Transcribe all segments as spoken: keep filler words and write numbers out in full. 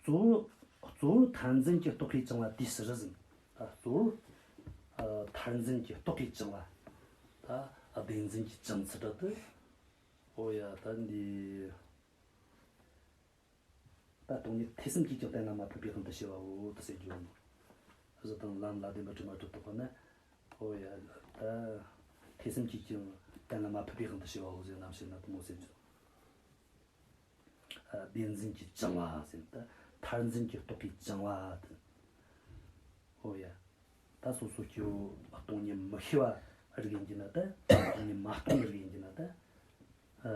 གཙོ་བོ་གཙོ་བོ་མཐར་འཛིན་གྱི་རྟོག་པས་བཅིངས་པ་དེའི་ཕྱིར་ཟེར། ད་གཙོ་བོ་ཨ་མཐར་འཛིན་གྱི་རྟོག་པས་བཅིངས་པ། ད་ཨ་བདེན་འཛིན་གྱིས་བཅིངས་ཚུལ་དེ། ཨོ་ཡ། ད་འདི་ད་སྟོང་ཉིད་ཐོས་བསམ་གྱིས་ཀྱང་གཏན་ལ་མ་ཕབ་པའི་དབང་དུ་བྱས་པའོ་དེ་ཟེར་རྒྱུ། གཞི་དང་ལམ་ལ་བདེན་པར་གྲུབ་མ་གྲུབ་དེ་དག་ནི། ཨོ་ཡ། ད་ཐོས་བསམ་གྱིས་ཀྱང་གཏན་ལ་མ་ཕབ་པའི་དབང་དུ་བྱས་པའོ་ཟེར་རྣམ་བཤད་ན་དེ་མོ་ཟེར་རྒྱུ། ཨ་བདེན་འཛིན་གྱིས་བཅིངས་པ་ཟེར། ད་མཐར་འཛིན་གྱི་རྟོག་པས་བཅིངས་པ་དེ། ཨོ་ཡ། ད་སོ་སོ་སྐྱེ་བོ་སྟོང་ཉིད་མི་ཤེས་པ་རིགས་ཡིན་གྱི་ན་ད། སྟོང་ཉིད་མ་སྟོང་བའི་རིགས་ཡིན་གྱི་ན་ད། ཨ་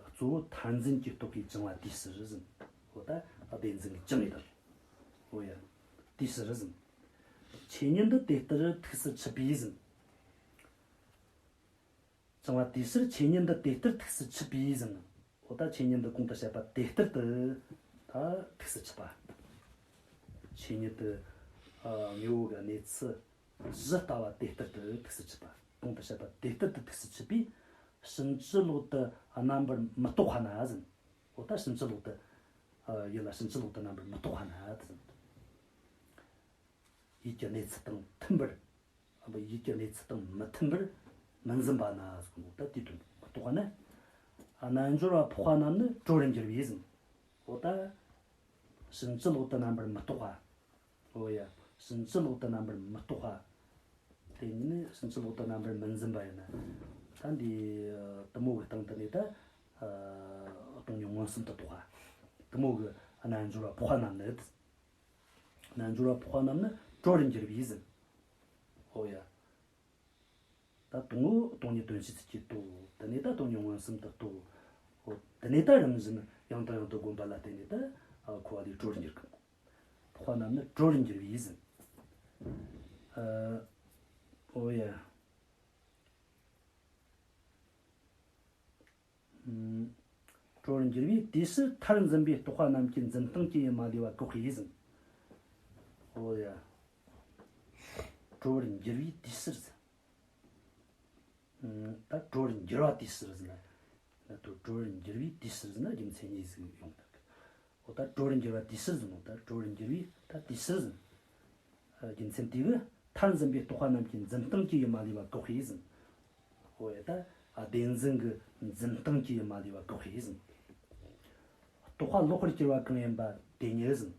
གཙོ་བོ་མཐར་འཛིན་གྱི་རྟོག་པས་བཅིངས་པ་དེའི་ཕྱིར་ཟེར། ཨོ་ད་བདེན་འཛིན་གྱིས་བཅིངས་ཡོད་དམ། ཨོ་ཡ། དེའི་ཕྱིར་ཟེར། ཆོས་ཉིད་འདི་དེ་ལྟར་ཐུགས་སུ་ཆུད་པས་ཟེར། བཅིངས་པ་དེའི་ཕྱིར་ཆོས་ཉིད་འདི་དེ་ལྟར་ཐུགས་སུ་ཆུད་པས་ཟེར། འོ་ད་ཆོས་ཉིད་འདི་གོང་དུ་བཤད་པ་དེ་ལྟར་དུ་ད་ཐུགས་སུ་ཆུད་པ། ཆོས་ཉིད་དུ་ཨ་དངོས་པོ་གི་གནས་ཚུལ་གཞི་ལྟ་བ་དེ་ལྟར་དུ་ཐུགས་སུ་ཆུད་པ། གོང་དུ་བཤད་པ་དེ་ལྟར་དུ་ཐུགས་སུ་ཆུད་པས། ཕྱིན་ཅི་ལོག་ཏུ་རྣམ་པར་མི་རྟོག་པ་ན་ཟེར། འོ་ད་ཕྱིན་ཅི་ལོག་ཏུ་ཨ་ཡུལ་ལ་ཕྱིན་ཅི་ལོག་ཏུ་རྣམ་པར་མི་རྟོག་པ་ན་ཟེར། ཡུལ་གྱི་གནས་ཚུལ་དང་མཐུན་པར། ཡུལ་གྱི་གནས་ཚུལ་དང་མི་མཐུན་པར་མི་འཛིན་པ་ན་ཟེར་གོ་ནོ། ད་དེའི་དོན་རྟོགས་པ་ན། རྣལ་འབྱོར་པ་འཕགས་པ་རྣམས་ནི་གྲོལ་བར་འགྱུར་བས་ཟེར། འོ་ད་ཕྱིན་ཅི་ལོག་ཏུ་རྣམ་པར་མི་རྟོག་པ། འོ་ཡ། ཕྱིན་ཅི་ལོག་ཏུ་རྣམ་པར་མི་རྟོག་པ། དེ་ཉིད་ནི་ཕྱིན་ཅི་ལོག་ཏུ་རྣམ་པར་མི་འཛིན་པ་ཡིན་ན། ད་འདི་དེ་མོ་གི་སྟེང་དུ་ནི་ད་སྟོང་ཉིད་མངོན་སུམ་དུ་རྟོགས་པ། དེ་མོ་གི་རྣལ་འབྱོར་པ་འཕགས་པ་རྣམས་ནི། རྣལ་འབྱོར་པ་འཕགས་པ་རྣམས་ནི་གྲོལ་བར་འགྱུར་བས་ཟེར། ཨོ་ཡ། ད་དང་པོ་སྟོང་ཉིད་དོན་སྤྱིའི་ཚུལ་གྱིས་རྟོགས། དེ་ནས་ད་སྟོང་ཉིད་མངོན་སུམ་དུ་རྟོགས། ཨོ་དེ་ནས་ད་རིམ་བཞིན་ཡང་དང་ཡང་དུ་བསྒོམས་པ་ལ་བརྟེན་ནས་ད་ཨ་འཁོར་བ་ལས་གྲོལ་བར་འགྱུར་གི། འཕགས་པ་རྣམས་ནི་གྲོལ་བར་འགྱུར་བས་ཟེར། ཨ་ཨོ་ཡ། གྲོལ་བར་འགྱུར་བས་དེའི་ཕྱིར་མཐར་འཛིན་པའི་རྟོག་པ་རྣམས་ཀྱི་འཛིན་སྟངས་ཀྱི་ཡུལ་མ་ལུས་པ་བཀག་པས་ཟེར། འོ་ཡ། གྲོལ་བར་འགྱུར་བས་དེའི་ཕྱིར་ཟེར། ད་གྲོལ་བར་འགྱུར་བ་དེའི་ཕྱིར་ཟེར་ན། ད་གྲོལ་བར་འགྱུར་བས་དེའི་ཕྱིར་ཟེར་ན་རྒྱུ་མཚན་གཉིས་ཟིག་ཡོང་ཐུབ་གི། འོ་ད་གྲོལ་བར་འགྱུར་བ་དེའི་ཕྱིར་ཟེར་ནོ། ད་གྲོལ་བར་འགྱུར་བས་ད་དེའི་ཕྱིར་ཟེར། རྒྱུ་མཚན་དེ་གིས་མཐར་འཛིན་པའི་རྟོག་པ་རྣམས་ཀྱི་འཛིན་སྟངས་ཀྱི་ཡུལ་མ་ལུས་པ་བཀག་པས་ཟེར། འོ་ཡ། ད་བདེན་འཛིན་གྱི་འཛིན་སྟངས་ཀྱི་ཡུལ་མ་ལུས་པ་བཀག་པས་ཟེར། རྟོག་པ་ལོག་པར་གྱུར་པ་གང་ཡིན་པ་དེ་ཉིད་ཟེར།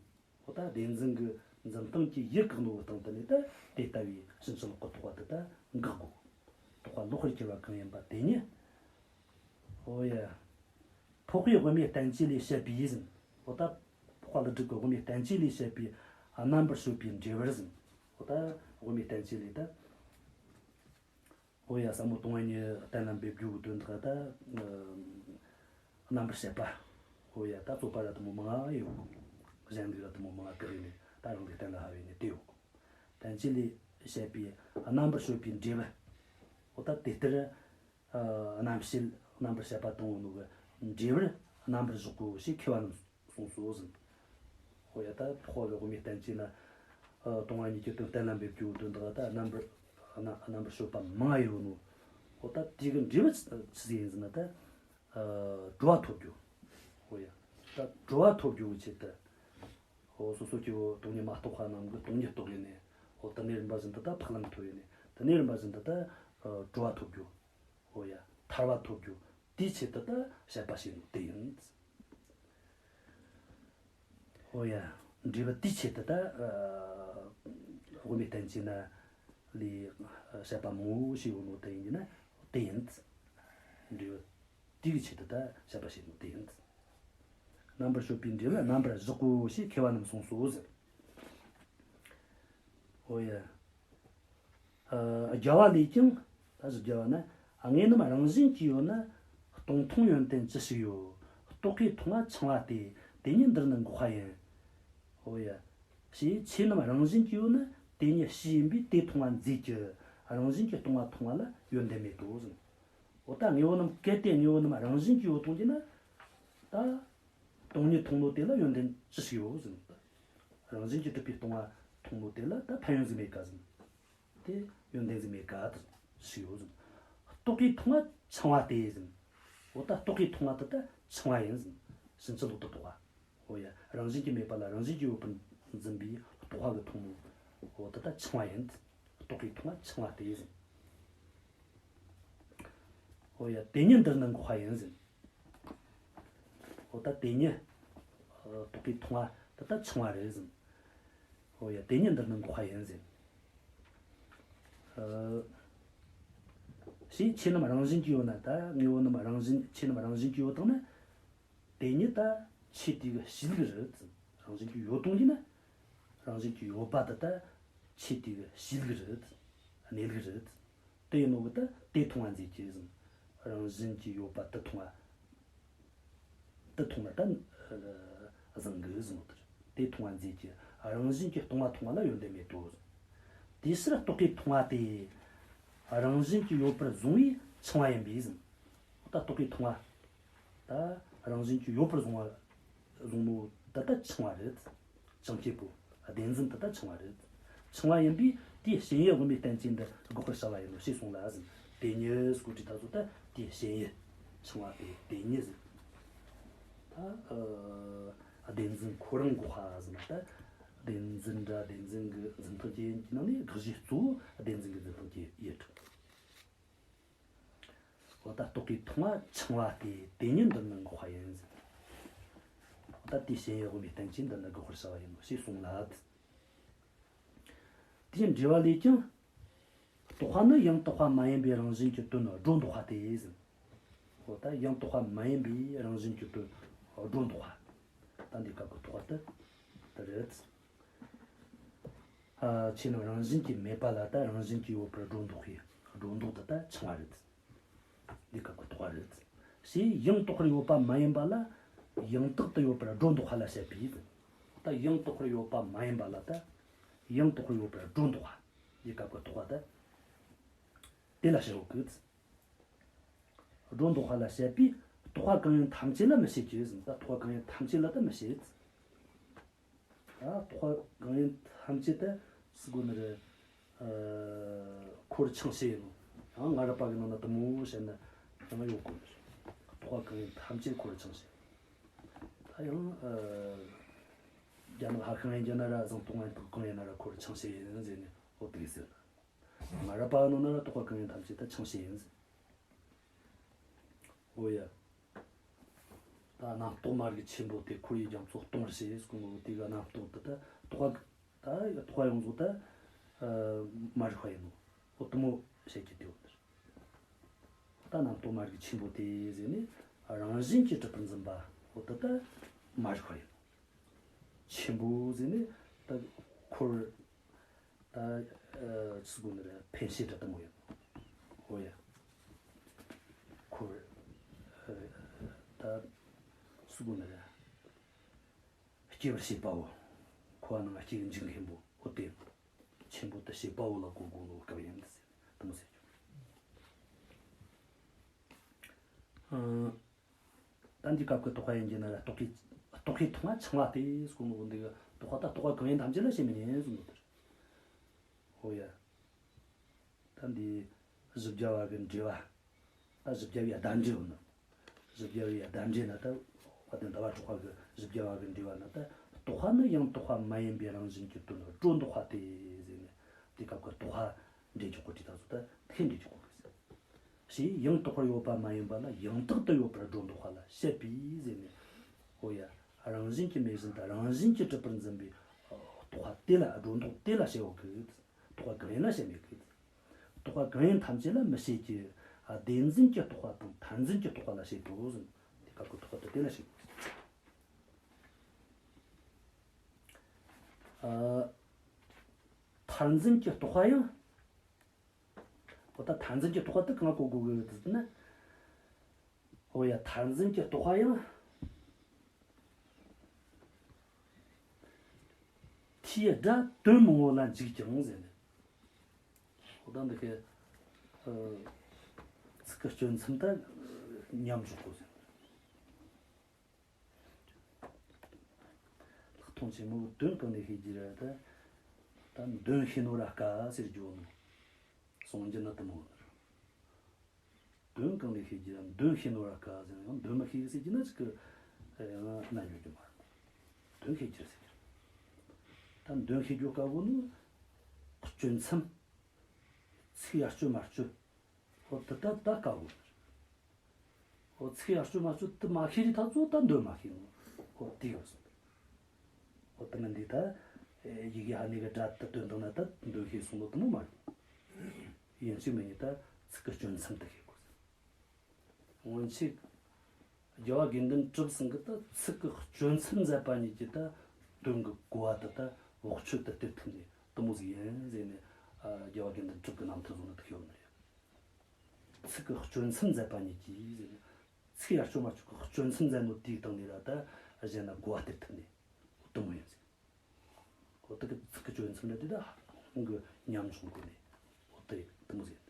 འོ་ད་བདེན་འཛིན་གྱི་འཛིན་སྟངས་ཀྱི་ཡུལ་བཀག་ནོ་གི་སྟེང་དུ་ནི་ད་དེ་ལྟ་བུའི་ཕྱིན་ཅི་ལོག་གི་རྟོག་པ་དེ་ད་འགག་དགོས། རྟོག་པ་ལོག་པར་གྱུར་པ་གང་ཡིན་པ་དེ་ཉིད། འོ་ཡ། འཕགས་པའི་དབུ་མའི་བསྟན་བཅོས་ལས་བཤད་པའི་ཟེར། འོ་ད་འཕགས་པ་ཀླུ་སྒྲུབ་ཀྱི་དབུ་མའི་བསྟན་བཅོས་ལས་བཤད་པའི་རྣམ་པར་དཔྱོད་པའི་འགྲེལ་པར་ཟེར། འོ་ད་དབུ་མའི་བསྟན་བཅོས་ལས་ད། འོ་ཡ། ཟབ་མོ་སྟོང་པ་ཉིད་གཏན་ལ་འབེབས་རྒྱུ་གི་དོན་དག་ད་རྣམ་པར་དཔྱད་པ། འོ་ཡ། ད་རྩོད་པ་ར་དེ་མོ་མང་ང་ཡོད་གོ། གཞན་ལུགས་ར་དེ་མོ་མང་ང་བཀག་ནས་ད་རང་གི་གཏན་ལ་དབབ་ནས་བསྡད་ཡོད་གོ། བསྟན་བཅོས་ལས་བཤད་པའི་རྣམ་པར་དཔྱོད་པའི་འགྲེལ་པ། འོ་ད་དེ་ལྟར་ཨ་རྣམ་བཤད་རྣམ་པར་དཔྱད་པ་དང་པོ་ནོ་གི་འགྲེལ་པར་རྣམ་པར་གཞག་གོ་ཞེས་མཁས་པ་རྣམས་གསུངས་སོ་ཟེར། འོ་ཡ། ད་འཕགས་པའི་དབུ་མའི་བསྟན་བཅོས་ན་ཨ་སྟོང་པ་ཉིད་ཀྱི་དོན་གཏན་ལ་འབེབས་རྒྱུ་དོན་དག་ད་རྣམ་པར་རྣམ་རྣམ་པར་དཔྱོད་པ་མང་ང་ཡོད་ནོ། འོ་ད་དེ་གི་འགྲེལ་པ་ཆི་ཆི་ཟིག་ཡིན་ཟེར་ན་ད་ཨ་གྲོལ་བ་ཐོབ་རྒྱུ། འོ་ཡ། ད་གྲོལ་བ་ཐོབ་རྒྱུ་གི་ཆེད་དུ། འོ་སོ་སོ་སྐྱེ་བོ་སྟོང་ཉིད་མ་རྟོགས་པ་རྣམས་ཀྱིས་སྟོང་ཉིད་རྟོགས་ཡོད་ནས། འོ་དེ་ནས་རིམ་པ་བཞིན་དུ་ད་འཕགས་ལམ་ཐོབ་ཡོད་ནས། དེ་ནས་རིམ་པ་བཞིན་དུ་ད་ཨ་གྲོལ་བ་ཐོབ་རྒྱུ། འོ་ཡ། ཐར་པ་ཐོབ་རྒྱུ། དེའི་ཆེད་དུ་ད་བཤད་པ་བྱས་ནོ་དེ་ཡིན། འོ་ཡ། འགྲེལ་པ་དེའི་ཆེད་དུ་ད་ཨ་དབུ་མའི་བསྟན་བཅོས་ན་ལས་བཤད་པ་མང་པོ་ཞིག་ཡོད་ནོ་དེ་ཡིན་གྱི་ན་དེ་ཡིན། འགྲེལ་པ་དེ་གི་ཆེད་དུ་ད་བཤད་པ་བྱས་ནོ་དེ་ཡིན། རྣམ་པར་དཔྱོད་པའི་འགྲེལ་པ་རྣམ་པར་གཞག་གོ་ཞེས་མཁས་པ་རྣམས་གསུངས་སོ་ཟེར། འོ་ཡ། ཨ་རྒྱལ་བ་ལས་ཀྱང་། ད་གཟོད་རྒྱལ་བ་ན། དངོས་རྣམས་རང་བཞིན་གྱིས་ཡོད་ན། སྟོང་མཐོང་ཡོན་ཏན་ཅི་ཞིག་ཡོད། རྟོག་གེས་མཐོང་བ་འཆིང་བ་སྟེ། དེ་ཉིད་འདིར་ནི་འགོག་པ་ཡིན། འོ་ཡ། ཞེས་ཆོས་རྣམས་རང་བཞིན་གྱིས་ཡོད་ན་དེ་ཉིད་གཞི་ཡིན་པས་དེ་མཐོང་བ་མཛེས་ཀྱི། རང་བཞིན་གྱིས་སྟོང་པ་མཐོང་བ་ལ་ཡོན་ཏན་མེད་དོ་ཟེར། འོ་ད་དངོས་པོ་རྣམས་གལ་ཏེ་དངོས་པོ་རྣམས་རང་བཞིན་གྱིས་ཡོད་མཐོང་གྱི་ན། ད་སྟོང་ཉིད་མཐོང་ནོ་དེ་ལ་ཡོན་ཏན་ཅི་ཞིག་ཡོད་ཟེར། རང་བཞིན་གྱིས་གྲུབ་པའི་སྟོང་པ་མཐོང་ནོ་དེ་ལ་ད་ཕན་ཡོན་ཟིག་མེད་ཀ་ཟེར། དེ་ཡོན་ཏན་ཟིག་མེད་ཀ་དེ་ཞིག་ཡོད་ཟེར། རྟོག་གེས་མཐོང་བ་འཆིང་བ་སྟེ་ཟེར། འོ་ད་རྟོག་གེས་མཐོང་བ་དེ་ད་འཆིང་བ་ཡིན་ཟེར། ཕྱིན་ཅི་ལོག་ཏུ་རྟོག་པ། འོ་ཡ། རང་བཞིན་གྱིས་མེད་པ་ལ་རང་བཞིན་གྱིས་ཡོད་པར་འཛིན་པའི་རྟོག་པ་གིས་མཐོང་ནོ། འོ་དེ་ད་འཆིང་བ་ཡིན། རྟོག་གེས་མཐོང་བ་འཆིང་བ་སྟེ་ཟེར། འོ་ཡ། དེ་ཉིད་འདིར་ནི་འགོག་པ་ཡིན་ཟེར། འོ་ད་དེ་ཉིད་རྟོག་གེས་མཐོང་བ་དེ་ད་འཆིང་བ་རེད་ཟེར། འོ་ཡ། དེ་ཉིད་འདིར་ནི་འགོག་པ་ཡིན་ཟེར། ཨ། ཞེས་ཆོས་རྣམས་རང་བཞིན་གྱིས་ཡོད་ན། ད་དངོས་པོ་རྣམས་རང་བཞིན། ཆོས་རྣམས་རང་བཞིན་གྱིས་ཡོད་དང་ན། དེ་ཉིད་ད་ཆོས་དེ་གི་གཤིས་ལུགས་རེད། རང་བཞིན་གྱིས་ཡོད་དོ་ཡིན་ན། རང་བཞིན་གྱིས་ཡོད་པ་དེ་ད་ཆོས་དེ་གི་གཤིས་ལུགས་རེད། གནས་ལུགས་རེད། དེ་ཡིན་ནོ་གི་ད་དེ་མཐོང་བ་མཛད་ཀྱི་ཟེར། རང་བཞིན་གྱིས་ཡོད་པ་དེ་མཐོང་བ། དེ་མཐོང་ན་ད་བཟང་གི་ཟེར་ནོ་དེ་རེད། དེ་མཐོང་བ་མཛད་ཀྱི། རང་བཞིན་གྱིས་སྟོང་པ་མཐོང་བ་ལ་ཡོན་ཏན་མེད་དོ། དེའི་ཕྱིར་རྟོག་གེས་མཐོང་བ་དེ་རང་བཞིན་གྱིས་ཡོད་པར་བཟུང་བས་འཆིང་བ་ཡིན་པས་ཟེར། ད་རྟོག་གེས་མཐོང་བ་ད་རང་བཞིན་གྱིས་ཡོད་པར་བཟུང་བ། བཟུང་ནོ་ད་ལྟ་འཆིང་བ་རེད། བྱང་ཆུབ་པོ། བདེན་འཛིན་དེ་ད་འཆིང་བ་རེད། འཆིང་བ་ཡིན་པས་དེའི་ཞེན་ཡུལ་དབུ་མའི་བསྟན་བཅོས་འདི་དགག་པར་བྱ་བ་ཡིན་ནོ་ཞེས་གསུངས་ལ་ཟེར། དེ་ཉིད་ཟེར་གོ་དུས་ད་གཟོད་ད་དེའི་ཞེན་ཡུལ་འཆིང་བ་སྟེ་དེ་ཉིད་ཟེར། ད་ཨ་བདེན་འཛིན་ཁོ་རང་འགོག་པ་ཟེར་ན། ད་བདེན་འཛིན་ར་བདེན་འཛིན་གྱི་འཛིན་སྟངས་ཀྱི་ནང་ནས་དགག་གཞི་གཙོ་བོ་བདེན་འཛིན་གྱི་འཛིན་སྟངས་ཀྱི་ཡུལ་གྲུབ། འོ་ད་རྟོག་གེས་མཐོང་བ་འཆིང་བ་སྟེ། དེ་ཉིད་འདིར་ནི་འགོག་པ་ཡིན་ཟེར། འོ་ད་དེའི་ཞེན་ཡུལ་དབུ་མའི་བསྟན་བཅོས་འདི་ནི་དགག་པར་བྱ་བ་ཡིན་ནོ་ཞེས་གསུངས་ལ། དེའི་འགྲེལ་པ་ལས་ཀྱང་། རྟོག་པ་ནི་ཡང་དག་པ་མ་ཡིན་པའི་རང་བཞིན་གྱི་དོན་སྒྲོ་འདོགས་པ་སྟེ་ཟེར། འོ་ད་ཡང་དག་པ་མ་ཡིན་པའི་རང་བཞིན་གྱི་དོན་སྒྲོ་འདོགས་པ། ད་འདི་སྐབས་ཀྱི་རྟོག་པ་དེ་དེ་རེད། ཨ། ཆོས་རྣམས་རང་བཞིན་གྱིས་མེད་པ་ལ་ད་རང་བཞིན་གྱིས་ཡོད་པར་སྒྲོ་འདོགས་པའི་སྒྲོ་འདོགས་དེ་ད་འཆིང་བ་རེད། འདི་སྐབས་ཀྱི་རྟོག་པ་རེད། ཞེས་ཡང་དག་པར་ཡོད་པ་མ་ཡིན་པ་ལ་ཡང་དག་ཏུ་ཡོད་པར་སྒྲོ་འདོགས་པ་ལ་བཤད་པས། ད་ཡང་དག་པར་ཡོད་པ་མ་ཡིན་པ་ལ་ད་ཡང་དག་པར་ཡོད་པར་སྒྲོ་འདོགས་པ། འདི་སྐབས་ཀྱི་རྟོག་པ་ད་དེ་ལ་བཤད་ཡོད་གི། སྒྲོ་འདོགས་པ་ལ་བཤད་པས་རྟོག་པ་གང་ཡིན་ཐམས་ཅད་ལ་མི་བྱེད་ཀྱི་ཟེར། ད་རྟོག་པ་གང་ཡིན་ཐམས་ཅད་ལ་ད་མི་བྱེད། ད་རྟོག་པ་གང་ཡིན་ཐམས་ཅད་ད་ཟེར་གོ་ནི་རེད། ཨ། ཁོ་རང་འཆིང་བྱེད་ཡིན་ནོ། ཡང་སྔ་རབས་པ་གི་ནང་ན་དེ་མོ་བཤད་ན་ཡང་ཡོད་གོ་ནི་རེད། རྟོག་པ་གང་ཡིན་ཐམས་ཅད་ཁོ་རང་འཆིང་བྱེད། ད་ཡང་། ཨ། རྒྱ་ནག་ཧྭ་ཤང་ཡིན་རྒྱུ་ན་ར་ཟངས་མདོག་དབང་ཕྱུག་གང་ཡིན་ན་ར་ཁོ་རང་འཆིང་བྱེད་ཡིན་ཟེར་ནས་འོ་དེ་ཟེར། སྔ་རབས་པ་ནང་ན་ར་རྟོག་པ་གང་ཡིན་ཐམས་ཅད་ད་འཆིང་བྱེད་ཡིན་ཟེར། འོ་ཡ། ད་རྣམ་རྟོག་མ་རིག་ཆེན་པོ་དེ་ཁོ་ཡི་རྒྱ་མཚོ་སྟོང་པར་བྱེད་ཟེར་གོ་ནོ་དེ་གི་རྣམ་རྟོག་དེ་ད་རྟོག་པ། ད་རྟོག་པ་ཡོངས་རྫོགས་ད་ཨ་མ་རིག་པ་ཡིན་ནོ། འོ་དེ་མོ་བཤད་ཀྱི་དེ་འོ་དེ་རེད། ད་རྣམ་རྟོག་མ་རིག་ཆེན་པོ་དེ་ཟེར་ནས་རང་བཞིན་གྱིས་གྲུབ་པར་འཛིན་པ་འོ་དེ་ད་མ་རིག་པ་ཡིན་ནོ། ཆེན་པོ་ཟེར་ནས་ད་འཁོར། ད་ཨ་ཟེར་གོ་ནི་རེད། འཕེན་བྱེད་འདྲ་དེ་མོ་ཡོད། འོ་ཡ། འཁོར། ཨ། ད་ཟེར་གོ་ནི་རེད། སྐྱེ་བར་བྱེད་པའོ། འཁོར་བ་ནང་སྐྱེ་གི་འཇུག་མཁན་པོ་འོ་དེ། ཆེན་པོ་དེ་བྱེད་པའོ་ལ་གོ་དགོས་ནོ་སྐབས་ཡིན་ཟེར། དེ་མོ་ཟེར་རྒྱུ། ཨ། ད་འདི་སྐབས་ཀྱི་རྟོག་པ་ཡིན་གྱི་ན་ར་རྟོག་གེ་རྟོག་གེས་མཐོང་བ་འཆིང་བ་སྟེ་ཟེར་གོ་ནོ་འདི་གི་རྟོག་པ་ད་རྟོག་པ་གང་ཡིན་ཐམས་ཅད་ལ་བྱེད་མི་ཉན་ཟེར་ནོ་དེ་རེད། འོ་ཡ། ད་འདི་བཞི་བརྒྱ་པ་གི་འགྲེལ་པ། ད་བཞི་བརྒྱ་པའི་བརྡ་འགྲེལ་ཡོད་ནོ། བཞི་བརྒྱ་པའི་བརྡ་འགྲེལ་ན་ད་དཔལ་ལྡན་ཟླ་བ་གྲགས་པ་གི་བཞི་བརྒྱ་པ་གི་འགྲེལ་པ་ན་ད་རྟོག་པ་ནི་ཡང་དག་པ་མ་ཡིན་པའི་རང་བཞིན་གྱི་དོན་སྒྲོ་འདོགས་པ་སྟེ་ཟེར་ནས་དེ་སྐབས་ཀྱི་རྟོག་པ་འགྲེལ་རྒྱུ་གོ་དྲི་ད་ཚོ་ད་དེ་འགྲེལ་རྒྱུ་གོ་གི་ཟེར། ཞེས་ཡང་དག་པར་ཡོད་པ་མ་ཡིན་པ་ལ་ཡང་དག་ཏུ་ཡོད་པར་སྒྲོ་འདོགས་པ་ལ་བཤད་པས་ཟེར་ནས། འོ་ཡ། རང་བཞིན་གྱིས་མེད་བཞིན་དུ་རང་བཞིན་གྱིས་གྲུབ་པར་འཛིན་པའི་རྟོག་པ་དེ་ལ་སྒྲོ་འདོགས་དེ་ལ་བཤད་ཡོད་གི། རྟོག་པ་གང་ཡིན་ལ་བཤད་མེད་གི། རྟོག་པ་གང་ཡིན་ཐམས་ཅད་ལ་མི་བྱེད་ཀྱི། བདེན་འཛིན་གྱི་རྟོག་པ་དང་མཐར་འཛིན་གྱི་རྟོག་པ་ལ་བཤད་དོ་ཟེར། དེ་སྐབས་ཀྱི་རྟོག་པ་དེ་དེ་ལ་བཤད་དགོས། ཨ། མཐར་འཛིན་གྱི་རྟོག་པ་ཡང་། འོ་ད་མཐར་འཛིན་གྱི་རྟོག་པ་དེ་གང་གོ་དགོས་གི་ཟེར་ན། འོ་ཡ། མཐར་འཛིན་གྱི་རྟོག་པ་ཡང་། མཐའི་སྒྲ་དོན་མང་བོ་ལ་འཇུག་ཀྱང་ཟེར་ནས། འོ་ད་འདི་གི་ཨ་ཚིག་གི་གཅོད་མཚམས་ད་མཉམ་འཇོག་དགོས་ཟེར། ལྷག་མཐོང་ཆེན་མོ་དོན་གང་ནས་ཤེས་ཀྱི་རེད་ད། ད་དོན་ཤེས་ནོ་ར་དཀའ་ཟེར་རྒྱུ་ནོ། གསུང་རྒྱུ་ན་དེ་མོ་ནོ། དོན་གང་ནས་ཤེས་ཀྱི་རེད། དོན་ཤེས་ནོ་ར་དཀའ་ཟེར་ན་ཡང་དོན་མི་ཤེས་ཟེར་གྱི་ན་ཅིག་གི་ཡང་རྣ་ཡོད་ཀྱི་མ་རེད། འདོན་ཤེས་རྒྱུ་ཟེར། ད་འདོན་ཤེས་རྒྱུ་དཀའ་བོ་ནི་གཅོད་མཚམས། ཚིག་ཡར་གཅོད་མར་གཅོད། ཨོ་དེ་ད་ད་དཀའ་བོ་ནི་རེད། ཨོ་ཚིག་ཡར་གཅོད་མར་གཅོད་དེ་མ་ཤེས་རི་ད་གཙོ་ད་འདོན་མ་ཤེས་ནོ། ཨོ་དེ་ཡོད་སོང་། ཨོ་དེ་ནི་འདི་ད་ཡི་གེ་ཧ་ནི་གི་སྒྲ་དེ་འདོན་དང་ན་ད་འདོན་ཤེས་སོང་ནོ་དེ་མོ་མ་རེད། ཡིན་གཅིག་མིན་གཉིས་ད་ཚིག་གི་གཅོད་མཚམས་དེ་ཤེས་དགོས། སྔོན་ཆད་རྒྱལ་བ་དགེ་འདུན་གྲུབ་ཚང་གི་ད་ཚིག་གི་གཅོད་མཚམས་མཛད་པ་ཉིད་ཀྱི་ད་དོན་གྱི་གོ་བ་དེ་ད་བོགས་ཆོད་དུ་སྟེར་ཐུབ་ནས་དེ་མོ་ཟིག་ཡིན་ཟེར་ནས། ཨ། རྒྱལ་བ་དགེ་འདུན་གྲུབ་ཀྱི་རྣམ་ཐར་བཟོ་ན་ཐུག་ཡོད་ནི་རེད། ཚིག་གི་གཅོད་མཚམས་མཛད་པ་ཉིད་ཀྱིས་ཟེར་ནས། ཚིག་ཡར་གཅོད་མར་གཅོད་ཀྱི་གཅོད་མཚམས་མཛད་ནོ་དེའི་སྟེང་ནས་ར་ད་གཞན་ན་གོ་བ་སྟེར་ཐུབ་ནས་དེ་མོ་ཡིན་ཟེར། ཨོ་དེ་གི་ཚིག་གི་གཅོད་མཚམས་ར་དེ་ད་ཧ་ལམ་གི་ཉམ་ཆུང་སྒོ་ནས། ཨོ་དེ་དེ་མོ་ཟེར།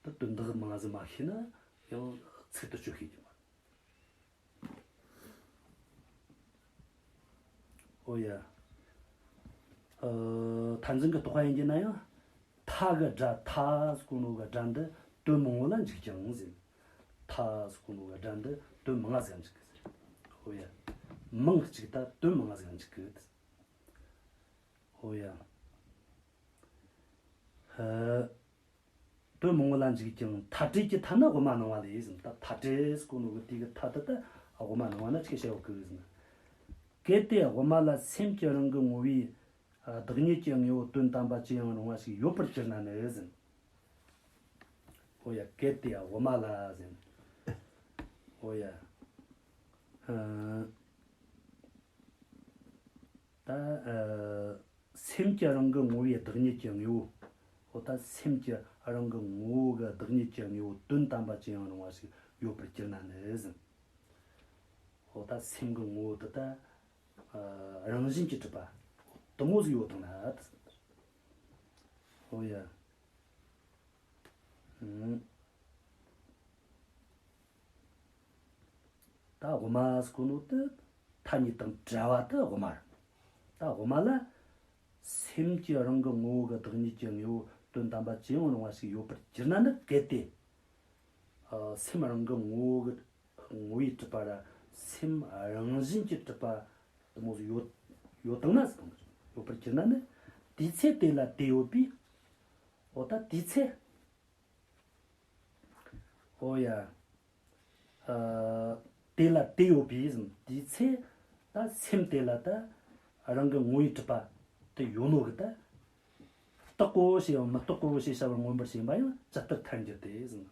ད་དོན་དག་མང་ཟིག་མ་ཤེས་ན་ཡང་ཚིག་ཏུ་གཅོད་ཤེས་ཀྱི་མ་རེད། ཨོ་ཡ། ཨ། མཐར་འཛིན་གྱི་རྟོག་པ་ཡིན་གྱི་ན་ཡང་། མཐའ་གི་སྒྲ། མཐའ་ཟེར་གོ་ནོ་གི་སྒྲ་འདི་དོན་མང་བོ་ལ་འཇུག་ཀྱང་ཟེར། མཐའ་ཟེར་གོ་ནོ་གི་སྒྲ་འདི་དོན་མང་ང་ཟིག་འཇུག་གི་ཟེར། ཨོ་ཡ། མིང་གཅིག་ད་དོན་མང་ང་ཟིག་འཇུག་གི། ཨོ་ཡ། ཧ། དོན་མང་བོ་ལ་འཇུག་ཀྱང་མཐའ་བྲལ་གྱི་མཐའ་ནི་དབུ་མ་སྣང་བ་ལས་ཟེར། ད་མཐའ་བྲལ་ཟེར་གོ་ནོ་གི་དེ་གི་མཐའ་དེ་ད་དབུ་མ་སྣང་བ་ན་ཅིག་བྱ་བ་གི་ཟེར། གལ་ཏེ་དབུ་མ་ལ་སེམས་ཀྱི་རང་གི་ངོ་བོའི་བདག་ཉིད་ཀྱི་དངོས་པོ་དོན་དམ་པ་ཅི་ཡང་རུང་བ་ཞིག་ཡོད་པར་གྱུར་ན་ནི་ཟེར། ཨོ་ཡ། གལ་ཏེ་དབུ་མ་ལ་ཟེར། ཨོ་ཡ། ཨ། ད། ཨ། སེམས་ཀྱི་རང་གི་ངོ་བོའི་བདག་ཉིད་ཀྱི་དངོས་པོ། འོ་ད་སེམས་ཀྱི་རང་གི་ངོ་བོ་གི་བདག་ཉིད་ཀྱི་དངོས་པོ་དོན་དམ་པ་ཅི་ཡང་རུང་བ་ཞིག་ཡོད་པར་གྱུར་ན་ནི་ཟེར། འོ་ད་སེམས་ཀྱི་ངོ་བོ་དེ་ད་རང་བཞིན་གྱིས་གྲུབ་པ་དེ་མོ་ཟིག་ཡོད་དང་ན། འོ་ཡ། ཨང་། ད་དབུ་མ་ཟེར་གོ་ནོ་དེ་ཐ་སྙད་དང་བྲལ་བ་དེ་དབུ་མ་རེད། ད་དབུ་མ་ལ་སེམས་ཀྱི་རང་གི་ངོ་བོ་གི་བདག་ཉིད་ཀྱི་དངོས་པོ་དོན་དམ་པ་ཇི་ཡང་རུང་བ་ཞིག་ཡོད་པར་གྱུར་ན་ནི། གལ་ཏེ། ཨ། སེམས་རང་གི་ངོ་བོ་གི་ངོ་བོས་གྲུབ་པ་ར་སེམས་རང་བཞིན་གྱིས་གྲུབ་པ་དེ་མོ་ཟིག་ཡོད་ཡོད་དང་ན་ཟེར་གོ་ནོ། ཡོད་པར་གྱུར་ན་ནི། དེའི་ཚེ་དེ་ལ་དེ་ཡོད་པས། འོ་ད་དེའི་ཚེ། ཨོ་ཡ། ཨ། དེ་ལ་དེ་ཡོད་པས་ཟེར། དེའི་ཚེ་ད་སེམས་དེ་ལ་ད་རང་གི་ངོ་བོས་གྲུབ་པ་དེ་ཡོད་ནོ་གི་ད་རྟག་གོ་ཞེས་ཡང་མི་རྟག་གོ་ཞེས་བྱ་བར་མངོན་པར་ཞེན་པ་ཡང་ཇི་ལྟར་ཐལ་འགྱུར་ཏེ་ཟེར།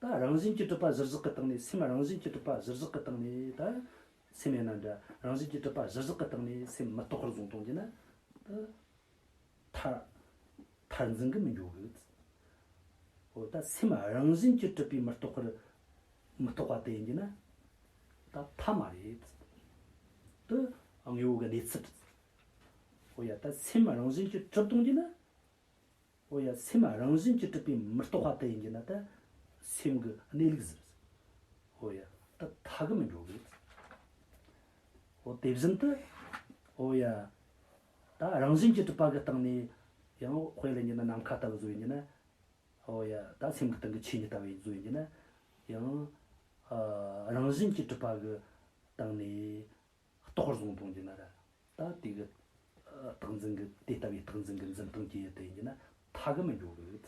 ད་རང་བཞིན་གྱིས་གྲུབ་པ་གཞིར་བཞག་གི་སྟེང་ནས། སེམས་རང་བཞིན་གྱིས་གྲུབ་པ་གཞིར་བཞག་གི་སྟེང་ནས། ད་སེམས་ཡིན་ན་འདྲ་རང་བཞིན་གྱིས་གྲུབ་པ་གཞིར་བཞག་གི་སྟེང་ནས་སེམས་མི་རྟག་པར་བཟུང་གཏོང་གྱི་ན། ད། མཐར། མཐར་འཛིན་གྱི་མི་འགྱོ་གི། འོ་ད་སེམས་རང་བཞིན་གྱིས་གྲུབ་པའི་མི་རྟག་པར། མི་རྟག་པ་དེ་ཡིན་གྱི་ན། ད་མཐའ་མ་རེད། དེ་དངོས་པོ་གི་གནས་ཚུལ། འོ་ཡ། ད་སེམས་རང་བཞིན་གྱིས་གྲུབ་གཏོང་གྱི་ན། འོ་ཡ། སེམས་རང་བཞིན་གྱིས་གྲུབ་པའི་མི་རྟག་པ་དེ་ཡིན་གྱི་ན་ད་སེམས་ཀྱི་གནས་ལུགས་ཟེར། འོ་ཡ། ད་མཐའ་གི་མི་འགྱོ་གི། འོ་དེ་བཞིན་དུ། འོ་ཡ། ད་རང་བཞིན་གྱིས་གྲུབ་པ་གི་སྟེང་ནས་ཡང་དཔེ་ལ་ཉིད་ནི་ནམ་མཁའ་ལྟ་བུ་བཟོ་ཡིན་གྱི་ན། འོ་ཡ། ད་སེམས་ཀྱི་སྟེང་གི་ཆོས་ཉིད་ལྟ་བུ་བཟོ་ཡིན་གྱི་ན། ཡང་། ཨ། རང་བཞིན་གྱིས་གྲུབ་པ་གི་སྟེང་ནས་རྟག་པར་བཟུང་གཏོང་གྱི་ན་ར། ད་དེ་གི། ཨ། རྟག་འཛིན་གྱི། དེ་ལྟ་བུའི་རྟག་འཛིན་གྱི་འཛིན་སྟངས་ཀྱི་ཡུལ་དེ་ཡིན་གྱི་ན་མཐའ་གི་མི་འགྱོ་གི།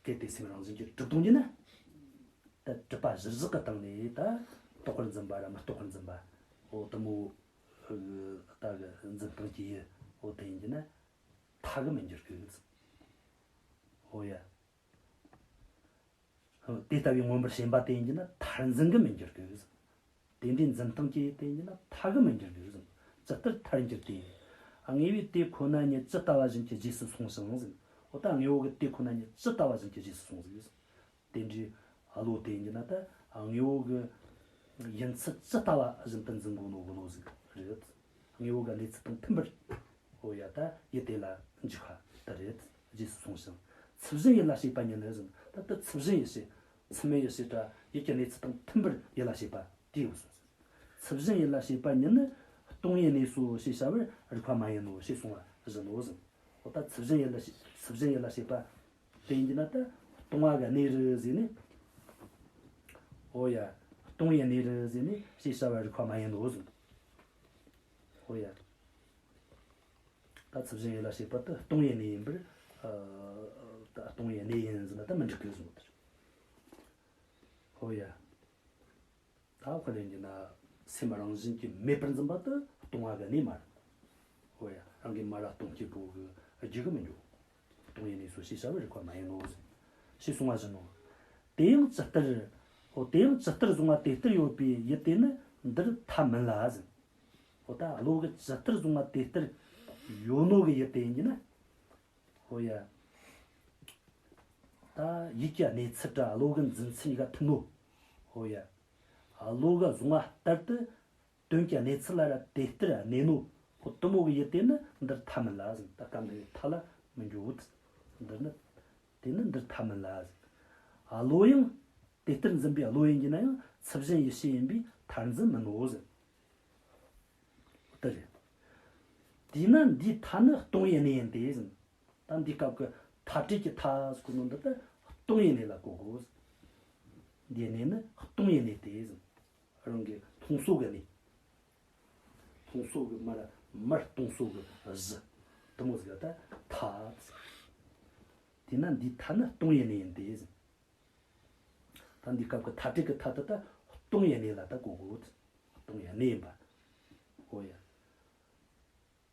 གལ་ཏེ་སེམས་རང་བཞིན་གྱིས་གྲུབ་གཏོང་གྱི་ན། ད་གྲུབ་པ་གཞིར་བཞག་གི་སྟེང་ནས་ད་རྟག་པར་འཛིན་པ་ར་མི་རྟག་པར་འཛིན་པ། འོ་དེ་མོ། ཨ། ད་གི་འཛིན་སྟངས་ཀྱི་ཡུལ། འོ་དེ་ཡིན་གྱི་ན། མཐའ་གི་མི་འགྱུར་གི། འོ་ཡ། དེ་ལྟ་བུའི་མངོན་པར་ཞེན་པ་དེ་ཡིན་གྱི་ན་མཐར་འཛིན་གྱི་མི་འགྱུར་གི། དེ་འདྲའི་འཛིན་སྟངས་ཀྱི་དེ་ཡིན་གྱི་ན་མཐའ་གི་མི་འགྱུར་གི། ཇི་ལྟར་ཐལ་འགྱུར་ཏེ། དངོས་པོའི་དེ་ཁོ་ན་ཉིད་ཇི་ལྟ་བ་བཞིན་གྱི་རྗེས་སུ་སོང་ཞིང་ཟེར། འོ་ད་དངོས་པོ་གི་དེ་ཁོ་ན་ཉིད་ཇི་ལྟ་བ་བཞིན་གྱི་རྗེས་སུ་སོང་ཟིག། དེ་འདྲའི་བློ་དེ་ཡིན་གྱི་ན་ད་དངོས་པོ་གི་ཡིན་ཚུལ་ཇི་ལྟ་བ་བཞིན་དུ་འཛིན་གོ་ནོ་གི་བློ་ཟིག་རེད། དངོས་པོ་གི་གནས་ཚུལ་དང་མཐུན་པར། འོ་ཡ། ད་ཡུལ་དེ་ལ་འཇུག་པ་དེ་རེད། རྗེས་སུ་སོང་ཞིང་། ཚུལ་བཞིན་ཡུལ་ལ་ཤེས་པ་ཉིད་ནི་ཟེར། ད་ལྟ་ཚུལ་བཞིན་ཡུལ་ཤེས། ཚུལ་མིན་ཡུལ་ཤེས་ར་ཡུལ་གྱི་གནས་ཚུལ་དང་མཐུན་པར་ཡུལ་ལ་ཤེས་པ་དེ་ཡོད་གསུངས་ཟེར། ཚུལ་བཞིན་ཡུལ་ལ་ཤེས་པ་ཉིད་ནི་སྟོང་ཉིད་གནས་སོ་ཞེས་བྱ་བར་རིགས་པ་མ་ཡིན་ནོ་ཞེས་གསུངས་པ་བཞིན་ནོ་ཟེར། འོ་ད་ཚུལ་བཞིན་ཡུལ་ལ་ཤེས། ཚུལ་བཞིན་ཡུལ་ལ་ཤེས་པ་དེ་ཡིན་གྱི་ན་ད་སྟོང་པ་གི་གནས་རེད་ཟེར་ནས། འོ་ཡ། སྟོང་ཡི་གནས་རེད་ཟེར་ནས་ཞེས་བྱ་བར་རིགས་པ་མ་ཡིན་ནོ་ཟེར། ཧོ་ཡ། ད་ཚུལ་གཞན་ཡིད་ལ་བྱེད་པ་དེ་སྟོང་ཡི་གནས་ཡིན་པར། ཨ། ད་སྟོང་ཡི་གནས་ཡིན་ཟེར་ན་ད་མི་འགྲིག་གི་ཟེར་ནོ་དེ་རེད། ཧོ་ཡ། ད་དཔེ་ལེན་རྒྱུ་ན་སེམས་རང་བཞིན་གྱིས་མེད་པར་འཛིན་པ་དེ་སྟོང་བ་གི་གནས་མ་རེད། ཧོ་ཡ། རང་གི་མ་ར་སྟོང་སྐྱེས་པོ་གི་རྒྱུ་གི་མི་འགྱུར། སྟོང་ཡི་གནས་སོ་ཞེས་བྱ་བའི་རིགས་པ་མ་ཡིན་ནོ་ཟེར། ཞེས་གསུངས་པ་བཞིན་ནོ། དེ་ཡང་ཇི་ལྟར། ཨོ། དེ་ཡང་ཇི་ལྟར་བཟུང་བ་དེ་ལྟར་ཡོད་པའི་ཡུལ་དེ་ནི་འདིར་ཐ་མིན་ལ་ཟེར། ཨོ། ད་བློ་གི་ཇི་ལྟར་བཟུང་བ་དེ་ལྟར་ཡོད་ནོ་གི་ཡུལ་དེ་ཡིན་གྱི་ན། ཧོ་ཡ། ད་ཡུལ་གྱི་གནས་ཚུལ་ར་བློ་གི་འཛིན་ཚུལ་གཉིས་ཀ་མཐུན་ནོ། ཧོ་ཡ། བློ་གི་བཟུང་བ་ལྟར་དུ་དོན་གྱི་གནས་ཚུལ་ལ་ར་དེ་ལྟར་གནས་ནོ། ཧོ་དུ་མོ་གི་ཡུལ་དེ་ནི་འདིར་ཐ་མིན་ལ་ཟེར། ད་སྐབས་འདིར་ཐ་ལ་མི་འགྱུར་བོ། འདིར་ནི། དེ་ནི་འདིར་ཐ་མིན་ལ་ཟེར། བློ་ཡང་དེ་ལྟར་འཛིན་པའི་བློ་ཡིན་གྱི་ན་ཡང་ཚུལ་གཞན་ཡིད་བྱེད་ཡིན་པས་མཐར་འཛིན་མིན་ནོ་ཟེར། དེ་རེད། དེས་ན་འདིའི་མཐའ་ནི་སྟོང་ཡི་གནས་ཡིན་ཏེ་ཟེར། ད་འདིའི་སྐབས་ཀྱི་མཐའ་བྲལ་གྱི་མཐའ་ཟེར་གོ་ནོ་འདི་ལྟར་སྟོང་ཡི་གནས་ལ་གོ་དགོས། འདིའི་གནས་ནི་སྟོང་ཡི་གནས་ཏེ་ཟེར། རང་གི་ལྷུང་བཟེད་ཀྱི་གནས། ལྷུང་བཟེད་ཀྱི་མར་མར་ལྷུང་བཟེད་ཀྱི་གཞི། དེ་མོ་ཟིག་ལ་ད་མཐའ་ཟེར། དེས་ན་འདིའི་མཐའ་ནི་སྟོང་ཡི་གནས་ཡིན་ཏེ་ཟེར། ད་འདིའི་སྐབས་ཀྱི་མཐའ་བྲལ་གྱི་མཐའ་དེ་ད་སྟོང་ཡི་གནས་ལ་ད་གོ་དགོས། སྟོང་ཡི་གནས་ཡིན་པ། ཨོ་ཡ།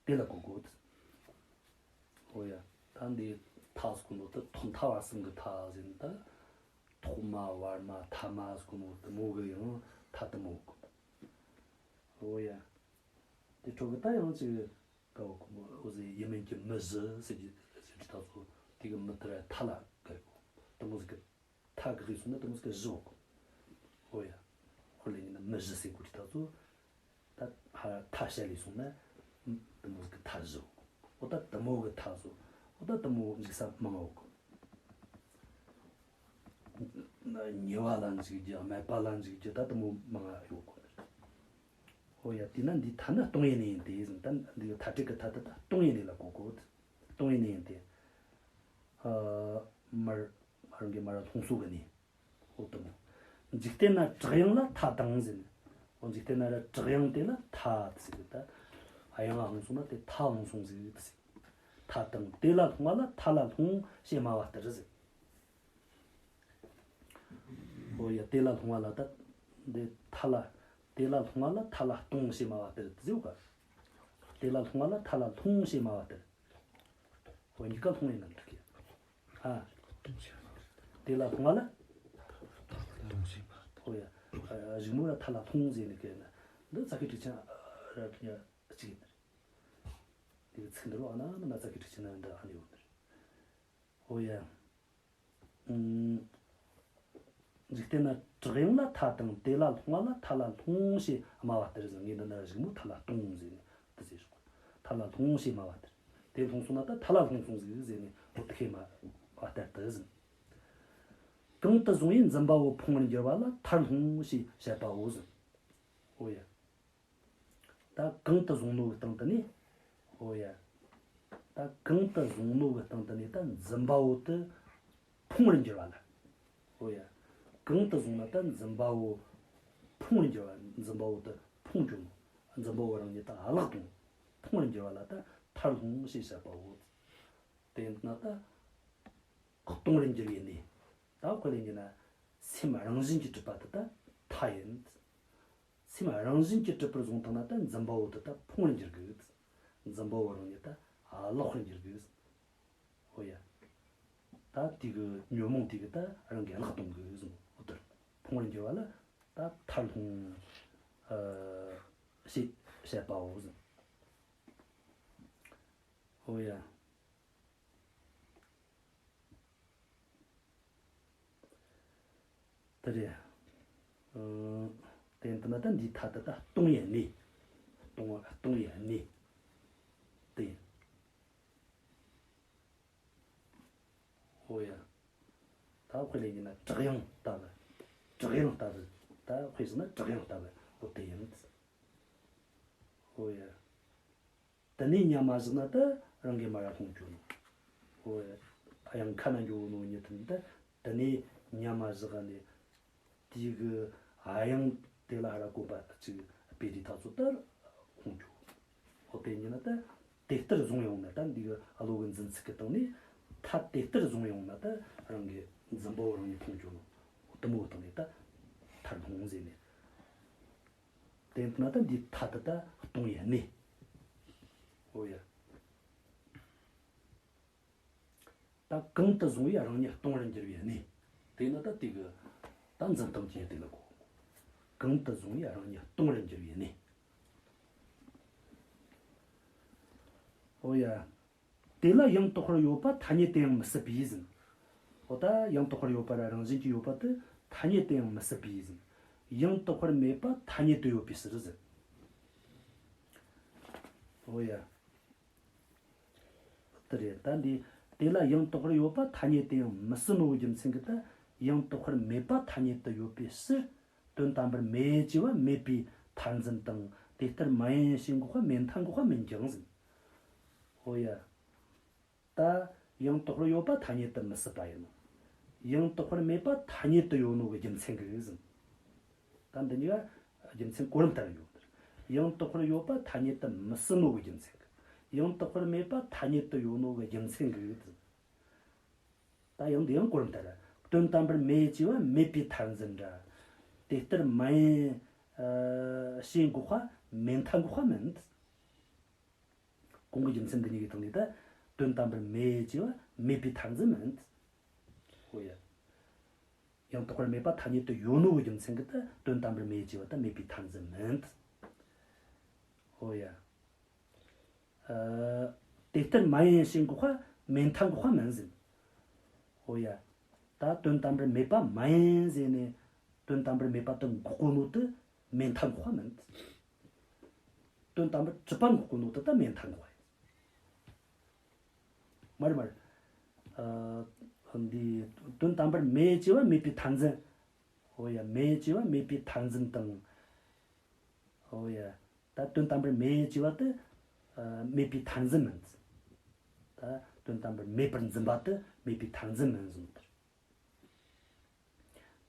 དེ་ལ་གོ་དགོས། ཨོ་ཡ། ད་འདི་མཐའ་ཟེར་གོ་ནོ་ད་ཐོག་མཐའ་བར་གསུམ་གྱི་མཐའ་ཟེར་ནི་ད། ཐོག་མ་བར་མ་ཐ་མ་ཟེར་གོ་ནོ་དེ་མོ་གི་ཡང་མཐའ་དེ་མོ་གོ། ཨོ་ཡ། དེ་འཕྲོ་གི་ད་ཡང་ཅིག་ག་བ་གོ་མོ། འོ་ཟེར་ཡིན་མིན་གྱི་མི་བཞི་ཟེར་གྱི་ཟེར་གྱི་ད་ཚོ་དེ་གི་མི་དེ་ར་མཐའ་ལ་ག་གོ། དེ་མོ་ཟིག་གི་མཐའ་གི་གི་སོང་ན་དེ་མོ་ཟིག་གི་བཞི་བ་གོ། ཨོ་ཡ། ཁོ་ལས་ཡིན་ན་མི་བཞི་ཟེར་གོ་དེ་ད་ཚོ། ད་ཧ་མཐའ་བཤད་ལས་སོང་ན་དེ་མོ་གི་མཐའ་བཞི། འོ་ད་དེ་མོ་གི་མཐའ་སོ། འོ་ད་དེ་མོ་འཇིག་ས་མང་བ་གོ། ཉེ་བ་ལ་འཇིགས་རྒྱུ། སྨད་པ་ལ་འཇིགས་རྒྱུ། ད་དེ་མོ་མང་བ་ཡོད་གོ། འོ་ཡ། དེས་ན་འདིའི་མཐའ་ནི་སྟོང་ཡི་གནས་ཡིན་ཏེ་ཟེར། ད་འདི་གི་མཐའ་བྲལ་གི་མཐའ་དེ་ད་སྟོང་ཡི་གནས་ལ་གོ་དགོས། སྟོང་ཡི་གནས་ཡིན་ཏེ། ཨ། མར་མར་གི་མར་ལྷུང་བཟེད་གི་གནས། འོ་དེ་མོ། འཇིག་རྟེན་ན་བྲག་གཡང་ལ་མཐའ་དང་ཟེར་ནས། འོ་འཇིག་རྟེན་ན་ར་བྲག་གཡང་དེ་ལ་མཐའ་ཟེར་གི་ད། ཨ། གཡང་ང་ལྷུང་སོང་ན་དེ་མཐའ་ལྷུང་སོང་ཟེར་གི་ད་ཟེར། མཐའ་དང་དེ་ལ་ལྷུང་བ་ལ་མཐའ་ལ་ལྷུང་ཞེས་སྨྲ་བ་ལྟར་ཟེར། འོ་ཡ། དེ་ལ་ལྷུང་བ་ལ་ད་འདི་མཐའ་ལ། དེ་ལ་ལྷུང་བ་ལ་མཐའ་ལ་ལྷུང་ཞེས་སྨྲ་བ་ལྟར་ཟེར་ག། དེ་ལ་ལྷུང་བ་ལ་མཐའ་ལ་ལྷུང་ཞེས་སྨྲ་བ་ལྟར། འོ་གཉིས་ཀ་ལྷུང་ཡིན་ན་འགྲིག་གི། ཨ། དེ་ལ་ལྷུང་བ་ལ། ལྟོང་ཞིག་པ། ཨོ་ཡ། ཨ། གཞུག་མ་ལ་མཐའ་ལ་ལྷུང་ཟེར་ནས་བཀལ་ན། འདི་ཙ་གི་ཊཱིཀ་ཆེན་ར་གཅིག་ཡིན་ནི་རེད། འདི་གི་ཚིག་འདི་རུ་ཨ་ན་མ་ན་ཙ་གི་ཊཱིཀ་ཆེན་ན་འདི་ཨ་ནི་ཡོད་ནི་རེད། ཨོ་ཡ། ཨུམ། འཇིག་རྟེན་ན་བྲག་གཡང་ལ་མཐའ་དང་དེ་ལ་ལྷུང་བ་ལ་མཐའ་ལ་ལྷུང་ཞེས་སྨྲ་བ་ལྟར་ཟེར། ངས་འདི་ན་གཞུག་མ་མཐའ་ལ་ལྟོང་ཟེར་ནས་འདི་ཟེར་ཞོག། མཐའ་ལ་ལྷུང་ཞེས་སྨྲ་བ་ལྟར། དེ་ལྷུང་སོང་ན་ད་མཐའ་ལ་ལྷུང་སོང་ཟིག་ཟེར་ནས་འོ་དེ་ཁས་སྨྲ་བ་ལྟར་དུ་ཟེར། གང་དུ་བཟུང་བས་འཛིན་པ་བོ་ཕུང་བར་འགྱུར་བ་ལ་མཐར་ལྷུང་ཞེས་བཤད་པའོ་ཟེར། འོ་ཡ། ད་གང་དུ་བཟུང་ནོ་གི་སྟེང་དུ་ནས། འོ་ཡ། ད་གང་དུ་བཟུང་ནོ་གི་སྟེང་དུ་ནས་ད་འཛིན་པ་བོ་དེ་ཕུང་བར་འགྱུར་བ་ལ། འོ་ཡ། གང་དུ་བཟུང་ན་ད་འཛིན་པ་བོ་ཕུང་བར་འགྱུར་བ། འཛིན་པ་བོ་དེ་ཕུང་འགྱུར་ནོ། འཛིན་པ་བོ་རང་ཉིད་ད་བརླག་གཏོང་། ཕུང་བར་འགྱུར་བ་ལ་ད་མཐར་ལྷུང་ཞེས་བཤད་པའོ། དེ་ཡིན་ན་ད་སྟོང་བར་འགྱུར་བའི་གནས། ད་ཁོ་ལས་ཡིན་ན་སེམས་རང་བཞིན་གྱིས་གྲུབ་པ་དེ་ད་མཐའ་ཡིན། སེམས་རང་བཞིན་གྱིས་གྲུབ་པར་བཟུང་བཏང་ན་ད་འཛིན་པ་བོ་དེ་ད་ཕུང་བར་འགྱུར་གི། འཛིན་པ་བོ་རང་ཉིད་ད་བརླག་པར་འགྱུར་གི། ཨོ་ཡ། ད་དེ་གི་ཉོན་མོངས་དེ་གི་ད་རང་གི་བརླག་གཏོང་གི་ཟེར། འོ་དེར་ཕུང་བར་འགྱུར་བ་ལ་ད་མཐར་ལྷུང་། ཨ། ཞེས་བཤད་པའོ་ཟེར། ཨོ་ཡ། དེ་རེད། ཨ། དེ་ཡིན་ན་ད་འདིའི་མཐའ་དེ་ད་སྟོང་ཡི་གནས། སྟོང་སྟོང་ཡི་གནས། དེ་ཡིན། ཨོ་ཡ། ད་དཔེ་ལེན་གྱི་ན་བྲག་གཡང་ལྟ་བུ། བྲག་གཡང་ལྟ་བུ། ད་དཔེ་བཞག་ན་བྲག་གཡང་ལྟ་བུ། ཨོ་དེ་ཡིན། ཨོ་ཡ། དེ་ནས་ཉམས་མ་བཞག་ན་ད་རང་གི་མར་ལྷུང་གྱུར་ནོ། ཨོ་ཡ། གཡང་ཁ་ན་འགྱོ་ནོ་ཉིད་དུ་ད་དེ་ནས་ཉམས་མ་བཞག་ནས། དེ་གི་ ཨ་ཡང་དེ་ལ་ཧ་ར་གོ་བ་ཅིག་སྤེལ་དུས་ཐག་ཚོད་ལྟར་ཁོང་ཁྱོད། ཨོ་དེ་ཉིད་ན་ད་དེ་ལྟར་བཟུང་ཡོང་ན་ད་འདི་གི་ཨ་ལོ་གི་འཛིན་ཚིག་གི་སྟེང་ནས་ཐ་དེ་ལྟར་བཟུང་ཡོང་ན་ད་རང་གི་འཛིན་པ་བོ་རང་ཉིད་མཐོང་རྒྱུ་ནོ། ཨོ་དེ་མོ་སྟེང་ནས་ད་ཐར་ལྷུང་ཟེར་ནས། དེ་ན་ད་འདི་ཐ་དེ་ད་སྟོང་ཡེ་གནས། ཨོ་ཡ། ད་གང་དུ་བཟུང་བས་རང་ཉིད་སྟོང་རུ་འགྱུར་བའི་གནས། དེ་ནི་ད་དེ་གི་ད་འཛིན་སྟངས་ཀྱི་དེ་ལ་གོ། གང་དུ་བཟུང་བས་རང་ཉིད་སྟོང་རུ་འགྱུར་བའི་གནས། ཨོ་ཡ། དེ་ལ་ཡང་དག་པར་ཡོད་པ་ཐ་སྙད་དུ་ཡང་མི་སྲིད་པས་ཟིན། ཨོ་ད་ཡང་དག་པར་ཡོད་པ་ར་རང་བཞིན་གྱིས་ཡོད་པ་དེ་ཐ་སྙད་དུ་ཡང་མི་སྲིད་པས་ཟིན། ཡང་དག་པར་མེད་པ་ཐ་སྙད་དུ་ཡོད་པའི་ཕྱིར་ཟིན། ཨོ་ཡ། དེ་རེད། ད་འདི་དེ་ལ་ཡང་དག་པར་ཡོད་པ་ཐ་སྙད་དུ་ཡང་མི་སྲིད་ནོ་གི་རྒྱུ་མཚན་གྱིས་ད་ཡང་དག་པར་མེད་པ་ཐ་སྙད་དུ་ཡོད་པའི་ཕྱིར། དོན་དམ་པར་མེད་ཅེས་པ་མེད་པའི་མཐར་འཛིན་དང་དེ་ལྟར་མ་ཡིན་ཞེས་འགོག་པ་མེད་མཐར་འགོག་པ་མིན་ཀྱང་ཟིན། ཨོ་ཡ། ད་ཡང་དག་པར་ཡོད་པ་ཐ་སྙད་དུ་མི་སྲིད་པ་ཡིན་ནོ། ཡང་དག་པར་མེད་པ་ཐ་སྙད་དུ་ཡོད་ནོ་གི་རྒྱུ་མཚན་གྱིས་ཟིན། ད་འདི་གཉིས་ཀ་རྒྱུ་མཚན་གོ་རིམ་ལྟར་ཡོད། ཡང་དག་པར་ཡོད་པ་ཐ་སྙད་དུ་མི་སྲིད་ནོ་གི་རྒྱུ་མཚན་གྱིས། ཡང་དག་པར་མེད་པ་ཐ་སྙད་དུ་ཡོད་ནོ་གི་རྒྱུ་མཚན་གྱིས། ད་ཡང་འདི་ཡང་གོ་རིམ་ལྟར། དོན་དམ་པར་མེད་ཅེས་པ་མེད་པའི་མཐར་འཛིན་འདྲ། དེ་ལྟར་མ་ཡིན་ཞེས་འགོག་པ་མེད་མཐར་འགོག་པ་མིན། གོང་གི་རྒྱུ་མཚན་འདི་གཉིས་ཀྱི་སྟེང་ནས་ད་དོན་དམ་པར་མེད་ཅེས་པ་མེད་པའི་མཐར་འཛིན་མིན། ཨོ་ཡ། ཡང་དག་པར་མེད་པ་ཐ་སྙད་དུ་ཡོད་ནོ་གི་རྒྱུ་མཚན་གྱིས་ད་དོན་དམ་པར་མེད་ཅེས་པ་ད་མེད་པའི་མཐར་འཛིན་མིན། ཨོ་ཡ། ཨ། དེ་ལྟར་མ་ཡིན་ཞེས་འགོག་པ་མེད་མཐར་འགོག་པ་མིན་ཟིན། ཨོ་ཡ། ད་དོན་དམ་པར་མེད་པ་མ་ཡིན་ཟེར་ནས་དོན་དམ་པར་མེད་པ་དེ་འགོག་གོ་ནོ་དེ་མེད་མཐར་འགོག་པ་མིན། དོན་དམ་པར་གྲུབ་པ་འགོག་གོ་ནོ་དེ་ད་མེད་མཐར་འགོག་པ་ཡིན། མ་རེད་མ་རེད། ཨ། འདི་དོན་དམ་པར་མེད་ཅེས་པ་མེད་པའི་མཐར་འཛིན། ཨོ་ཡ། མེད་ཅེས་པ་མེད་པའི་མཐར་འཛིན་དང་། ཨོ་ཡ། ད་དོན་དམ་པར་མེད་ཅེས་པ་དེ། ཨ། མེད་པའི་མཐར་འཛིན་མིན། ད་དོན་དམ་པར་མེད་པར་འཛིན་པ་དེ་མེད་པའི་མཐར་འཛིན་མིན་ཟིན་ལྟར།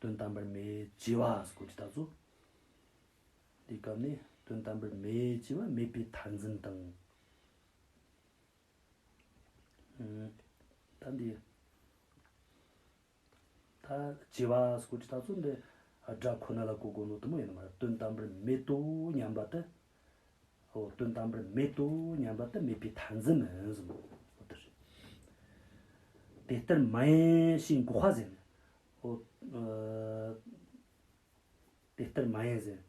དོན་དམ་པར་མེད་ཅེས་པ་ཟེར་གོ་དུས་ད་ཚོ། འདི་སྐབས་ནས་དོན་དམ་པར་མེད་ཅེས་པ་མེད་པའི་མཐར་འཛིན་དང་། ཨ། ད་འདི། ད་ཅེས་པ་ཟེར་གོ་དུས་ད་ཚོ་འདི་སྒྲ་ཁོ་ན་ལ་གོ་དགོས་ནོ་དེ་མོ་ཡིན་ནི་མ་རེད། དོན་དམ་པར་མེད་དོ་སྙམ་པ་དེ། ཨོ། དོན་དམ་པར་མེད་དོ་སྙམ་པ་དེ་མེད་པའི་མཐར་འཛིན་མིན་ཟེར་ནོ། ཨོ་དེ་རེད། དེ་ལྟར་མ་ཡིན་ཞེས་འགོག་པ་ཟེར་ནས། ཨོ། ཨ། དེ་ལྟར་མ་ཡིན་ཟེར།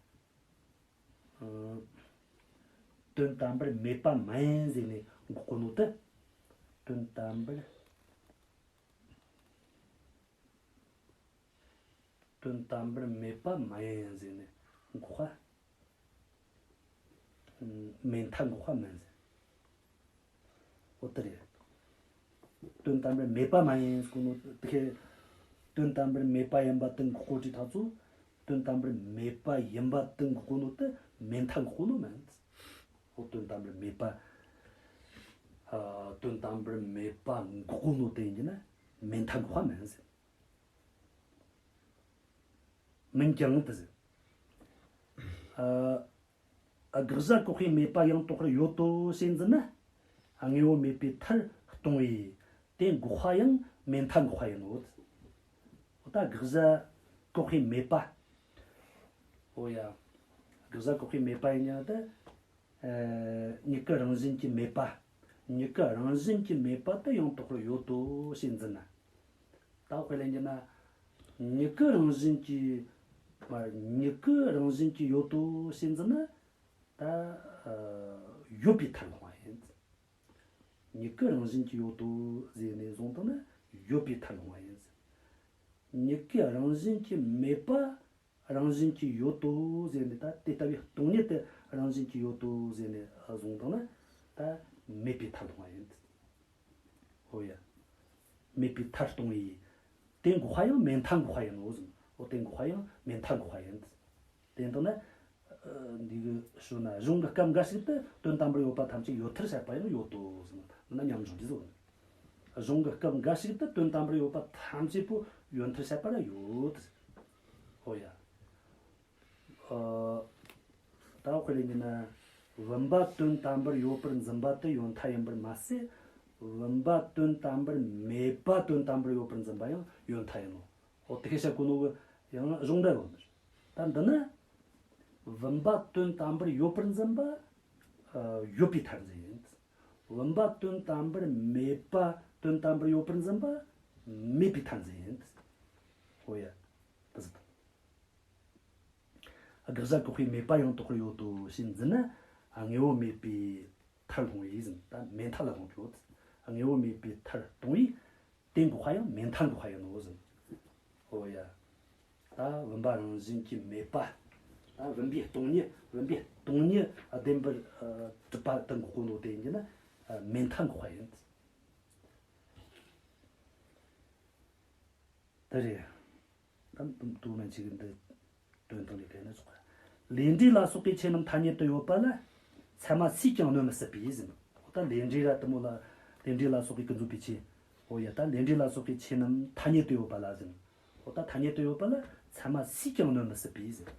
ཨ། དོན་དམ་པར་མེད་པ་མ་ཡིན་ཟེར་ནས་འགོག་གོ་ནོ་དེ། དོན་དམ་པར། དོན་དམ་པར་མེད་པ་མ་ཡིན་ཟེར་ནས་འགོག་པ། མེད་མཐར་འགོག་པ་མིན་ཟེར། འོ་དེ་རེད། དོན་དམ་པར་མེད་པ་མ་ཡིན་ཟེར་གོ་ནོ་དེ་ཁེ། དོན་དམ་པར་མེད་པ་ཡིན་པ་དེ་འགོག་གོ་དུས་ད་ཚོ། དོན་དམ་པར་མེད་པ་ཡིན་པ་དེ་འགོག་གོ་ནོ་དེ་མེད་མཐར་འགོག་གོ་ནོ་མིན། འོ་དོན་དམ་པར་མེད་པ། ཨ། དོན་དམ་པར་མེད་པ་འགོག་གོ་ནོ་དེ་ཡིན་གྱི་ན་མེད་མཐར་འགོག་པ་མིན་ཟེར། མིན་ཀྱང་དུ་ཟེར། ཨ། དགག་བྱ་བཀག་པའི་མེད་པ་ཡང་དག་པར་ཡོད་དོ་ཞེས་འཛིན་ན། དངོས་པོ་མེད་པའི་མཐར་ལྟུང་བས་དེ་འགོག་པ་ཡང་མེད་མཐར་འགོག་པ་ཡིན་ནོ། འོ་ད་དགག་བྱ་བཀག་པའི་མེད་པ། འོ་ཡ། དགག་བྱ་བཀག་པའི་མེད་པ་ཡིན་ཀྱང་དུ། ཨ། མྱུ་གུ་རང་བཞིན་གྱིས་མེད་པ། མྱུ་གུ་རང་བཞིན་གྱིས་མེད་པ་དེ་ཡང་དག་པར་ཡོད་དོ་ཞེས་འཛིན་ན། ད་དཔེ་ལེན་རྒྱུ་ན། མྱུ་གུ་རང་བཞིན་གྱིས། མ། མྱུ་གུ་རང་བཞིན་གྱིས་ཡོད་དོ་ཞེས་འཛིན་ན། ད། ཨ། ཡོད་པའི་མཐར་ལྷུང་བ་ཡིན། མྱུ་གུ་རང་བཞིན་གྱིས་ཡོད་དོ་ཟེར་ནས་བཟུང་བཏང་ན་ཡོད་པའི་མཐར་ལྷུང་བ་ཡིན། མྱུ་གུ་རང་བཞིན་གྱིས་མེད་པ། རང་བཞིན་གྱིས་ཡོད་དོ་ཟེར་ནས་ད་དེ་ལྟ་བུའི་སྟོང་ཉིད་དེ་རང་བཞིན་གྱིས་ཡོད་དོ་ཟེར་ནས་བཟུང་བཏང་ན་ད་མེད་པའི་མཐར་ལྷུང་བ་ཡིན། ཨོ་ཡ། མེད་པའི་མཐར་ལྟུང་བས། དེ་འགོག་པ་ཡང་མེད་མཐར་འགོག་པ་ཡིན་ནོ་ཟེར། ཨོ་དེ་འགོག་པ་ཡང་མེད་མཐར་འགོག་པ་ཡིན། དེ་ལྟ་ན། ཨ། འདི་གི་ཞུ་ན་གཞུང་གི་སྐབས་འགའ་ཞིག་ཏུ་དོན་དམ་པར་ཡོད་པ་ཐམས་ཅད་ཡོད་མཐར་བཤད་པ་ཡང་ཡོད་དོ་ཟེར་ན་མཉམ་འཇོག་འདི་ཟེར། གཞུང་གི་སྐབས་འགའ་ཞིག་ཏུ་དོན་དམ་པར་ཡོད་པ་ཐམས་ཅད་པོ་ཡོད་མཐར་བཤད་པ་ལ་ཡོད། ཨོ་ཡ། ཨ། ད་དཔེ་ལེན་གྱི་ན། བུམ་པ་དོན་དམ་པར་ཡོད་པར་འཛིན་པ་དེ་ཡོད་མཐའ་ཡིན་པར་མ་ཟད། བུམ་པ་དོན་དམ་པར་མེད་པ་དོན་དམ་པར་ཡོད་པར་འཛིན་པ་ཡང་ཡོད་མཐའ་ཡིན་ནོ། འོ་དེ་སྐད་བཤད་གོ་ནོ་གི་ཡང་གཞུང་འདྲ་ཡོད་ནི། ད་འདི་ནི། བུམ་པ་དོན་དམ་པར་ཡོད་པར་འཛིན་པ། ཨ། ཡོད་པའི་མཐར་འཛིན་ཡིན། བུམ་པ་དོན་དམ་པར་མེད་པ་དོན་དམ་པར་ཡོད་པར་འཛིན་པ། མེད་པའི་མཐར་འཛིན་ཡིན། འོ་ཡ། དེ་ཟེར། དགག་བྱ་བཀག་པའི་མེད་པ་ཡང་དག་པར་ཡོད་དོ་ཞེས་འཛིན་ན། དངོས་པོ་མེད་པའི་མཐར་ལྷུང་བས་ཟིན། ད་མེད་མཐའ་ལ་ལྷུང་གི་ཡོད། དངོས་པོ་མེད་པའི་མཐར་ལྟུང་བས། དེ་འགོག་པ་ཡང་མེད་མཐའ་འགོག་པ་ཡིན་ནོ་ཟིན། འོ་ཡ། ད་བུམ་པ་རང་བཞིན་གྱིས་མེད་པ། ད་བུམ་པའི་སྟོང་ཉིད། བུམ་པའི་སྟོང་ཉིད་བདེན་པར་ཨ་གྲུབ་པ་དེ་འགོག་གོ་ནོ་དེ་ཡིན་གྱི་ན། ཨ། མེད་མཐའ་འགོག་པ་ཡིན། དེ་རེད། ད་དུ་མན་ཆི་གི་འདི་དོན་དང་ལས་ཀ་ནི་ཚོགས། ལས་འབྲས་ལ་སོགས་པའི་ཆོས་རྣམས་ཐ་སྙད་དུ་ཡོད་པ་ལ་མཚན་མ་སུས་ཀྱང་གནོད་མི་སྲིད་པས་ཟིན། འོ་ད་ལས་འབྲས་ར་དུ་མོ་ལ། ལས་འབྲས་ལ་སོགས་པའི་ཀུན་རྫོབ་པའི་ཆོས། འོ་ཡ། ད་ལས་འབྲས་ལ་སོགས་པའི་ཆོས་རྣམས་ཐ་སྙད་དུ་ཡོད་པ་ལ་ཟིན། འོ་ད་ཐ་སྙད་དུ་ཡོད་པ་ལ་མཚན་མ་སུས་ཀྱང་གནོད་མི་སྲིད་པས་ཟིན།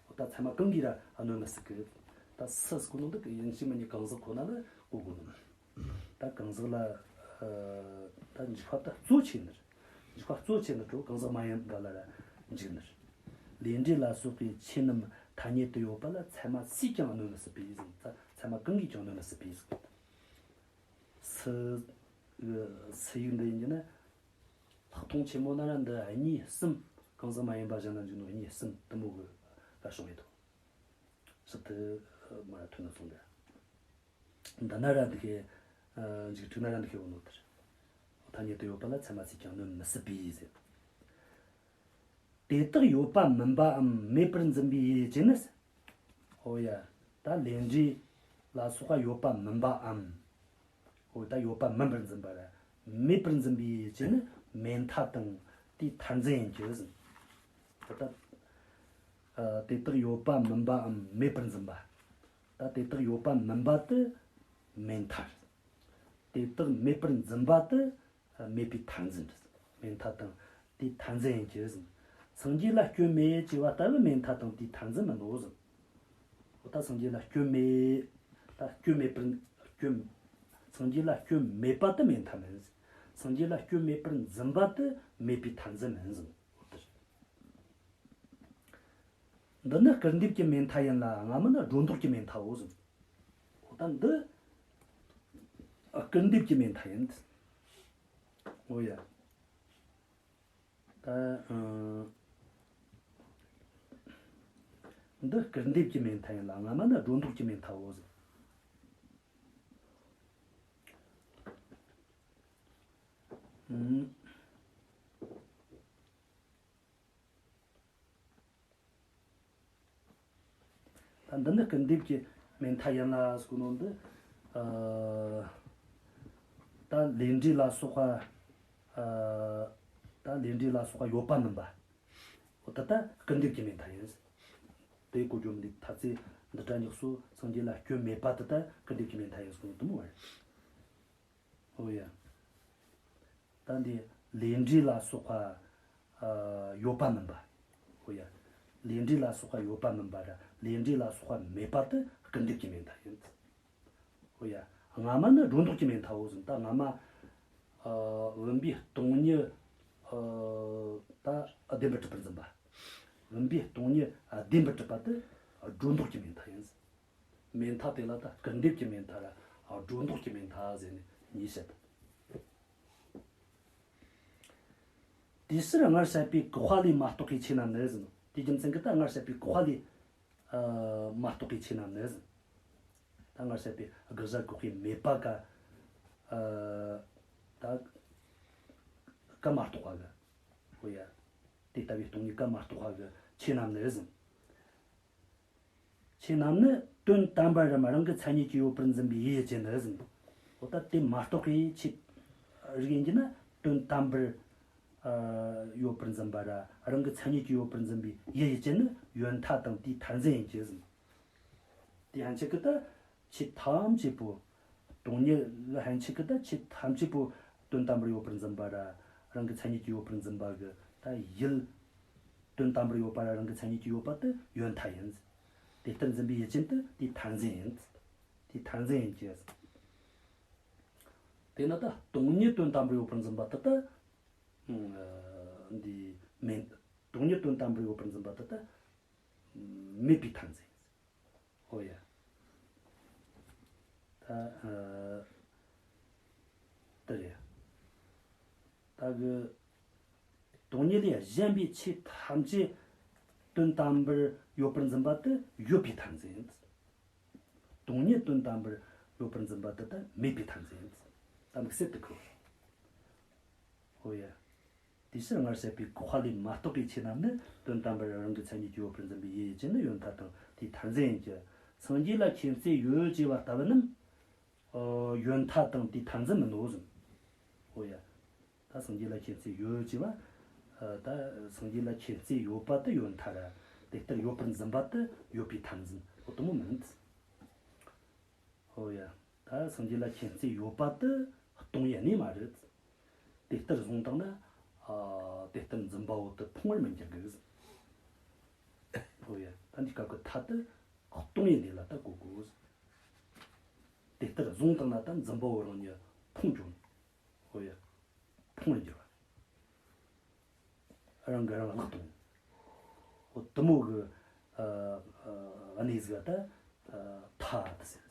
འོ་ད་མཚན་མ་གང་གིས་ར་གནོད་མི་སྲིད་གི། ད་སུ་ཟེར་གོ་ནོ་འདི་གི་ཡིན་གཅིག་མིན་གཉིས་གང་ཟག་ཁོ་ན་ལ་གོ་དགོས་ནོ། ད་གང་ཟག་ལ། ཨ། ད་འཇིགས་པ་ད་གཙོ་ཆེ་ནི་རེད། འཇིགས་པ་གཙོ་ཆེ་ནི་གཙོ་གང་ཟག་མ་ཡིན་པ་ལ་ར་འཇིགས་ནི་རེད། ལས་འབྲས་ལ་སོགས་པའི་ཆོས་རྣམས་ཐ་སྙད་དུ་ཡོད་པ་ལ་མཚན་མ་སུས་ཀྱང་གནོད་མི་སྲིད་པས་ཟིན། ད་མཚན་མ་གང་གིས་ཀྱང་གནོད་མི་སྲིད་པས་ཟིན། སུ། སུ་ཡིག་འདི་ཡིན་གྱི་ན། ལྷག་མཐོང་ཆེན་མོ་ན་ར་འདི་གཉིས་གསུམ། གང་ཟག་མ་ཡིན་པ་གཞན་ལ་འཇིགས་ནོ་གཉིས་གསུམ་དུ་མོ་གི་ལ་བྱུང་ཡོད་དོ། ཞིབ་ཏུ་མ་ཐོན་ན་སོང་འདི། འདི་ན་ར་འདི་ཁེ། ཨ། འཇིགས་འཁྲུག་ན་ར་འདི་ཁེ་འོ་ནོ་དེར། ཐ་སྙད་དུ་ཡོད་པ་ལ་མཚན་མ་སུས་ཀྱང་གནོད་མི་སྲིད་པས་ཟེར། དེ་དག་ཡོད་པ་མིན་པའམ་མེད་པར་འཛིན་པའི་ཡུལ་ཡུལ་ཅན་ནི། འོ་ཡ། ད་ལས་འབྲས་ལ་སོགས་པ་ཡོད་པ་མིན་པའམ། འོ་ད་ཡོད་པ་མིན་པར་འཛིན་པ་ར། མེད་པར་འཛིན་པའི་ཡུལ་ཡུལ་ཅན་ནི་མེད་མཐའ་དང་དེའི་མཐར་འཛིན་ཡིན་གྱི་ཟིན། འོ་ད། ཨ། དེ་དག་ཡོད་པ་མིན་པའམ་མེད་པར་འཛིན་པ། ད་དེ་དག་ཡོད་པ་མིན་པ་དེ་མེད་མཐའ་རེད། དེ་དག་མེད་པར་འཛིན་པ་དེ་མེད་པའི་མཐར་འཛིན་རེད། མེད་མཐའ་དང་དེའི་མཐར་འཛིན་ཡིན་གྱི་ཟིན། སངས་རྒྱས་ལ་སྐྱོན་མེད་ཅེས་པ་ལྟ་བུ་མེད་མཐའ་དང་དེའི་མཐར་འཛིན་མིན་ནོ་ཟིན། འོ་ད་སངས་རྒྱས་ལ་སྐྱོན་མེད། ད་སྐྱོན་མེད་པར་སྐྱོན། སངས་རྒྱས་ལ་སྐྱོན་མེད་པ་དེ་མེད་མཐའ་མིན་ཟིན། སངས་རྒྱས་ལ་སྐྱོན་མེད་པར་འཛིན་པ་དེ་མེད་པའི་མཐར་འཛིན་མིན་ཟིན། འོ་དེ་རེད། འདི་ནི་སྐུར་འདེབས་ཀྱི་མེད་མཐའ་ཡིན་ལ། སྔ་མ་ནི་སྒྲོ་འདོགས་ཀྱི་མེད་མཐའོ་ཟིན། འོ་ད་འདི་སྐུར་འདེབས་ཀྱི་མེད་མཐའ་ཡིན། འོ་ཡ། ད། ཨ། འདི་སྐུར་འདེབས་ཀྱི་མེད་མཐའ་ཡིན་ལ། སྔ་མ་ནི་སྒྲོ་འདོགས་ཀྱི་མེད་མཐའོ་ཟིན། ཨུམ། ད་འདི་ནི་སྐུར་འདེབས་ཀྱི་མེད་མཐའ་ཡིན་ལ་ཟེར་གོ་ནོ་འདི། ཨ། ད་ལས་འབྲས་ལ་སོགས་པ། ཨ། ད་ལས་འབྲས་ལ་སོགས་པ་ཡོད་པ་མིན་པ། འོ་ད་ད་སྐུར་འདེབས་ཀྱི་མེད་མཐའ་ཡིན། དེ་གོ་རྒྱུ་མི་འདུག་ཐ་ཚིག་འདི་སྒྲ་ཉག་སོ་སངས་རྒྱས་ལ་སྐྱོན་མེད་པ་དེ་ད་སྐུར་འདེབས་ཀྱི་མེད་མཐའ་ཡིན་ཟེར་གོ་ནོ་དུ་མོ་བ་རེད། འོ་ཡ། ད་འདི་ལས་འབྲས་ལ་སོགས་པ། ཨ། ཡོད་པ་མིན་པ། འོ་ཡ། ལས་འབྲས་ལ་སོགས་པ་ཡོད་པ་མིན་པ་ར་ལས་འབྲས་ལ་སོགས་པ་མེད་པ་དེ་སྐུར་འདེབས་ཀྱི་མེད་མཐའ་ཡིན། འོ་ཡ། སྔ་མ་ནི་སྒྲོ་འདོགས་ཀྱི་མེད་མཐའོ་ཟིན། ད་སྔ་མ། ཨ། བུམ་པའི་སྟོང་ཉིད། ཨ། ད་བདེན་པར་གྲུབ་པར་འཛིན་པ། བུམ་པའི་སྟོང་ཉིད་བདེན་པར་གྲུབ་པ་དེ་སྒྲོ་འདོགས་ཀྱི་མེད་མཐའ་ཡིན། མེད་མཐའ་དེ་ལ་ད་སྐུར་འདེབས་ཀྱི་མེད་མཐའ་ར་སྒྲོ་འདོགས་ཀྱི་མེད་མཐའ་ཟེར་ནས་གཉིས་བཤད། དེའི་ཕྱིར་སྔར་བཤད་པའི་བཀག་པ་ལས་མ་གཏོགས་པའི་ཆོས་རྣམས་ནི་ཟིན། དེའི་རྒྱུ་མཚན་གྱིས་ད་སྔར་བཤད་པའི་བཀག་པ་ལས། ཨ། མ་གཏོགས་པའི་ཆོས་རྣམས་ནི་ཟིན། ད་སྔར་བཤད་པའི་དགག་བྱ་བཀག་པའི་མེད་པ་ཀ། ཨ། ད་ཀ་མ་གཏོགས་པ་གི། འོ་ཡ། དེ་ལྟ་བུའི་སྟོང་ཉིད་ཀ་མ་གཏོགས་པ་གི་ཆོས་རྣམས་ནི་ཟིན། ཆོས་རྣམས་ནི་དོན་དམ་པར་རམ་རང་གི་མཚན་ཉིད་ཀྱིས་ཡོད་པར་འཛིན་པའི་ཡུལ་ཡུལ་ཅན་ནི་ཟིན། འོ་ད་དེ་མ་གཏོགས་པའི་ཆོས་རིགས་ཡིན་གྱི་ན་དོན་དམ་པར། ཨ། ཡོད་པར་འཛིན་པ་ར་རང་གི་མཚན་ཉིད་ཀྱིས་ཡོད་པར་འཛིན་པའི་ཡུལ་ཡུལ་ཅན་ནི་ཡོད་མཐའ་དང་དེའི་མཐར་འཛིན་ཡིན་གྱི་ཟིན། དེ་ཡན་ཆད་ཀྱི་ད་ཆོས་ཐམས་ཅད་པོ། སྟོང་ཉིད་ལ་ཡན་ཆད་ཀྱི་ད་ཆོས་ཐམས་ཅད་པོ་དོན་དམ་པར་ཡོད་པར་འཛིན་པ་ར་རང་གི་མཚན་ཉིད་ཀྱིས་ཡོད་པར་འཛིན་པ་གི་ད་ཡུལ། དོན་དམ་པར་ཡོད་པ་ར་རང་གི་མཚན་ཉིད་ཀྱིས་ཡོད་པ་དེ་ཡོད་མཐའ་ཡིན། དེ་ལྟར་འཛིན་པའི་ཡུལ་ཅན་དེ་དེའི་མཐར་འཛིན་ཡིན། དེའི་མཐར་འཛིན་ཡིན་གྱི། དེས་ན་ད་སྟོང་ཉིད་དོན་དམ་པར་ཡོད་པར་འཛིན་པ་དེ་ད། ཨ། འདི་མེད། སྟོང་ཉིད་དོན་དམ་པར་ཡོད་པར་འཛིན་པ་དེ་ད་མེད་པའི་མཐར་འཛིན་ཡིན། ཨོ་ཡ། ད། ཨ། དེ་རེད། ད་གི་སྟོང་ཉིད་ལས་གཞན་པའི་ཆོས་ཐམས་ཅད་དོན་དམ་པར་ཡོད་པར་འཛིན་པ་དེ་ཡོད་པའི་མཐར་འཛིན་ཡིན། སྟོང་ཉིད་དོན་དམ་པར་ཡོད་པར་འཛིན་པ་དེ་ད་མེད་པའི་མཐར་འཛིན་ཡིན། ད་དམིགས་བསལ་དུ་ཁོ། ཨོ་ཡ། དེའི་ཕྱིར་སྔར་བཤད་པའི་བཀག་པ་ལས་མ་གཏོགས་པའི་ཆོས་རྣམས་ནི་དོན་དམ་པར་རང་གི་མཚན་ཉིད་ཀྱིས་ཡོད་པར་འཛིན་པའི་ཡུལ་ཡུལ་ཅན་ནི་ཡོད་མཐའ་དང་དེའི་མཐར་འཛིན་ཡིན་གྱི། སངས་རྒྱས་ལ་ཁྱད་མཚར་ཡོད་ཅེས་པ་ལྟ་བུ་རྣམས། ཨོ། ཡོད་མཐའ་དང་དེའི་མཐར་འཛིན་མིན་ནོ་གསུངས། ཨོ་ཡ། ད་སངས་རྒྱས་ལ་ཁྱད་མཚར་ཡོད་ཅེས་པ། ཨ། ད་སངས་རྒྱས་ལ་ཁྱད་མཚར་ཡོད་པ་དེ་ཡོད་མཐའ་ར། དེ་ལྟར་ཡོད་པར་འཛིན་པ་དེ་ཡོད་པའི་མཐར་འཛིན། ཨོ། དེ་མོ་མིན། ཨོ་ཡ། ད་སངས་རྒྱས་ལ་ཁྱད་མཚར་ཡོད་པ་དེ་སྟོང་ཡ་ནི་མ་རེད། དེ་ལྟར་བཟུང་བཏང་ན། ཨ། དེ་ལྟར་འཛིན་པ་བོ་དེ་ཕུང་བར་མི་འགྱུར་གི། ཨོ་ཡ། ད་འདི་སྐབས་ཀྱི་མཐའ་དེ་སྟོང་ཡིན་ནི་ལ་ད་གོ་དགོས། དེ་ལྟར་བཟུང་བཏང་ན་ད་འཛིན་པ་བོ་རང་ཉིད་ཕུང་འགྱུར། ཨོ་ཡ། ཕུང་བར་འགྱུར་བ། རང་གིས་རང་བརླག་གཏོང་། འོ་དེ་མོ་གི། ཨ། ཨ། གནས་ཟིག་ད། ཨ། མཐའ་དེ་ཟེར།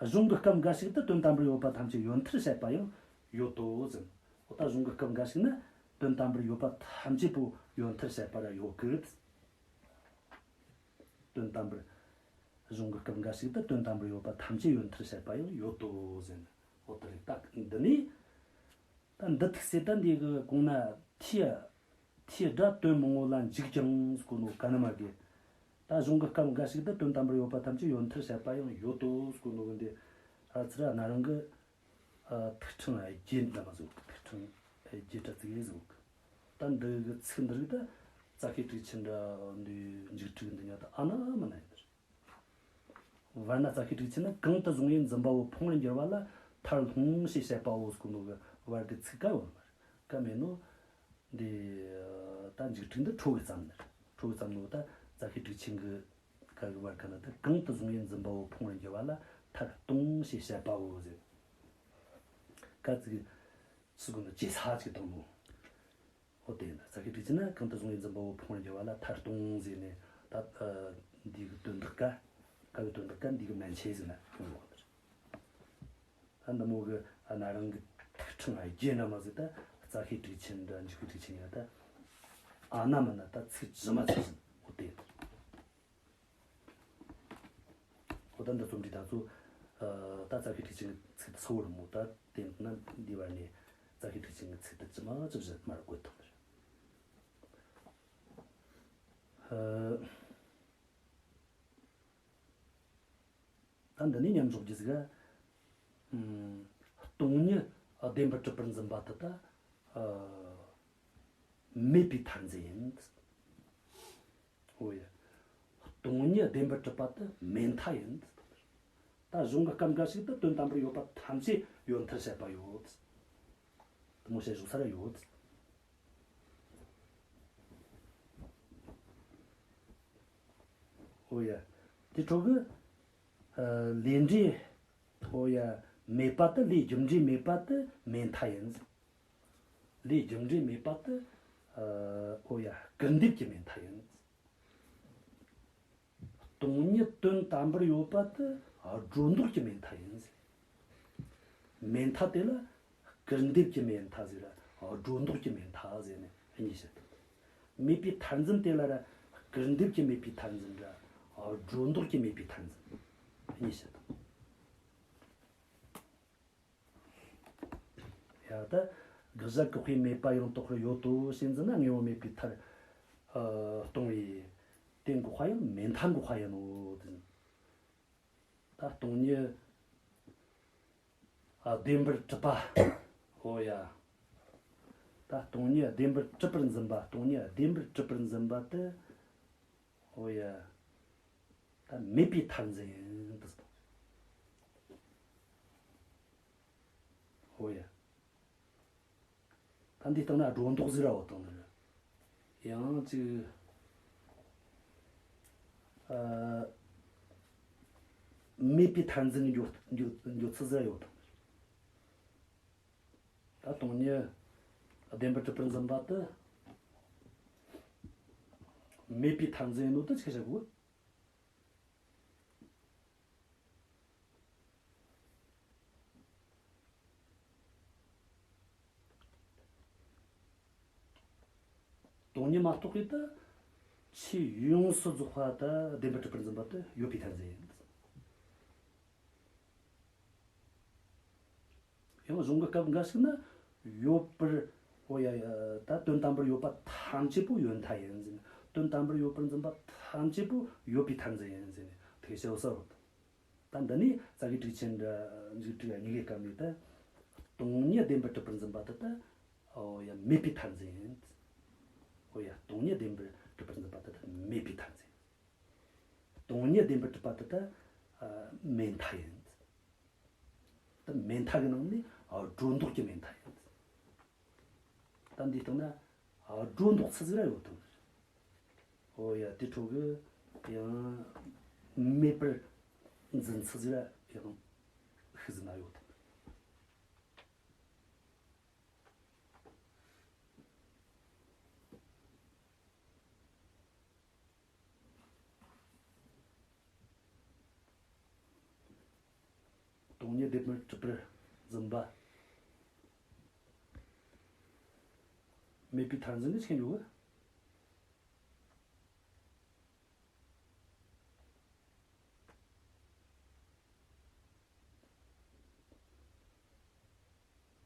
གཞུང་གི་སྐབས་འགའ་ཞིག་ཏུ་དོན་དམ་པར་ཡོད་པ་ཐམས་ཅད་ཡོད་མཐར་བཤད་པ་ཡང་ཡོད་དོ་ཟེར། འོ་ད་གཞུང་གི་སྐབས་འགའ་ཞིག་ན་དོན་དམ་པར་ཡོད་པ་ཐམས་ཅད་པོ་ཡོད་མཐར་བཤད་པ་ར་ཡོད་གི། དོན་དམ་པར། གཞུང་གི་སྐབས་འགའ་ཞིག་ཏུ་དོན་དམ་པར་ཡོད་པ་ཐམས་ཅད་ཡོད་མཐར་བཤད་པ་ཡང་ཡོད་དོ་ཟེར་ནས། འོ་དེ་རེད། ད་འདི་ནས། ད་འདི་ཐུག་ཚེ་ད་འདི་གི་གོང་ན་མཐའི། མཐའི་སྒྲ་དོན་མང་བོ་ལ་འཇུག་ཀྱང་ཟེར་གོ་ནོ་ག་ནི་མ་གི། ད་གཞུང་གི་སྐབས་འགའ་ཞིག་ཏུ་དོན་དམ་པར་ཡོད་པ་ཐམས་ཅད་ཡོད་མཐར་བཤད་པ་ཡང་ཡོད་དོ་ཟེར་གོ་ནོ་གི་འདི། ཨ་ཙི་ར་ན་རང་གི། ཨ། ཐིག་ཕྲེང་བརྒྱད་འདྲ་མ་ཟིག་ཡོད་གི། ཐིག་ཕྲེང་བརྒྱད་འདྲ་ཙིག་གེ་ཟིག་ཡོད་གི། ད་འདི་གི་ཚིག་འདི་རིགས་ད་རྩ་ཤེ་ཊཱིཀ་ཆེན་འདྲ་འདི་འཇིགས་ཊཱིཀ་འདི་ཉག་ད་ཨ་ན་མ་ན་ཡིན་ནི་རེད། བར་ན་རྩ་ཤེ་ཊཱིཀ་ཆེན་ན་གང་དུ་བཟུང་བའི་འཛིན་པ་བོ་ཕུང་བར་འགྱུར་བ་ལ་མཐར་ལྷུང་ཞེས་བཤད་པའོ་ཟེར་གོ་ནོ་གི་བར་གི་ཚིག་ག་ཡོད་ནི་མ་རེད། ག་མེད་ནོ། འདི་ད་འཇིགས་ཊཱིཀ་འདི་ཁྲོ་གི་བརྩམས་ནི་རེད། ཁྲོ་གི་བརྩམས་ནོ་ད་རྩ་ཤེ་ཊཱིཀ་ཆེན་གི་ག་གི་བར་ག་ན་ད་གང་དུ་བཟུང་བའི་འཛིན་པའོ་ཕུང་བར་འགྱུར་བ་ལ་མཐར་ལྟུང་ཞེས་བཤད་པའོ་ཟེར། ག་ཙིག་ཚིག་གོ་ནོ་ཇེ་ས་ཅིག་བཏང་ནོ། འོ་དེ་ཡིན་ད། རྩ་ཤེ་ཊཱིཀ་ཆེན་ན་གང་དུ་བཟུང་བའི་འཛིན་པའོ་ཕུང་བར་འགྱུར་བ་ལ་མཐར་ལྟུང་ཟེར་ནས་ད། ཨ། འདི་གི་དོན་དག་ག་ག་གི་དོན་དག་ག་འདི་གི་མན་ཆད་ཟེར་ན་ཡོང་གོ་ནི་རེད། ད་འདི་མོ་གི་ཨ་ན་རང་གི་ཐིག་ཕྲེང་བརྒྱད་འདྲ་མ་ཟིག་ད་རྩ་ཤེ་ཊཱིཀ་ཆེན་འདྲ་འཇིགས་ཊཱིཀ་ཆེན་ཡ་ད་ཨ་ན་མ་ན་ད་ཚིག་ཇི་མ་ཇི་བཞིན་འོ་དེ། འོ་ད་འདི་རྩོམ་སྒྲིག་ད་ཚོ། ཨ། ད་རྩ་ཤེ་ཊཱིཀ་ཆེན་གི་ཚིག་ད་གསལ་བོ་རེད་མོ། ད་དེ་ན་འདི་བར་ནས་རྩ་ཤེ་ཊཱིཀ་ཆེན་གི་ཚིག་ད་ཇི་མ་ཇི་བཞིན་མར་བཀོད་ཐུབ་ནི་རེད། ཨ། ད་འདི་ནས་མཉམ་འཇོག་རྒྱུ་ཟིག་ག་ཨུམ། སྟོང་ཉིད་བདེན་པར་གྲུབ་པར་འཛིན་པ་དེ་ད། ཨ། མེད་པའི་མཐར་འཛིན་ཡིན། འོ་ཡ། སྟོང་ཉིད་བདེན་པར་གྲུབ་པ་དེ་མེད་མཐའ་ཡིན། ད་གཞུང་གི་སྐབས་འགའ་ཞིག་ཏུ་དོན་དམ་པར་ཡོད་པ་ཐམས་ཅད་ཡོད་མཐར་བཤད་པ་ཡོད། དེ་མོ་བཤད་བཞག་ས་ར་ཡོད། འོ་ཡ། དེ་འཕྲོ་གི། ཨ། ལས་འབྲས། འོ་ཡ། མེད་པ་དེ། ལས་རྒྱུ་འབྲས་མེད་པ་དེ་མེད་མཐའ་ཡིན། ལས་རྒྱུ་འབྲས་མེད་པ་དེ། ཨ། འོ་ཡ། སྐུར་འདེབས་ཀྱི་མེད་མཐའ་ཡིན། སྟོང་ཉིད་དོན་དམ་པར་ཡོད་པ་དེ་སྒྲོ་འདོགས་ཀྱི་མེད་མཐའ་ཡིན། མེད་མཐའ་དེ་ལ་སྐུར་འདེབས་ཀྱི་མེད་མཐའ་ཟེར་ར་སྒྲོ་འདོགས་ཀྱི་མེད་མཐའ་ཟེར་ནས་གཉིས་བཤད་དོ། མེད་པའི་མཐར་འཛིན་དེ་ལ་ར་སྐུར་འདེབས་ཀྱི་མེད་པའི་མཐར་འཛིན་ར་སྒྲོ་འདོགས་ཀྱི་མེད་པའི་མཐར་འཛིན་གཉིས་བཤད་དོ། ཡ། ད་དགག་བྱ་བཀག་པའི་མེད་པ་ཡང་དག་པར་ཡོད་དོ་ཞེས་འཛིན་ན་དངོས་པོ་མེད་པའི་མཐར། ཨ། ལྟུང་བས། དེ་འགོག་པ་ཡང་མེད་མཐའ་འགོག་པ་ཡིན་ནོ། ད་སྟོང་ཉིད། ཨ། བདེན་པར་གྲུབ་པ། འོ་ཡ། ད་སྟོང་ཉིད་བདེན་པར་གྲུབ་པར་འཛིན་པ། སྟོང་ཉིད་བདེན་པར་གྲུབ་པར་འཛིན་པ་དེ། འོ་ཡ། ད་མེད་པའི་མཐར་འཛིན་ཡིན་དུ་སོང་། འོ་ཡ། ད་འདི་བཏང་ན་སྒྲོ་འདོགས་ཟིག་ར་འོ་བཏང་ནི་རེད། ཡང་ཅིག་ཨ། མེད་པའི་མཐར་འཛིན་གྱི་འགྱོ་འགྱོ་འགྱོ་ཚུལ་ཟེར་ཡོད་དང་། ད་སྟོང་ཉིད་བདེན་པར་གྲུབ་པར་འཛིན་པ་དེ་མེད་པའི་མཐར་འཛིན་ཡིན་ནོ་དེ་ཆི་བྱ་དགོས། སྟོང་ཉིད་མ་རྟོགས་པའི་དེ་ཆོས་ཡོངས་སུ་རྫོགས་པ་དེ་བདེན་པར་གྲུབ་པར་འཛིན་པ་དེ་ཡོད་པའི་མཐར་འཛིན་ཡིན། ཡང་གཞུང་གི་སྐབས་འགའ་ཞིག་ན་ཡོད་པར། འོ་ཡ་ཡ། ད་དོན་དམ་པར་ཡོད་པ་ཐམས་ཅད་པོ་ཡོད་མཐའ་ཡིན་ཟེར་ནས། དོན་དམ་པར་ཡོད་པར་འཛིན་པ་ཐམས་ཅད་པོ་ཡོད་པའི་མཐར་འཛིན་ཡིན་ཟེར་ནས་དེ་བཤད་ཡོད་ས་རེད། ད་འདི་ནས་རྩ་བའི་གྲུབ་ཆེན་འདྲ་འཇུག་འགྲིག་གཉིས་ཀའི་སྐབས་ནས་ད་སྟོང་ཉིད་བདེན་པར་གྲུབ་པར་འཛིན་པ་དེ་ད། འོ་ཡ། མེད་པའི་མཐར་འཛིན་ཡིན། འོ་ཡ། སྟོང་ཉིད་བདེན་པར་གྲུབ་པར་འཛིན་པ་དེ་ད་མེད་པའི་མཐར་འཛིན། སྟོང་ཉིད་བདེན་པར་གྲུབ་པ་དེ་ད་མེད་མཐའ་ཡིན། ད་མེད་མཐའ་གི་ནང་ནས་སྒྲོ་འདོགས་ཀྱི་མེད་མཐའ་ཡིན། ད་འདིའི་སྟེང་ན་སྒྲོ་འདོགས་ཚུལ་ཟིག་ར་ཡོད་དམ། འོ་ཡ། དེ་འཕྲོ་གི་ཡང་མེད་པར་འཛིན་ཚུལ་ཟིག་ར་ཡང་ཤུགས་ཟིན་ན་ཡོད་དམ། སྟོང་ཉིད་བདེན་པར་གྲུབ་པར་འཛིན་པ། མེད་པའི་མཐར་འཛིན་ནི་ཆི་ཡོད།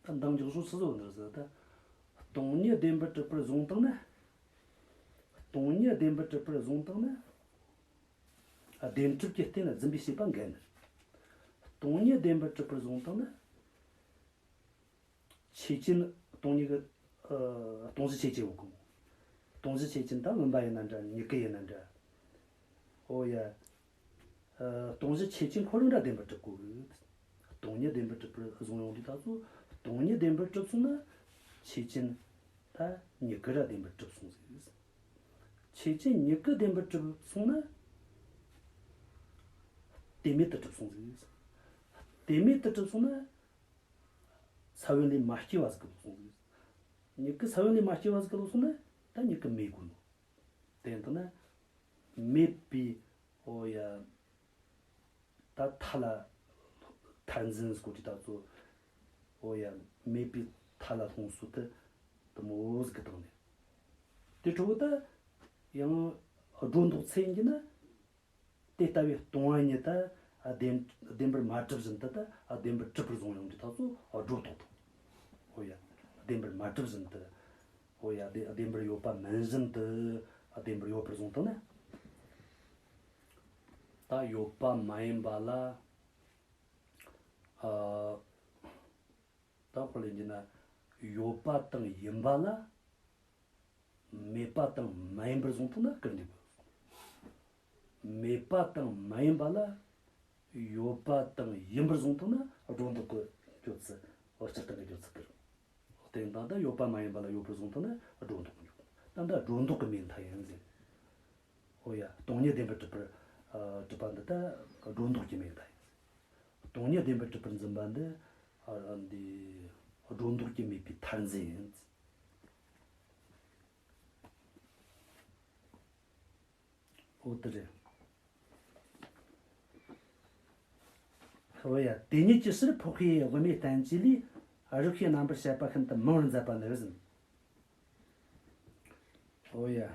ད་འདང་རྒྱག་ཕྱོགས་སུ་བཟོ་འདིར་ཟེར་ད། སྟོང་ཉིད་བདེན་པར་གྲུབ་པར་བཟུང་བཏང་ན། སྟོང་ཉིད་བདེན་པར་གྲུབ་པར་བཟུང་བཏང་ན། བདེན་གྲུབ་ཀྱི་རྟེན་འཛིན་པའི་བྱེད་པ་འགལ་ནི། སྟོང་ཉིད་བདེན་པར་གྲུབ་པར་བཟུང་བཏང་ན། ཆོས་ཅན། སྟོང་ཉིད་ཀྱི། ཨ། སྟོང་གཞི་ཆོས་ཅན་ཡོད་གོ། སྟོང་གཞི་ཆོས་ཅན་དང་བུམ་པ་ཡིན་ན་འདྲ། མྱུ་གུ་ཡིན་ན་འདྲ། འོ་ཡ། ཨ། སྟོང་གཞི་ཆོས་ཅན་ཁོ་རང་འདྲ་བདེན་པར་གྲུབ་དགོས་གི། སྟོང་ཉིད་བདེན་པར་གྲུབ་པར་བཟུང་ཡོང་དུས་ད་ཚོ་སྟོང་ཉིད་བདེན་པར་གྲུབ་སོང་ན་ཆོས་ཅན་ད་མྱུ་གུ་ར་བདེན་པར་གྲུབ་སོང་ཟིག། ཆོས་ཅན་མྱུ་གུ་བདེན་པར་གྲུབ་སོང་ན་དེ་མེད་དུ་གྲུབ་སོང་ཟིག། དེ་མེད་དུ་གྲུབ་སོང་ན། ས་བོན་ལས་མ་སྐྱེས་པ་ཟིག་གི་ལོག་སོང་ཟིག། མྱུ་གུ་ས་བོན་ལས་མ་སྐྱེས་པ་ཟིག་གི་ལོག་སོང་ན་ད་མྱུ་གུ་མེད་དགོས་ནོ། དེ་ཡིན་ན་མེད་པའི། འོ་ཡ། ད་མཐའ་ལ་མཐར་འཛིན་སྐོར་གྱི་ད་ཚོ། འོ་ཡ། མེད་པའི་མཐའ་ལ་ལྷུང་སོ་དེ་དེ་མོ་ཟིག་གི་སྟེང་ནས། དེ་འཕྲོ་བོ་ད་ཡང་སྒྲོ་འདོགས་ཚུལ་ཡིན་གྱི་ན། དེ་ལྟ་བུའི་སྟོང་པ་ཉིད་ད་བདེན་བདེན་པར་མ་གྲུབ་བཞིན་དུ་ད་བདེན་པར་གྲུབ་པར་བཟུང་ཡོང་དུས་ད་ཚོ་སྒྲོ་འདོགས་དང་། འོ་ཡ། བདེན་པར་མ་གྲུབ་བཞིན་དུ། འོ་ཡ། བདེ་བདེན་པར་ཡོད་པ་མིན་བཞིན་དུ་བདེན་པར་ཡོད་པར་བཟུང་བཏང་ན། ད་ཡོད་པ་མ་ཡིན་པ་ལ། ཨ། ད་དཔེ་ལེན་རྒྱུ་ན་ཡོད་པ་དང་ཡིན་པ་ལ། མེད་པ་དང་མ་ཡིན་པར་བཟུང་ཐུབ་ན་སྐུར་འདེབས། མེད་པ་དང་མ་ཡིན་པ་ལ་ཡོད་པ་དང་ཡིན་པར་བཟུང་ཐུབ་ན་སྒྲོ་འདོགས་ཀྱི་སྤྱོད་ཚུལ། འོ། སྤྱིར་བཏང་གི་སྤྱོད་ཚུལ་སྐུར། དེ་ཡིན་ད་ལྟ་ཡོད་པ་མ་ཡིན་པ་ལ་ཡོད་པར་བཟུང་ཐུབ་ན་སྒྲོ་འདོགས་ཀྱི་འཇུག། ད་ལྟ་སྒྲོ་འདོགས་ཀྱི་མེད་མཐའ་ཡིན་ཟེར། འོ་ཡ། སྟོང་ཉིད་བདེན་པར་གྲུབ་པར། ཨ། གྲུབ་པ་འདི་ད་སྒྲོ་འདོགས་ཀྱི་མེད་མཐའ་ཡིན་ཟེར། སྟོང་ཉིད་བདེན་པར་གྲུབ་པར་འཛིན་པ་འདི། ཨ། འདི་སྒྲོ་འདོགས་ཀྱི་མེད་པའི་མཐར་འཛིན་ཡིན། འོ་དེ་རེད། འོ་ཡ། དེ་ཉིད་ཀྱི་ཕྱིར་འཕགས་པའི་དབུ་མའི་བསྟན་བཅོས་ལས་རིགས་པའི་རྣམ་པར་བཤད་པ་ཤིན་ཏུ་མང་བར་མཛད་པ་ནི་ཟེར། འོ་ཡ། ཨ།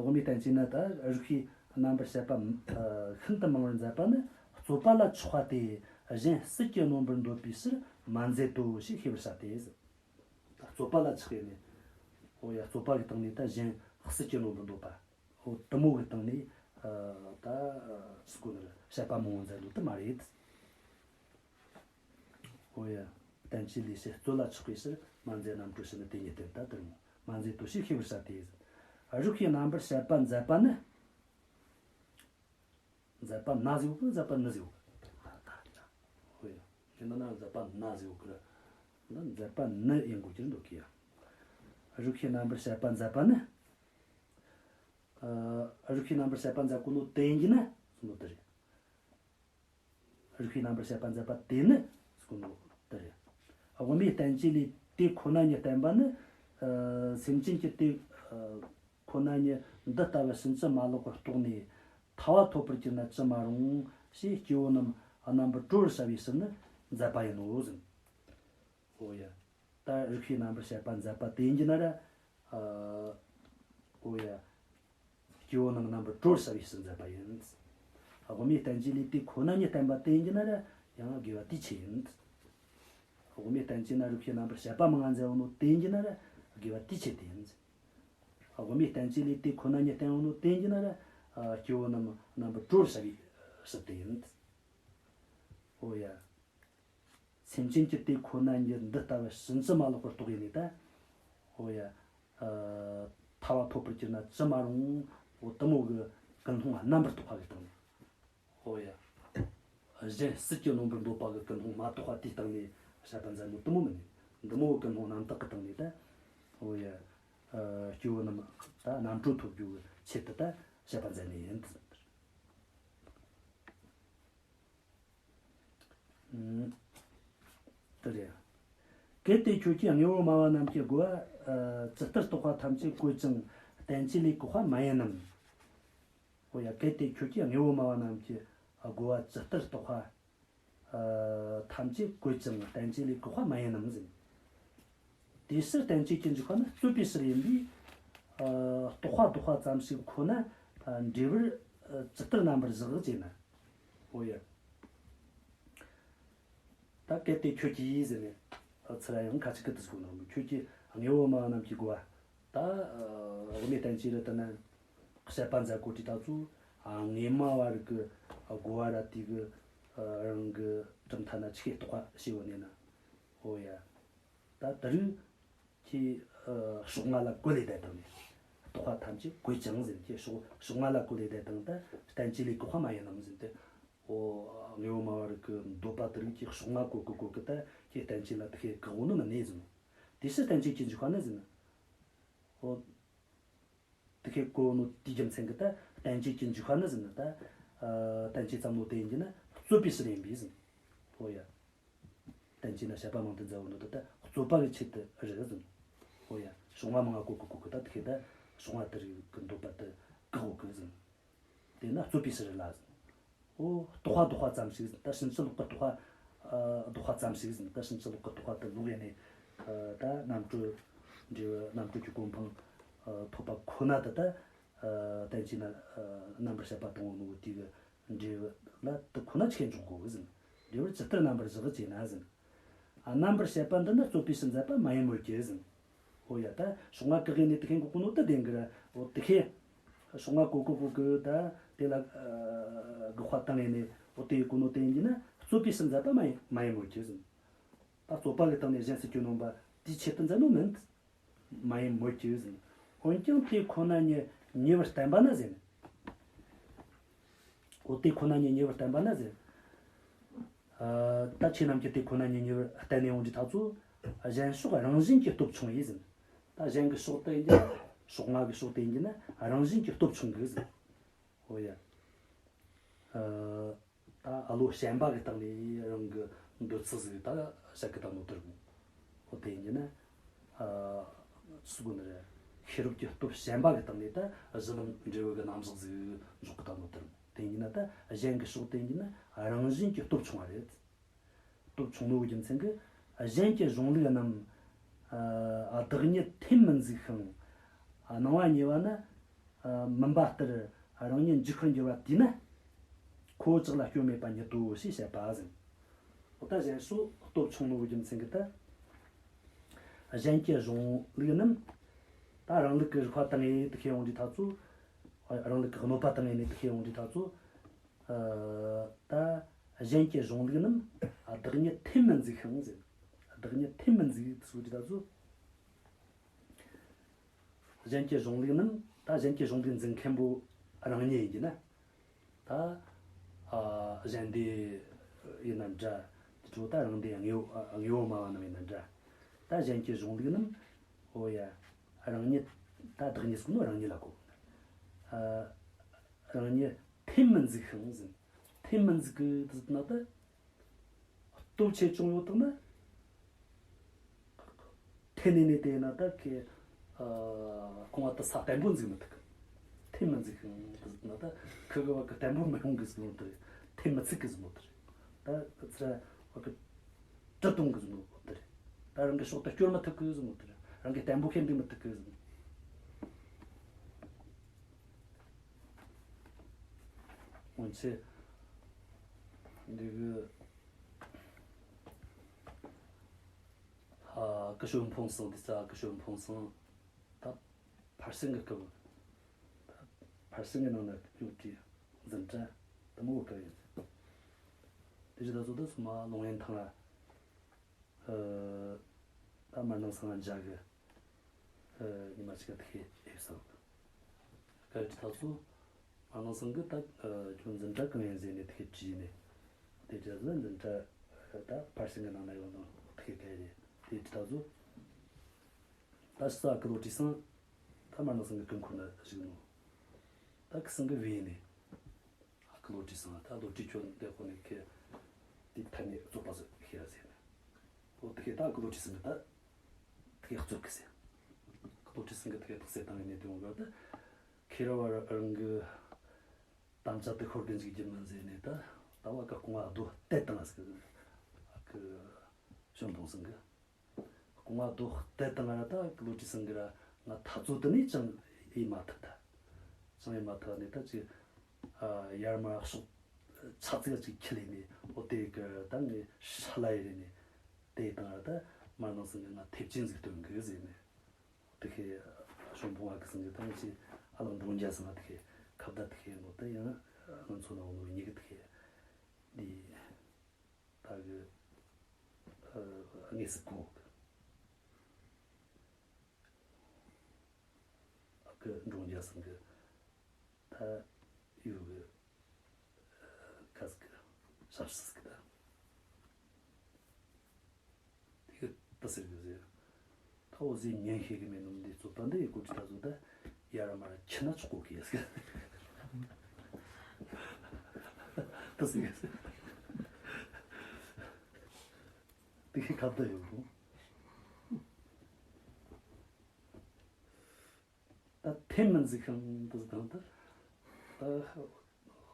དབུ་མའི་བསྟན་བཅོས་ནི་ད་རིགས་པའི་རྣམ་པར་བཤད་པ། ཨ། ཤིན་ཏུ་མང་བར་མཛད་པ་ནི་རྩོད་པ་ལ་ཆགས་པ་སྟེ་གཞན་སྲིད་ཀྱིས་གནོན་པར་འདོད་པའི་ཕྱིར་མ་མཛད་དོ་ཞེས་ཤེས་པར་བྱ་སྟེ་ཟེར། རྩོད་པ་ལ་ཆགས་ནས། འོ་ཡ། རྩོད་པ་གི་སྟེང་ནས་ད་གཞན་སྲིད་ཀྱིས་གནོན་པར་འདོད་པ། འོ་དེ་མོ་གི་སྟེང་ནས། ཨ། ད་སུ་གོ་ནར་བཤད་པ་མང་བོ་མཛད་འདུག་དེ་མ་རེད། འོ་ཡ། བསྟན་བཅོས་ལས་བཤད་རྩོད་ལ་ཆགས་པའི་ཕྱིར་མ་མཛད་རྣམ་གྲོལ་ཕྱིར་ནི་དེ་ཉིད་བསྟན། ད་དེ་མོ་མ་མཛད་དོ་ཞེས་ཤེས་པར་བྱ་སྟེ། རིགས་པའི་རྣམ་པར་བཤད་པ་མཛད་པ་ནི། མཛད་པ་ན་ཟེར་གོ་གི། མཛད་པ་ནི་ཟེར་གོ་གི། ཧོ་ཡ། དེ་འདི་ན་མཛད་པ་ན་ཟེར་གོ་གི་ར། འདི་མཛད་པ་ནི་ཡིན་དགོས་ཀྱི་རེད་འདུག་གི་ཡ། རིགས་ཤེས་རྣམ་པར་དཔྱད་པ་མཛད་པ་ནི། ཨ། རིགས་ཤེས་རྣམ་པར་དཔྱད་པ་མཛད་གོ་ནོ་དེ་ཡིན་གྱི་ན་གསུངས་ནོ་དེ་རེད། རིགས་ཤེས་རྣམ་པར་དཔྱད་པ་མཛད་པ་དེ་ནི་གསུངས་ནོ་དེ་རེད། དབུ་མའི་བསྟན་བཅོས་ལས་དེ་ཁོ་ན་ཉིད་བསྟན་པ་ནི། ཨ། སེམས་ཅན་གྱི་དེ། ཨ། ཁོ་ན་ཉིད་འདི་ལྟ་བུ་ཕྱིན་ཅི་མ་ལོག་པར་རྟོགས་ནས་ཐར་པ་ཐོབ་པར་གྱུར་ན་ཅི་མ་རུང་ཞེས་སྐྱེ་བོ་རྣམས་རྣམ་པར་གྲོལ་བར་བྱ་བའི་ཕྱིར་ནི་མཛད་པ་ཡིན་ནོ་ཟེར། འོ་ཡ། ད་རིགས་ཤེས་རྣམ་པར་དཔྱད་པ་མཛད་པ་དེ་ཡིན་གྱི་ན་ར། ཨ། འོ་ཡ། སྐྱེ་བོ་རྣམས་རྣམ་པར་གྲོལ་བར་བྱ་བའི་ཕྱིར་མཛད་པ་ཡིན། དབུ་མའི་བསྟན་བཅོས་ལས་དེ་ཁོ་ན་ཉིད་བསྟན་པ་དེ་ཡིན་གྱི་ན་ར་ཡང་དགེ་བ་དེའི་ཆེད་ཡིན། དབུ་མའི་བསྟན་བཅོས་ན་རིགས་ཤེས་རྣམ་པར་དཔྱད་པ་མང་ང་མཛད་ཡོད་ནོ་དེ་ཡིན་གྱི་ན་ར་དགེ་བ་དེའི་ཆེད་དུ་ཡིན། དབུ་མའི་བསྟན་བཅོས་ལས་དེ་ཁོ་ན་ཉིད་བསྟན་ཡོད་ནོ་དེ་ཡིན་གྱི་ན་ར། ཨ། སྐྱེ་བོ་རྣམས་རྣམ་པར་གྲོལ་བར་བྱ་བའི་ཕྱིར་དུ་ཡིན། འོ་ཡ། སེམས་ཅན་གྱི་དེ་ཁོ་ན་ཉིད་འདི་ལྟ་བུ་ཕྱིན་ཅི་མ་ལོག་པར་རྟོགས་ཡིན་ནི་ད། འོ་ཡ། ཨ། ཐར་པ་ཐོབ་པར་གྱུར་ན་ཅི་མ་རུང་། འོ་དེ་མོ་གི་ཀུན་སློང་རྣམ་པར་རྟོག་པ་གི་སྟེང་ནས། འོ་ཡ། གཞན་སྲིད་ཀྱི་ནོར་བུར་འདོད་པ་གི་ཀུན་སློང་མ་དག་པ་དེའི་སྟེང་ནས་དཔྱད་པ་མཛད་ནོ་དེ་མོ་མིན་ནི། འདི་མོ་གི་ཀུན་སློང་རྣམ་དག་གི་སྟེང་ནས་ད། འོ་ཡ། ཨ། སྐྱེ་བོ་རྣམས་ད་རྣམ་གྲོལ་ཐོབ་རྒྱུ་གི་ཆེད་དུ་ད་དཔྱད་པ་མཛད་ནི་ཡིན། ཨ། དེ་རེད། གལ་ཏེ་ཁྱོད་ཀྱིས་དངོས་པོ་སྨྲ་བ་རྣམས་ཀྱི་རྒོལ་བ། ཨ། ཇི་ལྟར་རྟོགས་པ་ཐམས་ཅད་གོད་ཅིང་བསྟན་བཅོས་ལས་བཀག་པ་མ་ཡིན་ནམ། འོ་ཡ། གལ་ཏེ་ཁྱོད་ཀྱིས་དངོས་པོ་སྨྲ་བ་རྣམས་ཀྱི་རྒོལ་བ་ཇི་ལྟར་རྟོགས་པ། ཨ། ཐམས་ཅད་གོད་ཅིང་བསྟན་བཅོས་ལས་བཀག་པ་མ་ཡིན་ནམ་ཟེར། དེའི་ཕྱིར་བསྟན་བཅོས་ཀྱི་འཇུག་པ་ནི་རྩོད་པའི་ཕྱིར་ཡིན་པས། ཨ། རྟོག་པ་ལྡོག་པ་ཙམ་ཞིག་ཁོ་ན། ཨ། འབྲས་བུར། ཨ། ཇི་ལྟར་རྣམ་པར་གཞག་ཅེ་ན། འོ་ཡ། ད་གལ་ཏེ་ཁྱོད་ཀྱིས་ཟེར་ནས། ཨ། ཚུར་ཡང་ཁ་ཅིག་གིས་དེ་ཟེར་གོ་ནོ། ཁྱོད་ཀྱིས་དངོས་པོ་སྨྲ་བ་རྣམས་ཀྱི་རྒོལ་བ། ད། ཨ། དབུ་མའི་བསྟན་བཅོས་རེད་དེ་ན། དཔྱད་པ་མཛད་གོ་དུས་ད་ཚོ། ཨ། དངོས་སྨྲ་བ་རིགས་ཀྱི་རྒོལ་བ་ར་དེ་གི། ཨ། རང་གི་གྲུབ་མཐའ་ན་ཆི་གི་རྟོག་པ་བྱས་ཡོད་ནས་ན། འོ་ཡ། ད་དེ་རིང་ཁྱེད། ཨ། ཕྱོགས་སྔ་ལ་བཀོད་ལས་བསྡད་བཏང་ནས། རྟོག་པ་ཐམས་ཅད་གོད་ཅིང་ཟེར། ཁྱེད་ཕྱོགས་ཕྱོགས་སྔ་ལ་བཀོད་ལས་བསྡད་བཏང་ད་བསྟན་བཅོས་ལས་བཀག་པ་མ་ཡིན་ནམ་ཟེར་ཏེ། འོ། དངོས་པོ་སྨྲ་བ་རིགས་ཀྱི་འདོད་པ་དེ་རིང་ཁྱེད་ཕྱོགས་སྔ་བཀོད་བཀོད་བཀོད་གི་ད་ཁྱེད་བསྟན་བཅོས་ལ་དེ་ཁྱེད་བཀག་འོ་ནི་མིན་ནས་ཟེར་ནོ། དེ་ཕྱིར་བསྟན་བཅོས་ཀྱི་འཇུག་པ་ནི་ཟེར་ན། འོ། དེ་ཁའི་གོ་ནོ་དེའི་རྒྱུ་མཚན་གྱིས་ད་བསྟན་བཅོས་ཀྱི་འཇུག་པ་ནི་ཟེར་ན་ད། ཨ། བསྟན་བཅོས་ཙམ་ནོ་དེ་ཡིན་གྱི་ན་རྩོད་པའི་ཕྱིར་ཡིན་པས་ཟེར། འོ་ཡ། བསྟན་བཅོས་ན་དཔྱད་པ་མང་དུ་མཛད་ཡོད་ནོ་ད་ད་རྩོད་པ་གི་ཆེད་དུ་རེད་ཟེར། འོ་ཡ། ཕྱོགས་སྔ་མང་ང་བཀོད་བཀོད་བཀོད་གི་ད་དེ་ཁའི་ད་ཕྱོགས་སྔ་དེ་རིགས་ཀྱི་འདོད་པ་དེ་བཀག་འོ་གི་ཟེར། དེས་ན་རྩོད་པའི་ཕྱིར་རེད་ལ་ཟེར། འོ། རྟོག་པ་ལྡོག་པ་ཙམ་ཞིག་ཟེར། ད་ཕྱིན་ཅི་ལོག་གི་རྟོག་པ། ཨ། ལྡོག་པ་ཙམ་ཞིག་ཟེར། ད་ཕྱིན་ཅི་ལོག་གི་རྟོག་པ་དེ་ལོག་ཡས་ནས། ཨ། ད་རྣམ་གྲོལ་འབྲས་བུ། རྣམ་གྲོལ་གྱི་གོ་འཕང་། ཨ། ཐོབ་པ་ཁོ་ན་དེ་ད། ཨ། བསྟན་བཅོས་ན། ཨ། རྣམ་པར་དཔྱད་པ་དང་པོ་ནོ་དེ་གི་འབྲས་བུ་ལ་དེ་ཁོ་ན་ཆི་འཇོག་དགོས་གི་ཟེར། འབྲས་བུར་ཇི་ལྟར་རྣམ་པར་གཞག་ཅེ་ན་ཟེར། ཨ། རྣམ་པར་དཔྱད་པ་འདི་ནི་རྩོད་པའི་ཕྱིར་མཛད་པ་མ་ཡིན་མོད་ཀྱི་ཟེར། འོ་ཡ། ད་ཕྱོགས་སྔ་བཀག་ཡས་ནས་དེ་ཁའི་འགོག་གོ་ནོ་ད་བདེན་གི་ར། འོ། དེ་ཁའི་ཕྱོགས་སྔ་གོ་གོ་གོ་གི་ད་དེ་ལ། ཨ། དགག་པ་བཏང་ཡས་ནས། འོ། དེ་གོ་ནོ་དེ་ཡིན་གྱི་ན་རྩོད་པའི་ཕྱིར་མཛད་པ་མ་ཡིན་མ་ཡིན་མོད་ཀྱི་ཟེར། ད་རྩོད་པ་གི་སྟེང་ནས་གཞན་སྲིད་ཀྱི་ནོན་པ་དེའི་ཆེད་དུ་མཛད་ནོ་མིན། མ་ཡིན་མོད་ཀྱི་ཟེར། འོན་ཀྱང་དེ་ཁོ་ན་ཉིད་ཉེ་བར་བསྟན་པ་ན་ཟེར། འོ། དེ་ཁོ་ན་ཉིད་ཉེ་བར་བསྟན་པ་ན་ཟེར། ཨ། ད་ཁྱེད་རྣམས་ཀྱིས་དེ་ཁོ་ན་ཉིད་ཉེ་བར་བསྟན་ནས་འོང་དུས་ད་ཚོ། གཞན་ཕྱོགས་རང་བཞིན་གྱིས་སྟོབས་ཆུང་བས་ཟེར། ད་གཞན་གྱི་ཕྱོགས་དེ་ཡིན་གྱི་ན། ཕྱོགས་སྔ་གི་ཕྱོགས་དེ་ཡིན་གྱི་ན་རང་བཞིན་གྱིས་སྟོབས་ཆུང་གི་ཟེར། འོ་ཡ། ཨ། ད་བློ་ཞན་པ་གི་སྟེང་ནས་རང་གི་འདོད་ཚུལ་ཟིག་ད་བཤད་གི་བཏང་ནོ་དེ་རེད། འོ། དེ་ཡིན་གྱི་ན། ཨ། སུ་གོ་ནི་རེད། ཤེས་རབ་ཀྱི་སྟོབས་ཞན་པ་གི་སྟེང་ནས་ད་གཞི་ལམ་འབྲས་བུ་གི་རྣམ་གཞག་ཟིག་འཇོག་གི་བཏང་ནོ་དེ་རེད། དེ་ཡིན་གྱི་ན་ད་གཞན་གྱི་ཕྱོགས་དེ་ཡིན་གྱི་ན་རང་བཞིན་གྱིས་སྟོབས་ཆུང་བ་རེད། སྟོབས་ཆུང་ནོ་གི་རྒྱུ་མཚན་གྱིས་གཞན་གྱི་གཞུང་ལུགས་རྣམས། ཨ། བདག་ཉིད་འཐེན་མི་འཛུགས་ཤིང་། ཨ། སྣང་བ་ཉེ་བ་ན། ཨ། མུན་པ་ལྟར་རང་ཉིད་འཇིག་པར་འགྱུར་བ་དེས་ན། ཁོ་བོ་ཅག་ལ་སྐྱོན་མེད་པ་ཉིད་དོ་ཞེས་བཤད་པ་ཟེར། འོ། ད་གཞན་སོགས་སྟོབས་ཆུང་ནོ་གི་རྒྱུ་མཚན་གྱིས་ད། གཞན་གྱི་གཞུང་ལུགས་རྣམས། ད་རང་ལུགས་ཀྱི་རིགས་པ་བཏང་ངེ་དེ་ཁས་འོང་དུས་ད་ཚོ། རང་ལུགས་ཀྱི་གནོད་པ་བཏང་ངེ་ནས་དེ་ཁས་འོང་དུས་ད་ཚོ། ཨ། ད་གཞན་གྱི་གཞུང་ལུགས་རྣམས། ཨ། བདག་ཉིད་འཐེན་མི་འཛུགས་ཤིང་ཟེར། བདག་ཉིད་འཐེན་མི་འཛུགས་ཟེར་དུས་ད་ཚོ། གཞན་གྱི་གཞུང་ལུགས་རྣམས། ད་གཞན་གྱི་གཞུང་ལུགས་འཛིན་མཁན་པོ་རང་ཉིད་ཡིན་གྱི་ན། ད། ཨ། གཞན་སྡེ་ཡིན་ན་འདྲ། དེ་ཚོ་ད་རང་སྡེ་དངོས་པོ་དངོས་པོ་སྨྲ་བ་རྣམས་ཡིན་ན་འདྲ། ད་གཞན་གྱི་གཞུང་ལུགས་རྣམས། འོ་ཡ། རང་ཉིད་ད་བདག་ཉིད་ཟེར་ནོ་རང་ཉིད་ལ་གོ། ཨ། རང་ཉིད་འཐེན་མི་འཛུགས་ཤིང་ཟེར། འཐེན་མི་འཛུགས་གི་ཟེར་ན་ད། སྟོབས་ཆེ་ཆུང་ཡོད་དང་ན། འཐེན་ནས་ནས་དེ་ན་ད་ཁེ། ཨ། ཁོང་བ་ད་ས་བརྟན་པོ་འཛུགས་མི་ཐུབ་གི། འཐེན་མི་འཛུགས་ཤིང་ཟེར་ན་ད། ཁི་གི་བ་གི་བརྟན་པོ་མི་ཡོང་གི་ཟེར་ནོ་དེ་རེད། འཐེན་མི་ཚུགས་གི་ཟེར་ནོ་དེ་རེད། ད་ཚ་བ་གི། གྲི་གཏོང་གི་ཟེར་ནོ་དེ་རེད། ད་རང་གི་ཕྱོགས་ད་སྐྱོར་མི་ཐུབ་གི་ཟེར་ནོ་དེ་རེད། རང་གི་བརྟན་པོ་ཁེ་འདུག་མི་ཐུབ་གི་ཟེར་ནོ། འོན་ཆེ། འདི་གི། ཧ་ཀི་ཤོད་འཕོང་སང་དེ་ཙ་ཀི་ཤོད་འཕོང་སང་། ད་ཕར་ཕྱིན་གི་སྐབས། ད་ཕར་ཕྱིན་གི་ནང་ན་ཡོད་དེ་འཛིན་གྲྭ་དུ་མོ་གི་སྐབས་ཡིན། དེ་རྗེས་ད་ཚོ་ད་སོ་མ་ལོང་ཡན་ཐང་ལ། ཨ། ད་མར་ནང་སང་ལ་འཇག་གི། ཨ། ཉི་མ་གཅིག་ག་དེ་ཁེ་ཨེ་སང་། སྐབས་དེ་ད་ཚོ། མར་ནང་སང་གི་ད། ཨ། ཁྱོད་འཛིན་གྲྭ་གང་ཡིན་ཟེར་ནས་དེ་ཁེ་དྲིས་ནས། དེ་རྗེས་ལ་འཛིན་གྲྭ། ཨ། ད་ཕར་ཕྱིན་གི་ནང་ན་ཡོད་ནོ་དེ་ཁེ་ག་རེད། དེ་ད་ཚོ། ད་ས་ཀི་ལོ་ཀྲི་སང་། ད་མར་ནང་སང་གི་ཀུན་འཁོར་ན་བཞུགས་ནོ། ད་ཁི་སང་གི་བེ་ནས། ཨ་ཁི་ལོ་ཀྲི་སང་ད་ལོ་ཀྲི་ཁྱོད་འདི་ཁོ་ནས་ཁེ། དེ་ཐ་ནས་རྫོགས་པ་ཟིག་ཤེས་ར་ཟེར་ནས། འོ་དེ་ཁེ་ད་ཨ་ཁི་ལོ་ཀྲི་སང་གི་ད། དེ་ཁེ་རྩོད་གི་ཟེར། ཨ་ཁི་ལོ་ཀྲི་སང་གི་དེ་ཁེ་དག་སེ་བཏང་ནས་དེ་འོང་གི་ད། ཁེ་ར་བ་རང་གི། དམ་བཅའ་དེ་ཤོར་གི་འཇུག་རྒྱུ་མིན་ཟེར་ནས་ད། ད་བ་ཀ་རྐང་བ་རྡོ་གཏད་བཏང་ཟེར་གི། ཨ་ཁི། ཞོན་ཐོང་སང་གི། རྐང་བ་རྡོ་གཏད་བཏང་ར་ད་ཀི་ལོ་ཀྲི་སང་གི་ར་ང་ད་ཚོད་དུ་ནས་ཅང་ཡེ་མ་ཐུབ་ད། ཅང་ཡེ་མ་ཐུབ་ནས་ད་ཅི། ཨ། ཡར་མར་ཕྱོགས་ཆ་ཙིག་ཅིག་ཁྱི་ལས་ནས་འོ་དེ་གི་ད་ངས་ཧྲ་ལ་ཡེ་རེ་ནས་དེ་བཏང་ར་ད་མར་ནང་སང་གི་ང་ཐེབས་ཆེན་ཟིག་སྟོན་གི་ཟེར་ནས། དེ་ཁེ་ཞོན་ཕོང་བ་གི་སང་གི་ད་ངས་ཅི་ཨ་ལགས་འབྲོང་རྒྱལ་སང་ང་དེ་ཁེ་ཁ་བརྡ་དེ་ཁེ་ནོ་ད་ཡང་ང་ཚོ་ན་འོ་ནོ་གཉིས་གི་དེ་ཁེ་འདི། ད་གི། ཨ། དངོས་སུ་གོ་གི། ཨ་ཁུ་འབྲོང་རྒྱལ་སང་གི། ད་ཡོད་གི། ཁ་སི་གི། ཞབས་སི་གི་ད། དེ་གི་ད་ཟེར་གི་ཟེར། ད་འོ་ཟེར་ཉན་ཤེས་གི་མེད་ནོ་འདི་ཚོ་ད་འདི་ཡི་གོ་ཁྲི་ད་ཚོ་ད་ཡ་ར་མ་ར་ཁྱི་ན་ཆོག་གོ་གི་ཡ་ཟེར། ད་ཟེར་གི་ཟེར། དེ་གི་ཁ་བརྡ་ཡོད་རུང་། ད་འཐེན་མི་འཛུགས་ཤིང་དུ་དང་ད། ད་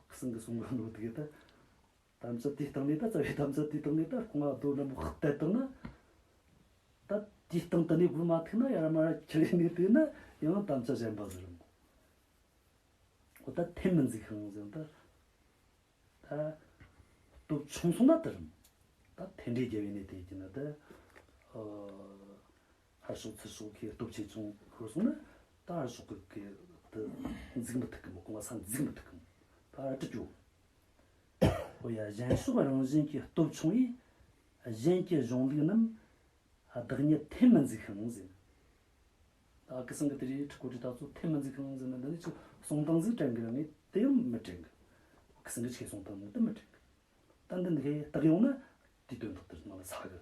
ཁི་སང་གི་གསུང་གི་འདུག་དེ་གི་ད། དམ་བཅའ་དེའི་སྟེང་ནས་ད་རྩ་བའི་དམ་བཅའ་དེའི་སྟེང་ནས་ད་རྐང་བ་རྡོ་འདྲ་མོ་གཏད་བཏང་ན། ད་དེའི་སྟེང་དུ་ནས་སྒུལ་མ་ཐུབ་ན་ཡར་མར་ཁྱེར་ནས་བལྟས་ན་ཡང་དམ་བཅའ་གཞན་པ་ཟེར་རུང་། འོ་ད་འཐེན་མི་འཛུགས་ཤིང་ཟེར་ད། ད་སྟོབས་ཆུང་སོང་ན་དེ་རུང་། ད་འཐེན་འབྲས་རྒྱབ་ཡིན་ནས་བལྟས་ཀྱི་ན་ད། ཨ། ཧར་ཕྱོགས་ཚུར་ཕྱོགས་ཁའི་སྟོབས་ཆེ་ཆུང་ཤོར་སོང་ན་ད་ཧར་ཕྱོགས་ཀྱི་དེ་འཛུགས་མི་ཐུབ་གི་མོ། རྐང་བ་ས་འཛུགས་མི་ཐུབ་གི་མོ། ད་ཨ་ཀྲི་ཅོ། ཨོ་ཡ། གཞན་ཕྱོགས་རང་བཞིན་གྱི་སྟོབས་ཆུང་བས་གཞན་གྱི་གཞུང་ལུགས་རྣམས་བདག་ཉིད་འཐེན་མི་འཛུགས་ཤིང་ཟེར། ད་ཨ་ཁུ་སང་གི་དེ་རིགས་ཁྲི་ཀོ་ཀྲི་ད་ཚོ་འཐེན་མི་འཛུགས་ཤིང་ཟེར་ན་འདི་ནི་ཅིག་གསུང་སྟངས་ཟིག་དྲན་གི་ར་ངས་དེ་ཡང་མི་དྲན་གི། ཨ་ཁུ་སང་གི་ཆེ་གསུང་སྟངས་ནི་དེ་མི་དྲན་གི། ད་འདི་འདི་གའི་རྟགས་ཡོང་ན་དེའི་དོན་དག་དེར་ནང་ལ་ཚ་གི།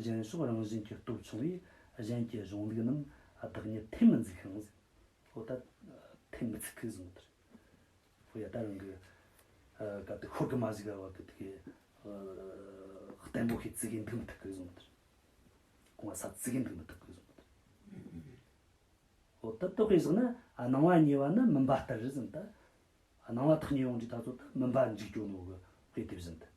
གཞན་ཕྱོགས་རང་བཞིན་གྱི་སྟོབས་ཆུང་བས་གཞན་གྱི་གཞུང་ལུགས་རྣམས་བདག་ཉིད་འཐེན་མི་འཛུགས་ཤིང་ཟེར། འོ་ད་འཐེན་མི་ཚུགས་གི་ཟེར་ནོ་དེ་རེད། འོ་ཡ། ད་རང་གི་ཨ་ག་དེ་ཤོར་གི་མ་ཟིག་ག་བ་གི་དེ་གའི་ཨ་བརྟན་པོ་ཤེས་ཙི་གེ་འདུག་མི་ཐུབ་གི་ཟེར་ནོ་དེ་རེད། རྐང་བ་ས་ཙི་གེ་འདུག་མི་ཐུབ་གི་ཟེར་ནོ་དེ་རེད། འོ་ད་ལྟོ་དཔེ་བཞག་ན་ཨ་སྣང་བ་ཉེ་བ་ནི་མུན་པ་ལྟར་ཟེར་ནོ་ད། སྣང་བ་ཐག་ཉེ་ཡོང་དུས་ད་ཚོ་ད་མུན་པ་འཇིག་འགྲོ་ནོ་གི་དཔེ་དེ་བཞིན་དུ།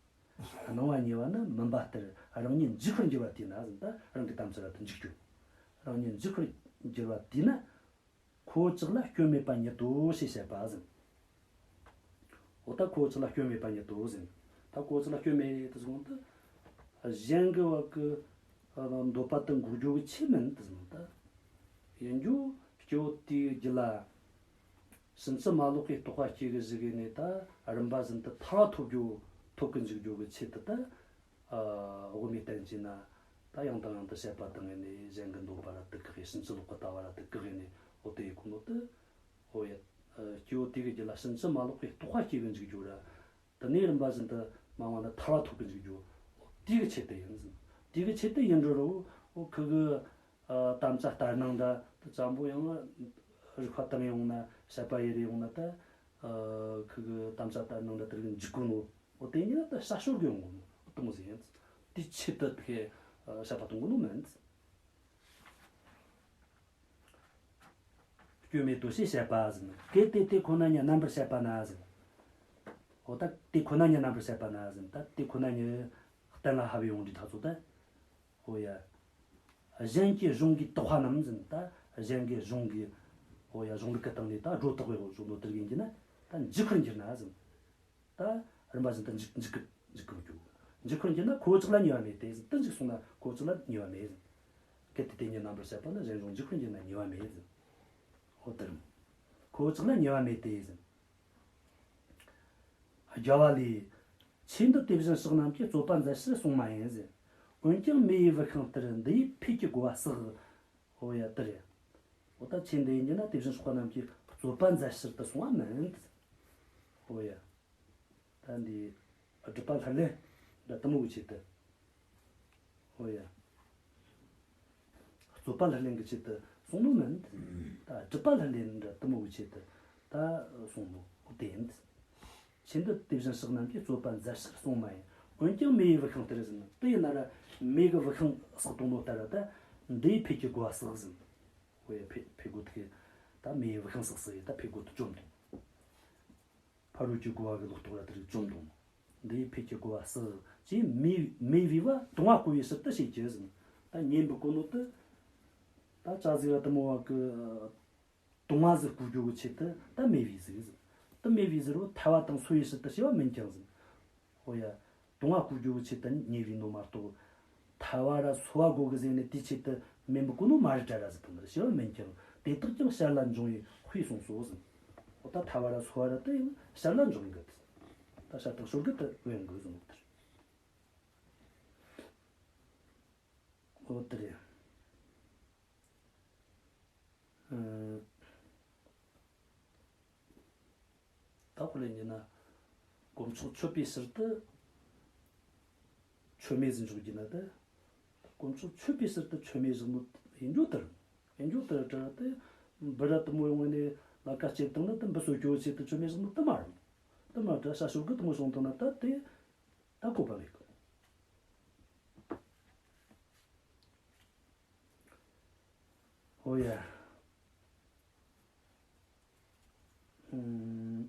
སྣང་བ་ཉེ་བ་ནི་མུན་པ་ལྟར་རང་ཉིད་འཇིག་པར་འགྱུར་བ་དེས་ན་ཟེར། ད་རང་གི་དམ་བཅའ་ར་དེ་འཇིག་འགྲོ། རང་ཉིད་འཇིག་པར་འགྱུར་བ་དེས་ན། ཁོ་བོ་ཅག་ལ་སྐྱོན་མེད་པ་ཉིད་དོ་ཞེས་བཤད་པ་ཟེར། འོ་ད་ཁོ་བོ་ཅག་ལ་སྐྱོན་མེད་པ་ཉིད་དོ་ཟེར། ད་ཁོ་བོ་ཅག་ལ་སྐྱོན་མེད་དུ་ཟེར་ན་ད། གཞན་གྱི་བ་གི་འདོད་པ་དེ་འགོག་རྒྱུ་གི་ཆེད་མིན་དུ་ཟེར་ན་ད། ཡིན་རྒྱུ་སྐྱེ་བོ་དེའི་རྒྱུད་ལ། ཕྱིན་ཅི་མ་ལོག་གི་རྟོགས་པ་སྐྱེ་གི་བཞག་གི་ནས་ད་རིམ་པ་བཞིན་དུ་ཐར་པ་ཐོབ་རྒྱུ་ཐོབ་གི་འཇུག་རྒྱུ་གི་ཆེད་དུ་ད། ཨ་དབུ་མའི་བསྟན་བཅོས་ན་ད་ཡང་དང་ཡང་དུ་བཤད་པ་དང་ནས་གཞན་གྱི་འདོད་པ་ར་དེ་བཀག་གི། ཕྱིན་ཅི་ལོག་གི་ལྟ་བ་ར་དེ་བཀག་གི་ནས་འོ་དེ་ཡི་ཁུངས་ནོ་དེ། འོ་ཡ། ཨ་སྐྱེ་བོ་དེ་གི་རྒྱུད་ལ་ཕྱིན་ཅི་མ་ལོག་པའི་རྟོགས་པ་སྐྱེ་གི་འཇུག་རྒྱུ་ར། དེ་ནས་རིམ་པ་བཞིན་དུ་མ་འོངས་ན་ཐར་པ་ཐོབ་གི་འཇུག་རྒྱུ། འོ་དེ་གི་ཆེད་དུ་ཡིན་ཟེར། དེ་གི་ཆེད་དུ་ཡིན་འགྲོ་རུང་འོ་ཁུ་གི། ཨ། དམ་བཅའ་ལྟར་སྣང་འདྲ་དུ་ཙམ་པོ་ཡང་རིགས་པ་དང་ཡོང་ན་བཤད་པ་ཡི་རེ་ཡོང་ན་ད། ཨ། ཁུ་གི་དམ་བཅའ་ལྟར་སྣང་འདྲ་དེར་གི་འཇིག་གོ་ནོ། འོ་དེ་ཉིད་ད་ཤ་ཤོར་གི་ཡོང་གོ་ནོ་དུ་མོ་ཟིན། དེ་ཆེད་དུ་དེ་བཤད་པ་གཏོང་གོ་ནོ་མིན། སྐྱོན་མེད་དོ་ཞེས་བཤད་པ་ཟིན། གལ་ཏེ་དེ་ཁོ་ན་ཉིད་རྣམ་པར་བཤད་པ་ན་ཟིན། འོ་ད་དེ་ཁོ་ན་ཉིད་རྣམ་པར་བཤད་པ་ན་ཟིན། ད་དེ་ཁོ་ན་ཉིད་གཏན་ལ་ཕབ་ཡོང་དུས་ད་ཚོ་ད། ཨོ་ཡ། གཞན་གྱི་གཞུང་གིས་བཏགས་པ་རྣམས་ཟིན། ད་གཞན་གྱི་གཞུང་གིས། ཨོ་ཡ། གཞུང་ལུགས་ཀྱི་སྟེང་ནས་ད་སྒྲོ་བཏགས་པའི་གཞུང་ལུགས་དེར་ཡིན་གྱི་ན་ད་འཇིག་པར་འགྱུར་ན་ཟིན། ད་རིམ་པ་བཞིན་དུ་འཇིག་འཇིག་གི་འཇིག་གི་འགྱུར། འཇིག་པར་འགྱུར་ན་ཁོ་བོ་ཅག་ལ་ཉེས་པ་མེད་དེ་ཟིན། དེ་འཇིག་སོང་ན་ཁོ་བོ་ཅག་ལ་ཉེས་པ་མེད་ཟིན། གལ་ཏེ་དེ་ཉིད་རྣམ་པར་བཤད་པ་ན་གཞན་གཞུང་འཇིག་པར་འགྱུར་ན་ཉེས་པ་མེད་ཟིན། ཨོ་དེར་ཁོ་བོ་ཅག་ལ་ཉེས་པ་མེད་དེ་ཟིན། རྒྱལ་བ་ལས། ཆོས་འདི་དེ་བཞིན་གཤེགས་རྣམས་ཀྱིས་རྩོད་པ་མཛད་ཕྱིར་གསུངས་མ་ཡིན་ཟེར། འོན་ཀྱང་མེ་ཡི་དབུགས་ཤིང་ལྟར་འདི་ཡིས་ཕས་ཀྱི་རྒོལ་བ་བསགས། ཨོ་ཡ་དེ་རེད། འོ་ད་ཆོས་འདི་ཡིན་གྱི་ན་དེ་བཞིན་གཤེགས་པ་རྣམས་ཀྱིས་རྩོད་པ་མཛད་ཕྱིར་དུ་གསུངས་པ་མིན། ཨོ་ཡ། ད་འདི་སྒྲུབ་པ་ལྷུར་ལེན་འདྲ་དུ་མོ་གི་ཆེད་དུ། ཨོ་ཡ། རྩོད་པ་ལྷུར་ལེན་གྱི་ཆེད་དུ་གསུངས་ནོ་མིན། ད་སྒྲུབ་པ་ལྷུར་ལེན་འདྲ་དུ་མོ་གི་ཆེད་དུ་ད་གསུངས་ནོ་དེ་ཡིན། ཆོས་འདི་དེ་བཞིན་གཤེགས་རྣམས་ཀྱིས་རྩོད་པ་མཛད་ཕྱིར་གསུངས་མ་ཡིན། འོན་ཀྱང་མེ་ཡི་དབུགས་ཤིང་ལྟར་ཟིན། དེ་ཡིན་ན་ར་མེ་གི་དབུགས་ཤིང་བསགས་གཏོང་ནོ་ལྟར་ར་ད་འདི་ཡིས་ཕས་ཀྱི་རྒོལ་བ་བསགས་ཟིན། ཨོ་ཡ། ཕས་ཕས་རྒོལ་དེ་ད་མེ་ཡི་དབུགས་ཤིང་བསགས་ཟིན་ཡིན། ད་ཕས་རྒོལ་དུ་བཅོམ་དང་། ཕ་རོལ་གྱི་རྒོལ་བ་གི་ལོག་རྟོག་ར་དེ་རིགས་བཅོམ་དང་། འདི་ཡིས་ཕས་ཀྱི་རྒོལ་བ་བསགས་ཅེས་མེ་མེ་བུས་པ་དུང་བ་བསྐོལ་བའི་ཕྱིར་དུ་བྱེད་ཀྱི་ཟིན། ད་ཉན་པའི་གོ་ནོ་དེ་ད་ཅ་ཟིག་ར་དུ་མོ་བ་གི་དུང་བ་ཟིག་བསྐོལ་རྒྱུ་གི་ཆེད་དུ་ད་མེ་བུས་ཟིག་ཟིན། དུ་མེ་བུས་ཟིག་རོ་ཐལ་བ་དང་སོལ་བའི་ཕྱིར་དུ་བྱས་པ་མིན་ཀྱང་ཟིན། ཨོ་ཡ། དུང་བ་བསྐོལ་རྒྱུ་གི་ཆེད་དུ་ཉེ་བའི་ནོ་མ་གཏོགས། ཐལ་བ་ར་སོལ་བ་དགོས་གི་ཟེར་ནས་དེའི་ཆེད་དུ་མེ་འབུད་གོ་ནོ་མ་རེད་དྲ་ར་ཟེར་དང་ཟེར་བ་མིན་ཀྱང་དེ་དག་ཀྱང་བཤད་ལ་འབྱུང་བའི་དཔེ་གསུངས་སོ་ཟེར། འོ་ད་ཐལ་བ་ར་སོལ་བ་ར་དེ་ཡང་བཤད་ལ་འབྱུང་གི། ད་བཤད་དང་སྲོལ་གི་དུ་བས་འགོས་ཟེར་ནོ་དེར། འོ་དེ་རེད། ཨ། ད་ཁོ་ལས་ཉིན་ན་དཀོན་མཆོག་མཆོད་པའི་ཕྱིར་དུ་མཆོད་མེ་ཟིན་འཇོག་རྒྱུ་ན་ད། དཀོན་མཆོག་མཆོད་པའི་ཕྱིར་དུ་མཆོད་མེ་བཞག་ནོ་ཡིན་རྒྱུ་དེར། ཡིན་རྒྱུ་དེར་དྲ་དེ་འབུ་ར་དུ་མོ་ཡོང་བ་ནས་ལ་ཀ་སྐྱེད་བཏང་ན་དུ་འབུ་གསོད་རྒྱུ་ཆེད་དུ་མཆོད་མེ་བཞག་ནོ་དུ་མ་རེད། དུ་མ་དྲ་ཤ་ཤོར་གི་དུ་མོ་བྱུང་བཏང་ན་ད་དེ་ད་གོ་བ་མེད་གི། ཨོ་ཡ། ཨུམ།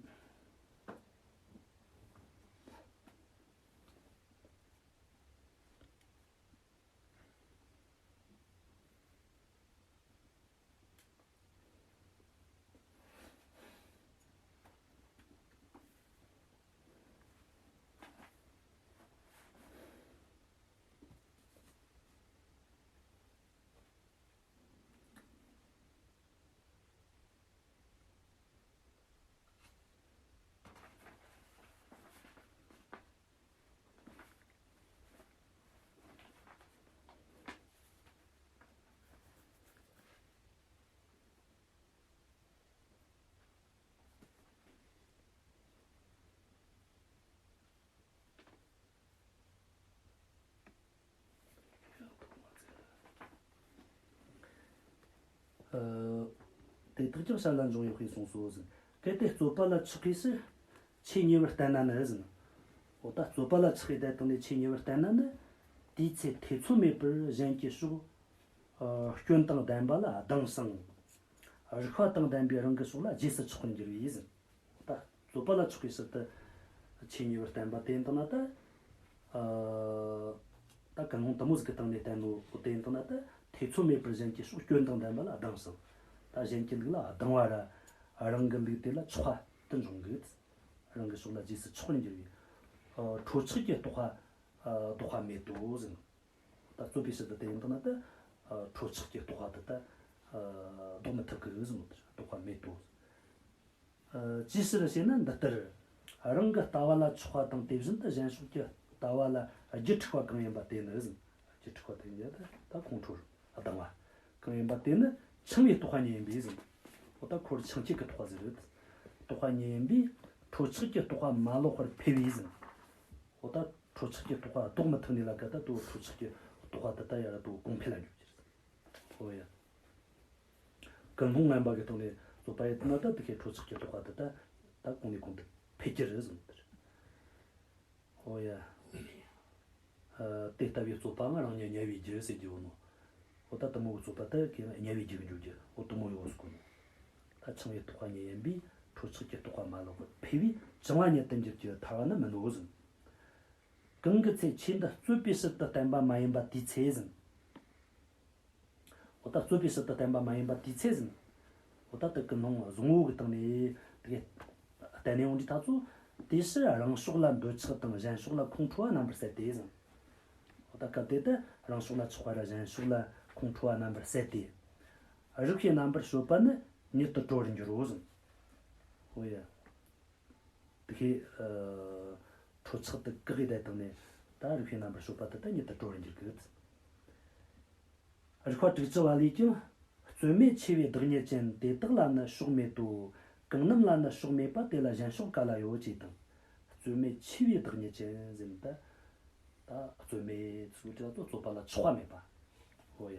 ཨ། དེ་དག་ཀྱང་བཤད་ལ་འབྱུང་བའི་དཔེ་གསུངས་སོ་ཟེར། གལ་ཏེ་རྩོད་པ་ལ་ཆགས་པའི་ཕྱིར་ཆོས་ཉེ་བར་བསྟན་ན་ནི་ཟེར། འོ་ད་རྩོད་པ་ལ་ཆགས་པའི་དེ་དག་ནས་ཆོས་ཉེ་བར་བསྟན་ན་ནི། དེའི་ཚེ་ཐེ་ཚོམ་མེད་པར་གཞན་གྱི་ཕྱོགས། ཨ། སྐྱོན་དང་ལྡན་པ་ལ་སྡང་ཞིང་། རིགས་པ་དང་ལྡན་པའི་རང་གི་ཕྱོགས་ལ་རྗེས་སུ་ཆགས་པར་འགྱུར་བས་ཟེར། ད་རྩོད་པ་ལ་ཆགས་པའི་ཕྱིར་དུ་ཆོས་ཉེ་བར་བསྟན་པ་དེ་ཡིན་དང་ན་ད། ཨ། ད་ཀུན་སློང་དུ་མོ་ཟིག་གི་སྟེང་ནས་བསྟན་ནོ་དེ་ཡིན་དང་ན་ད་ཐེ་ཚོམ་མེད་པར་གཞན་གྱི་ཕྱོགས་སྐྱོན་དང་ལྡན་པ་ལ་སྡང་ཞིང་། ད་གཞན་གྱི་ལུགས་ལ་སྡང་བ་ར་རང་གི་ལུགས་དེ་ལ་ཆགས་པ་དུ་འབྱུང་གི། རང་གི་ཕྱོགས་ལ་རྗེས་སུ་ཆགས་པར་འགྱུར་བས། ཨ། ཁྲོ་ཆགས་ཀྱི་རྟོག་པ། ཨ། ལྡོག་པ་མེད་དོ་ཟེར། ད་རྩོད་པའི་ཕྱིར་དུ་དེ་ཡིན་དང་ན་ད། ཨ། ཁྲོ་ཆགས་ཀྱི་རྟོག་པ་དེ་ད། ཨ། ལྡོག་མི་ཐུབ་ཀི་ཟེར་ནོ་དེ་ལྡོག་པ་མེད་དོ། ཨ། ཅིའི་ཕྱིར་ཞེ་ན་འདི་ལྟར། རང་གི་ལྟ་བ་ལ་ཆགས་པ་དང་དེ་བཞིན་དུ་གཞན་ཕྱོགས་ཀྱི་ལྟ་བ་ལ་རྒྱུ་འཁྲུལ་བ་གང་ཡིན་པ་དེ་ནི་ཟེར། རྒྱུ་འཁྲུལ་བ་དེ་ཡིན་ད་ད་ཁོང་ཁྲོར་སྡང་བ་གང་ཡིན་པ་དེ་ནི་འཆིང་བའི་རྟོག་པ་ཉིད་ཡིན་པས་ཟེར། འོ་ད་ཁོར་འཆིང་བྱེད་ཀྱི་རྟོག་པ་ཟེར་རེད། རྟོག་པ་ཉིད་ཡིན་པས་ཁྲོ་ཆགས་ཀྱི་རྟོག་པ་མ་ལོག་པར་འཕེལ་བས་ཟེར། འོ་ད་ཁྲོ་ཆགས་ཀྱི་རྟོག་པ་ལྡོག་མི་ཐུབ་ནས་ལ་ཀ་ད་དུ་ཁྲོ་ཆགས་ཀྱི་རྟོག་པ་དེ་ད་ཡར་དུ་གོང་འཕེལ་ལ་འགྱུར་གྱི་རེད། ཨོ་ཡ། ཀུན་སློང་ངན་པ་གི་སྟེང་ནས་རྩོད་པ་ཡིན་ན་ད་དེ་ཁའི་འཕྲོ་ཆགས་ཀྱི་རྟོག་པ་དེ་ད་ད་གོང་ནས་གོང་དུ་འཕེལ་གྱི་རེད་ཟེར་ནོ་དེ་རེད། ཨོ་ཡ། ཨ། དེ་ལྟ་བུའི་རྩོད་པའང་རང་ཉིད་དམྱལ་བའི་རྒྱུ་ཟེར་རྒྱུ་ཡོད་ནོ། ཨོ་ད་དེ་མོ་གི་རྩོད་པ་དེ་གའི་དམྱལ་བའི་རྒྱུ་གི་འཇུག་རྒྱུ་ཨོ་དེ་མོ་ཡོད་ཟེར་གོ་ནོ། ད་འཆིང་བའི་རྟོག་པ་ཉིད་ཡིན་པས་འཕྲོ་ཆགས་ཀྱི་རྟོག་པ་མ་ལོག་པར་འཕེལ་བས་བྱང་བ་ཉིད་དུ་འགྱུར་གྱི་ཐར་བ་ནི་མིན་ནོ་ཟེར། གང་གི་ཚེ་ཆོས་འདི་རྩོད་པའི་ཕྱིར་དུ་བསྟན་པ་མ་ཡིན་པ་དེའི་ཚེ་ཟེར། འོ་ད་རྩོད་པའི་ཕྱིར་དུ་བསྟན་པ་མ་ཡིན་པ་དེའི་ཚེ་ཟེར། འོ་ད་དེ་ཀུན་སློང་བཟང་བོ་གི་སྟེང་ནས་དེ་གའི་བསྟན་ནས་འོང་དུས་ད་ཚོ། དེའི་ཕྱིར་རང་ཕྱོགས་ལ་འདོད་ཆགས་དང་གཞན་ཕྱོགས་ལ་ཁོང་ཁྲོ་བ་རྣམ་པར་བསལ་ཏེ་ཟེར། འོ་ད་སྐབས་དེ་དུ་རང་ཕྱོགས་ལ་ཆགས་པ་ར་གཞན་ཕྱོགས་ལ་ཁོང་ཁྲོ་བ་རྣམ་པར་བསལ་ཏེ། རིགས་པས་རྣམ་པར་དཔྱོད་པ་ནི་ཉིད་དུ་གྲོལ་བར་འགྱུར་རོ་ཟེར། འོ་ཡ། དེ་ཁའི་ཨ་འཕྲོ་ཆགས་དེ་བཀག་གི་བསྡད་བཏང་ནས་ད་རིགས་པས་རྣམ་པར་དཔྱོད་པ་དེ་ད་ཉིད་དུ་གྲོལ་བར་འགྱུར་གི། རིགས་པ་དྲུག་ཅུ་བ་ལས་ཀྱང་། རྩོད་མེད་ཆེ་བའི་བདག་ཉིད་ཅན། དེ་དག་ལ་ནི་ཕྱོགས་མེད་དོ། གང་རྣམས་ལ་ནི་ཕྱོགས་མེད་པ། དེ་ལ་གཞན་ཕྱོགས་ག་ལ་ཡོད། ཅེས་དང་། རྩོད་མེད་ཆེ་བའི་བདག་ཉིད་ཅན་ཟེར་ནི་ད། ད་རྩོད་མེད་ཚུལ་དྲི་ལ་རྩོད་པ་ལ་ཆགས་པ་མེད་པ། འོ་ཡ།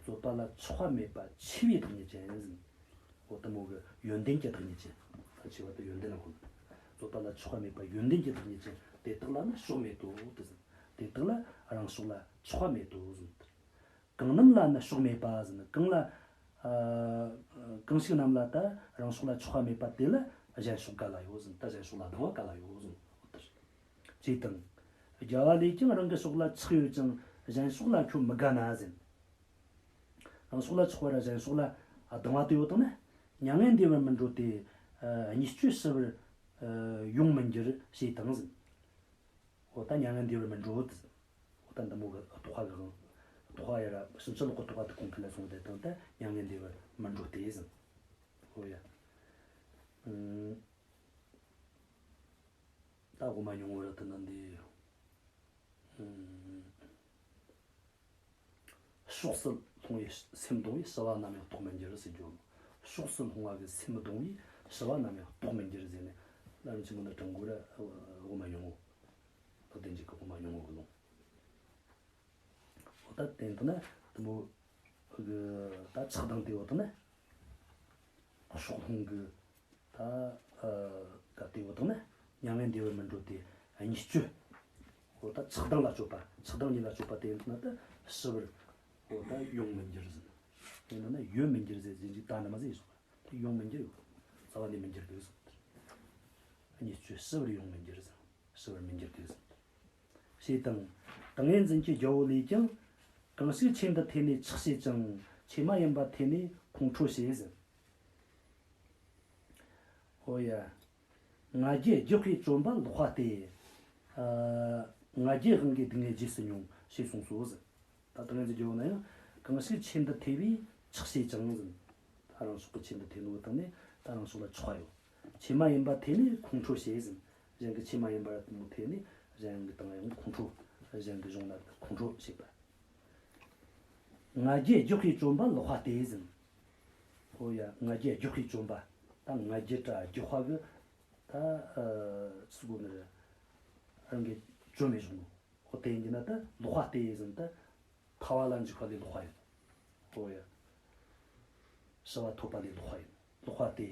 རྩོད་པ་ལ་ཆགས་པ་མེད་པ་ཆེ་བའི་བདག་ཉིད་ཅན་ཟེར་ནི། འོ་དེ་མོ་གི་ཡོན་ཏན་གྱི་བདག་ཉིད་ཅན། ད་ཆེ་བ་དེ་ཡོན་ཏན་ལ་གོ་ནི། རྩོད་པ་ལ་ཆགས་པ་མེད་པ་ཡོན་ཏན་གྱི་བདག་ཉིད་ཅན། དེ་དག་ལ་ནི་ཕྱོགས་མེད་དོ་དེ་ཟེར། དེ་དག་ལ་རང་ཕྱོགས་ལ་ཆགས་པ་མེད་དོ་ཟེར་ནི། གང་རྣམས་ལ་ནི་ཕྱོགས་མེད་པ་ཟེར་ནི་གང་ལ། ཨ། གང་ཞིག་རྣམས་ལ་ད་རང་ཕྱོགས་ལ་ཆགས་པ་མེད་པ་དེ་ལ་གཞན་ཕྱོགས་ག་ལ་ཡོད་ཟེར་ནི་ད་གཞན་ཕྱོགས་ལ་སྡང་བ་ག་ལ་ཡོད་ཟེར་ནི་འོ་དེ་རེད། ཅེས་དང་། རྒྱལ་བ་ལས་ཀྱང་རང་གི་ཕྱོགས་ལ་ཆགས་ཡོད་ཅིང་གཞན་ཕྱོགས་ལ་ཁྱོད་མི་དགའ་ན་ཟེར་ནི། རང་ཕྱོགས་ལ་ཆགས་པ་ར་གཞན་ཕྱོགས་ལ་སྡང་བ་དེ་ཡོད་དང་ན། མྱ་ངན་འདས་པར་མི་འགྲོ་སྟེ། ཨ། གཉིས་སྤྱོད་ཞི་བར་ཡོང་མི་འགྱུར་ཞེས་དང་ཟེར་ནི། འོ་ད་མྱ་ངན་འདས་པར་མི་འགྲོ་ཟེར་ནི། འོ་ད་འདི་མོ་གི་རྟོག་པ་གི་དབང་། རྟོག་པ་ཡ་ར་ཕྱིན་ཅི་ལོག་གི་རྟོག་པ་དེ་ཁོང་ཁྲོ་ལ་སོང་བསྡད་དང་ད་མྱ་ངན་འདས་པར་མི་འགྲོ་སྟེ་ཟེར་ནི། འོ་ཡ། ཨུམ། ད་དབུ་མ་སྙིང་པོ་ར་དེ་ན་འདི། ཨུམ། ཕྱོགས་སུ་ལྷུང་བའི་སེམས་གདུང་བས་ཞི་བ་ནམ་ཡང་རྟོགས་མི་འགྱུར་ཟེར་རྒྱུ། ཕྱོགས་སུ་ལྷུང་བ་གི་སེམས་གདུང་བས་ཞི་བ་ནམ་ཡང་རྟོགས་མི་འགྱུར་ཟེར་ནས་བླ་མ་ཆེན་མོ་ནི་དྲང་པོ་ར་དབུ་མ་སྙིང་པོ། བདག་ལྡན་འབྱེད་ཀྱི་དབུ་མ་སྙིང་པོ་གི་ལུང་། འོ་ད་དེ་ལྟ་ན་དེ་མོ་གི་ད་ཆགས་སྡང་དེ་འོ་ད་ན་ཕྱོགས་ལྷུང་གི་ད་ཨ་ག་དེ་འོ་ད་ན་མྱ་ངན་འདས་པར་མི་འགྲོ་དེ་གཉིས་སྤྱོད། འོ་ད་ཆགས་སྡང་ལ་སྤྱོད་པ་ཆགས་སྡང་གཉིས་ལ་སྤྱོད་པ་དེ་ཡིན་ན་ད་ཞི་བར་འོ་ད་ཡོང་མི་འགྱུར་ཟེར། དེ་ཡིན་ན་ཡོད་མི་འགྱུར་ཟེར་ཟིན་ཅིག་ད་ནི་མ་ཟེར་ཡོད་ད་ཡོང་མི་འགྱུར་ཡོད། རྩ་བ་ནས་མི་འགྱུར་དེ་ཟེར། གཉིས་སྤྱོད་ཞི་བར་ཡོང་མི་འགྱུར་ཟེར། ཞི་བར་མི་འགྱུར་དེ་ཟེར། ཞེས་དང་། ཏིང་ངེ་འཛིན་གྱི་རྒྱལ་པོ་ལས་ཀྱང་། གང་ཞིག་ཆོས་འདི་ཐོས་ནས་ཆགས་བྱེད་ཅིང་། ཆོས་མ་ཡིན་པ་ཐོས་ནས་ཁོང་ཁྲོ་བྱེད་ཟེར། ཨོ་ཡ། ང་རྒྱལ་རྒྱུ་སྤུན་བཅོམ་པ་ལོག་པ་སྟེ། ཨ། ང་རྒྱལ་དབང་གིས་སྡུག་བསྔལ་རྗེས་སུ་མྱོང་ཞེས་གསུངས་སོ་ཟེར། ད་ཏིང་ངེ་འཛིན་རྒྱལ་པོ་ན་ཡང་གང་ཞིག་ཆོས་འདི་ཐོས་པས་ཆགས་བྱེད་ཅིང་ཟེར། ད་རང་ཕྱོགས་ཀྱི་ཆོས་འདི་ཐོས་ནོ་དང་ནི་ད་རང་ཕྱོགས་ལ་ཆགས་ཡོད། ཆོས་མ་ཡིན་པ་ཐོས་ནས་ཁོང་ཁྲོ་བྱེད་ཟེར། གཞན་གྱི་ཆོས་མ་ཡིན་པ་ར་དེ་མོ་ཐོས་ནས་གཞན་གྱི་དང་ཡང་ཁོང་ཁྲོ། གཞན་གྱི་གཞུང་ལ་ཁོང་ཁྲོ་བྱེད་པ། ང་རྒྱལ་རྒྱུ་སྤུན་བཅོམ་པ་ལོག་པ་སྟེ་ཟེར། ཨོ་ཡ་ང་རྒྱལ་རྒྱུ་སྤུན་བཅོམ་པ། ད་ང་རྒྱལ་ར་རྒྱུ་སྤུན་གྱི་ད་ཨ་སུ་གོ་ནི་རེད། རང་གི་བཅོམ་མེད་བྱུང་ནོ། ཨོ་དེ་ཡིན་ན་ད་ལོག་པ་སྟེ་ཟེར་ད། ཐར་བ་ལ་འཇུག་པ་ལས་ལོག་པ་ཡིན། ཨོ་ཡ། ཞི་བ་ཐོབ་པ་ལས་ལོག་པ་ཡིན། ལོག་པ་སྟེ།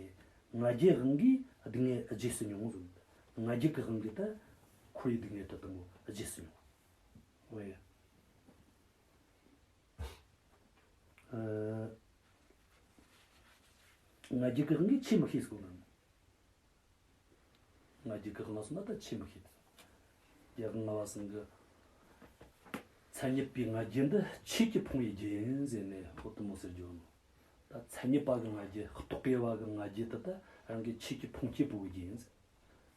ང་རྒྱལ་དབང་གིས་སྡུག་བསྔལ་རྗེས་སུ་མྱོང་ཟེར། ང་རྒྱལ་གྱི་དབང་གིས་ད་འཁོར་བའི་སྡུག་བསྔལ་དེ་དང་པོ་རྗེས་སུ་མྱོང་། ཨོ་ཡ། ཨ། ང་རྒྱལ་གྱི་དབང་གིས་ཆོས་མི་ཤེས་ཟེར་གོ་ནོ། ང་རྒྱལ་གྱི་དབང་སོང་ན་ད་ཆོས་མི་ཤེས། རྒྱལ་དབང་ལྔ་པ་ཚང་གི། མཚན་ཉིད་པའི་ང་རྒྱལ་འདི་ཆོས་ཀྱིས་ཕོངས་པའི་རྒྱུ་ཡིན་ཟེར་ནས་ཨོ་དེ་མོ་ཟེར་རྒྱུ་ནོ། ད་མཚན་ཉིད་པ་གི་ང་རྒྱལ་རྟོག་གེ་བ་གི་ང་རྒྱལ་དེ་ད་རང་གི་ཆོས་ཀྱིས་ཕོངས་སྐྱེས་པོ་གི་རྒྱུ་ཡིན་ཟེར།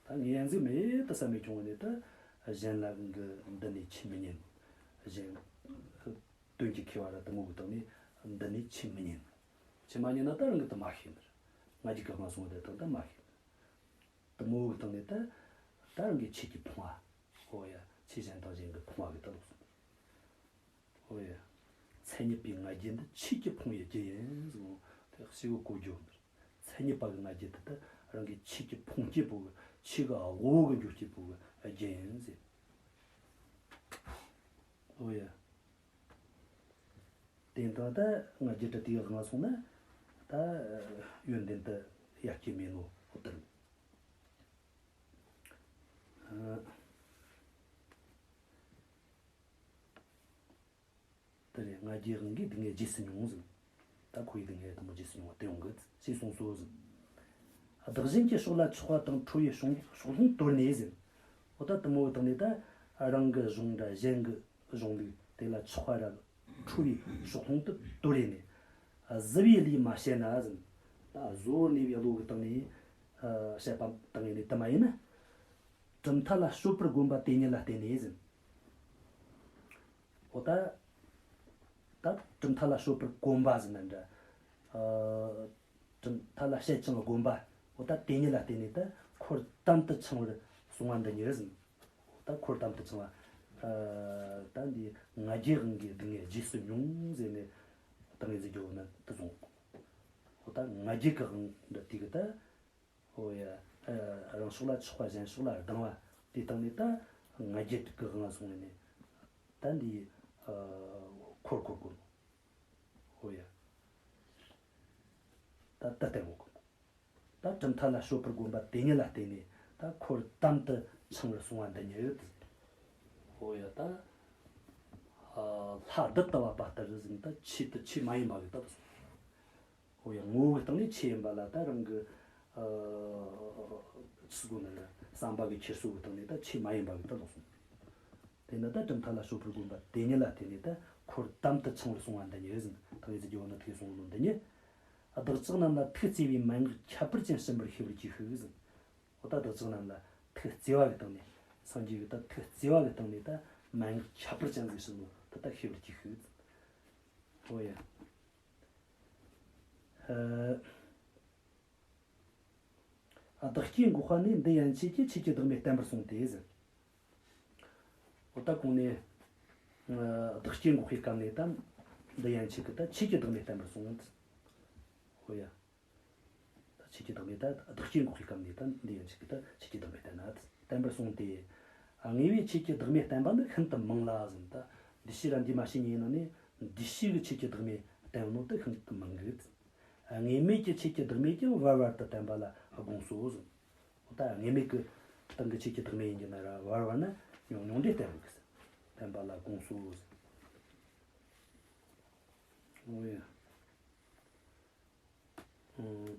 ད་ངས་ཡང་ཟིག་མེད་དུ་བསམ་མེད་བྱུང་བ་ནས་ད་གཞན་ལ་གི་འདི་ནས་ཆོས་མི་ཉན། གཞན། དོན་གྱི་མཁས་པ་ར་དེ་མོ་གི་སྟེང་ནས་འདི་ནས་ཆོས་མི་ཉན། ཆོས་མ་ཉན་ན་ད་རང་གི་དེ་མ་ཤེས་ནི་རེད། ང་རྒྱལ་གྱི་དབང་སོང་བ་དེ་དང་ད་མ་ཤེས་ནི་རེད། དེ་མོ་གི་སྟེང་ནས་ད་ད་རང་གི་ཆོས་ཀྱིས་ཕོངས་པ། ཨོ་ཡ་ཆོས་གཞན་དང་གཞན་གྱིས་ཕོངས་པ་གི་ད་ལོག་སོང་ནི་རེད། ཨོ་ཡ། མཚན་ཉིད་པའི་ང་རྒྱལ་འདི་ཆོས་ཀྱིས་ཕོངས་པའི་རྒྱུ་ཡིན་ཟེར་ནོ་དེ་ཞིག་གོ་རྒྱུ་ཡོད་ནི་རེད། མཚན་ཉིད་པ་གི་ང་རྒྱལ་དེ་ད་རང་གི་ཆོས་ཀྱིས་ཕོངས་སྐྱེས་པོ་གི་ཆོས་གི་དབང་པོ་གི་འགྱུར་སྐྱེས་པོ་གི་རྒྱུ་ཡིན་ཟེར། ཨོ་ཡ། དེ་འདྲ་ད་ང་རྒྱལ་དྲི་དེའི་དབང་ལ་སོང་ན་ད་ཡོན་ཏན་དུ་ཡར་སྐྱེ་མེད་ནོ་ཨོ་དེ་རེད། དེ་རེད། ང་རྒྱལ་དབང་གིས་སྡུག་བསྔལ་རྗེས་སུ་མྱོང་ཟིན། ད་ཁོ་ཡི་སྡུག་བསྔལ་དེ་མོ་རྗེས་སུ་མྱོང་བ་དེ་ཡོང་གི་ཞེས་གསུངས་སོ་ཟིན། བདག་གཞན་གྱི་ཕྱོགས་ལ་ཆགས་པ་དང་ཁྲོ་བའི་ཕྱོགས་ཕྱོགས་ལྷུང་དོར་ནས་ཟིན། འོ་ད་དེ་མོ་བཏང་ནས་ད་རང་གི་གཞུང་འདྲ་གཞན་གྱི་གཞུང་ལུགས་དེ་ལ་ཆགས་པ་ར་ཁྲོ་བའི་ཕྱོགས་ལྷུང་དུ་དོར་ནས། གཟི་བའི་ལུས་མ་བྱེད་ན་ཟིན། ད་གཟོ་ནས་བའི་བློ་གི་སྟེང་ནས་བཤད་པ་བཏང་ནས་དེ་མ་ཡིན་ན། གྲུབ་མཐའ་ལ་སྤྱོད་པར་གོམས་པ་དེ་ཉིད་ལ་བརྟེན་ནས་ཟིན། འོ་ད། ད་གྲུབ་མཐའ་ལ་སྤྱོད་པར་གོམས་པ་ཟེར་ན་འདྲ། ཨ། གྲུབ་མཐའ་ལ་བཤད་ཅིང་སྒོམ་པ། འོ་ད་དེ་ཉིད་ལ་བརྟེན་ནས་ད་འཁོར་དམ་དུ་འཆིང་བར་གསུང་བ་འདི་ཉིད་ཟིན། འོ་ད་འཁོར་དམ་དུ་འཆིང་བ། ཨ། ད་འདི་ང་རྒྱལ་དབང་གི་སྡུག་བསྔལ་རྗེས་སུ་མྱོང་ཟེར་ནས་ད་ངས་ཟེར་རྒྱུ་བོ་ན་དེ་བཟུང་། འོ་ད་ང་རྒྱལ་གྱི་དབང་འདི་དེ་གི་ད། ཨོ་ཡ། ཨ། རང་ཕྱོགས་ལ་ཆགས་པ་གཞན་ཕྱོགས་ལ་སྡང་བ་དེ་སྟེང་ནས་ད་ང་རྒྱལ་གྱི་དབང་ལ་སོང་ནས་ནས་ད་འདི་ཨ། འཁོར་འཁོར་དགོས། ཨོ་ཡ། ད་ད་ལྟ་འོག་ད་གྲུབ་མཐའ་ལ་སྤྱོད་པར་གོམས་པ་དེ་ཉིད་ལ་བརྟེན་ནས་ད་འཁོར་དམ་དུ་འཆིང་བར་གསུང་བ་འདི་ཉིད། ཨོ་ཡ། ད་ཨ། ལྷ་བདུད་དུ་བབ་པ་ལྟར་ཟིན། ད་ཆོས་དེ་ཆོས་མ་ཡིན་པ་གི་ལྟ་བུ་སོང་། ཨོ་ཡ། ངོ་བོའི་སྟེང་ནས་ཆོས་ཡིན་པ་ལ་ད་རང་གི་ཨ། ཚིག་གོ་ན་བསམ་པ་གི་འཁྱེར་སོ་གི་སྟེང་ནས་ད་ཆོས་མ་ཡིན་པ་གི་ལྟ་ལོག་སོང་། དེས་ན་ད་གྲུབ་མཐའ་ལ་སྤྱོད་པར་གོམས་པ་དེ་ཉིད་ལ་བརྟེན་ནས་ད་འཁོར་དམ་དུ་འཆིང་བར་གསུང་བ་འདི་ཉིད་ཟིན། ཐག་ཡིད་ཀྱི་འོ་ན་ཐུགས་གསུང་ནོ་འདི་ཉིད། བདག་ཅག་རྣམས་ལ་ཐུགས་བརྩེ་བའི་མན་ངག་ཁྱད་པར་ཅན་གསུངས་པར་ཤེས་པར་གྱིས་ཤིག་ཟིན། འོ་ད་བདག་ཅག་རྣམས་ལ་ཐུགས་བརྩེ་བ་གི་སྟེང་ནས་སངས་རྒྱས་ཀྱི་ད་ཐུགས་བརྩེ་བ་གི་སྟེང་ནས་ད་མན་ངག་ཁྱད་པར་ཅན་ཟིག་གསུངས་ནོ་ད་ད་ཤེས་པར་གྱིས་ཤིག་ཟིན། འོ་ཡ། ཨ། བདག་བསྐྱེད་འགོག་པ་ནི་འདི་ཡན་ཆད་ཀྱིས་ཆོས་ཀྱི་བདག་མེད་བསྟན་པར་གསུངས་ཏེ་ཟེར། འོ་ད་གོང་ནས་ཨ། བདག་བསྐྱེད་འགོག་པའི་སྐབས་ནས་ད་འདི་ཡན་ཆད་ཀྱིས་ད་ཆོས་ཀྱི་བདག་མེད་བསྟན་པར་གསུངས། འོ་ཡ། ད་ཆོས་ཀྱི་བདག་མེད་ད་བདག་བསྐྱེད་འགོག་པའི་སྐབས་ནས་ད་འདི་ཡན་ཆད་ཀྱིས་ད་ཆོས་ཀྱི་བདག་མེད་བསྟན་ན་བསྟན་པར་གསུངས་ཏེ། ཨ། ངེས་པའི་ཆོས་ཀྱི་བདག་མེད་བསྟན་པ་ནི་ཤིན་ཏུ་མང་ལ་ཟེར། ད་འདུས་བྱས་ར་འདུས་མ་བྱས་གཉིས་ནང་ནས་འདུས་བྱས་ཀྱི་ཆོས་ཀྱི་བདག་མེད་བསྟན་ནོ་དེ་ཤིན་ཏུ་མང་གི། དངོས་མེད་ཀྱི་ཆོས་ཀྱི་བདག་མེད་ཀྱང་བར་བར་དུ་བསྟན་པ་ལ་དགོངས་སོ་ཟེར། འོ་ད་དངོས་མེད་ཀྱི་སྟེང་གི་ཆོས་ཀྱི་བདག་མེད་ཡིན་གྱི་ན་ར་བར་བར་ན་ཉུང་ཉུང་འདྲེ་བསྟན་གི་ཟེར། བསྟན་པ་ལ་དགོངས་སོ་ཟེར། འོ་ཡ། ཨང་།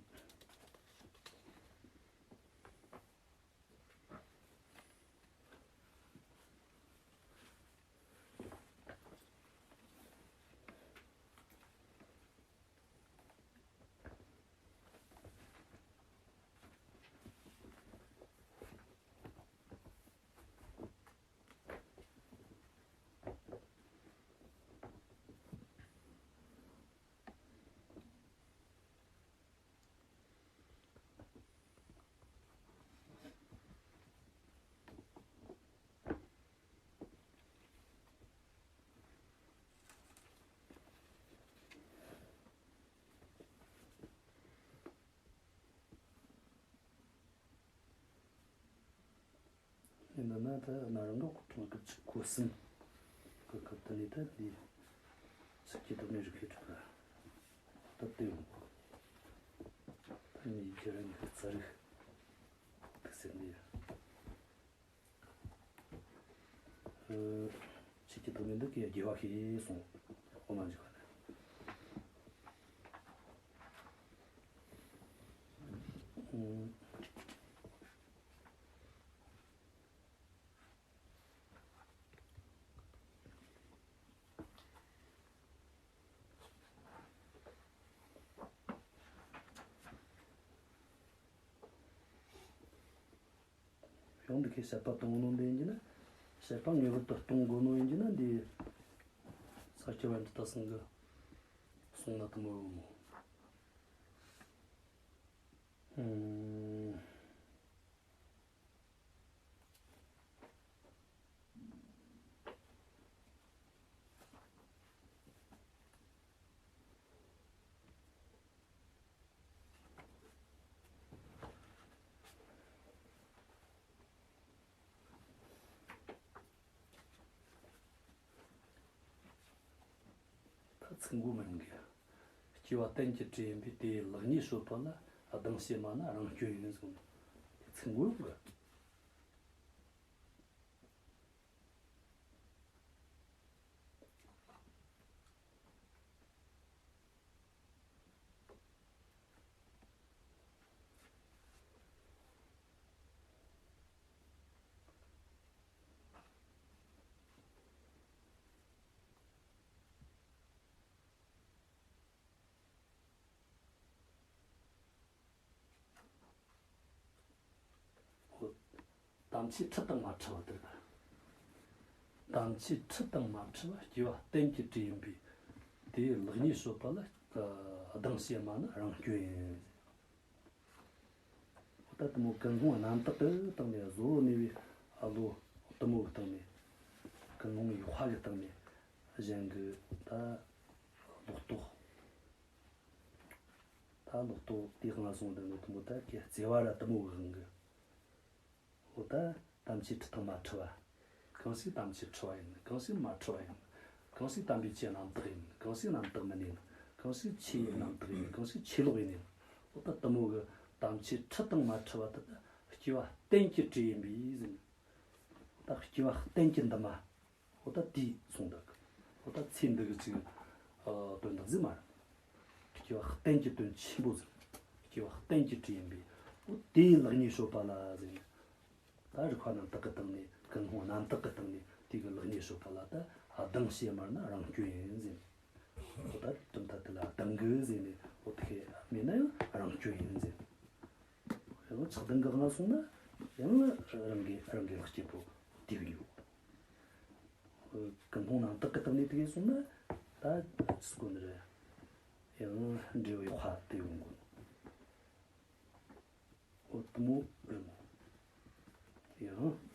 ཡིན་ན་ན་ད་ན་རང་གི་ཁོ་ཐོང་གི་ཚིག་གོ་གསུམ་གི་སྐབས་དེ་ནས་ད་འདི་ཚིག་གི་བདག་མེད་རིགས་ཤེས་གྲུབ་པ་ད་ལྟོས་ཡོང་གོ། ད་ནི་ཡིག་གི་རང་གི་རྩ་རིག་ཐུགས་སེམས་འདི། ཨ། ཆོས་ཀྱི་བདག་མེད་འདི་གའི་རྒྱས་པ་ཞིག་གསུངས། དབུ་མ་འཇུག་པ་ནས། ཨང་། གཞུང་འདི་གའི་བཤད་པ་གཏོང་ནོ་འདི་ཡིན་གྱི་ན། བཤད་པ་ངེས་པར་དུ་གཏོང་དགོས་ནོ་ཡིན་གྱི་ན་འདི། ས་སྐྱ་པཎྜི་ཏ་ཚང་གི་གསུང་ན་དུ་མོ་ཡོད་མོ། ཨང་། ད་ ཚིག་མགོ་མིན་གི། སྐྱེ་བ་གཏན་གྱི་གྲས་ཡིན་པས་དེའི་ལེགས་ཉེས་སྤྱོད་པ་ལ་གདེང་བྱེད་མ་ནི་རང་སྐྱོན་ཡིན་གསུངས། དེ་ཚིག་མགོ་ཡོང་གི། དམ་ཆོས་ཁྲིད་དང་མ་ཁྲིད་པ་དེར། དམ་ཆོས་ཁྲིད་དང་མ་ཁྲིད་པ་སྐྱེ་བ་གཏན་གྱི་གྲས་ཡིན་པས་དེའི་ལེགས་ཉེས་སྤྱོད་པ་ལ་གདེང་བྱེད་མ་ནི་རང་སྐྱོན་ཡིན། འོ་ད་དེ་མོ་ཀུན་སློང་རྣམ་དག་གི་སྟེང་ནས་བཟོ་ནུས་པའི་བློ་དེ་མོ་གི་སྟེང་ནས། ཀུན་སློང་ཡིག་པ་གི་སྟེང་ནས་གཞན་གྱི་ད་ལོག་རྟོག་ད་ལོག་རྟོག་དེའི་དབང་ལ་སོང་དུ་ནི་དེ་མོ་ད་ཀྱི་བརྩེ་བ་ར་དེ་མོ་གི་དབང་གི། འོ་ད་དམ་ཆོས་ཁྲིད་དང་མ་ཁྲིད་པ། གང་ཞིག་དམ་ཆོས་ཁྲིད་པ་ཡིན། གང་ཞིག་མ་ཁྲིད་པ་ཡིན། གང་ཞིག་དམ་པའི་ཆོས་རྣམ་དག་ཡིན། གང་ཞིག་རྣམ་དག་མིན་ཡིན། གང་ཞིག་ཆོས་རྣམ་དག་ཡིན། གང་ཞིག་ཆོས་ལོག་ཡིན་ཡིན། འོ་ད་དེ་མོ་གི་དམ་ཆོས་ཁྲིད་དང་མ་ཁྲིད་པ་དེ་ད་སྐྱེ་བ་གཏན་གྱི་གྲས་ཡིན་པས་ཟེར། ད་སྐྱེ་བ་གཏན་གྱི་འདུན་མ། འོ་ད་དེ་གསུངས་འདུག་འོ་ད་ཚེ་འདི་གི་ཅིག་ཨ་དོན་དག་ཟིག་མ་རེད། སྐྱེ་བ་གཏན་གྱི་དོན་ཆེན་པོ་ཟིག་སྐྱེ་བ་གཏན་གྱི་གྲས་ཡིན་པས། འོ་དེའི་ལེགས་ཉེས་སྤྱོད་པ་ལ་ཟེར་ནས། ད་རིགས་པ་རྣམ་དག་གི་སྟེང་ནས། ཀུན་སློང་རྣམ་དག་གི་སྟེང་ནས་དེ་གི་ལེགས་ཉེས་སྤྱོད་པ་ལ་ད་གདེང་བྱེད་མ་ནི་རང་སྐྱོན་ཡིན་ཟེར་ནས། འོ་ད་གྲུབ་མཐའ་དེ་ལ་གདེང་གི་ཟེར་ནས། འོ་དེ་མེད་ན་ཡང་རང་སྐྱོན་ཡིན་ཟེར་ནས། ཡང་ཆགས་ལྡན་གྱི་དབང་སོང་ན་ཡང་རང་གི་རང་གི་ལེགས་སྐྱེས་པོ་དེ་གི་ཡོད། ཀུན་སློང་རྣམ་དག་གི་སྟེང་ནས་དེ་གས་སོང་ན་ད་ཅི་དགོས་ནི་རེད། ཡང་འབྲས་བུ་ཡག་པ་དེ་ཡོང་དགོས། འོ་དེ་མོ་རེད་མོ། ཡང་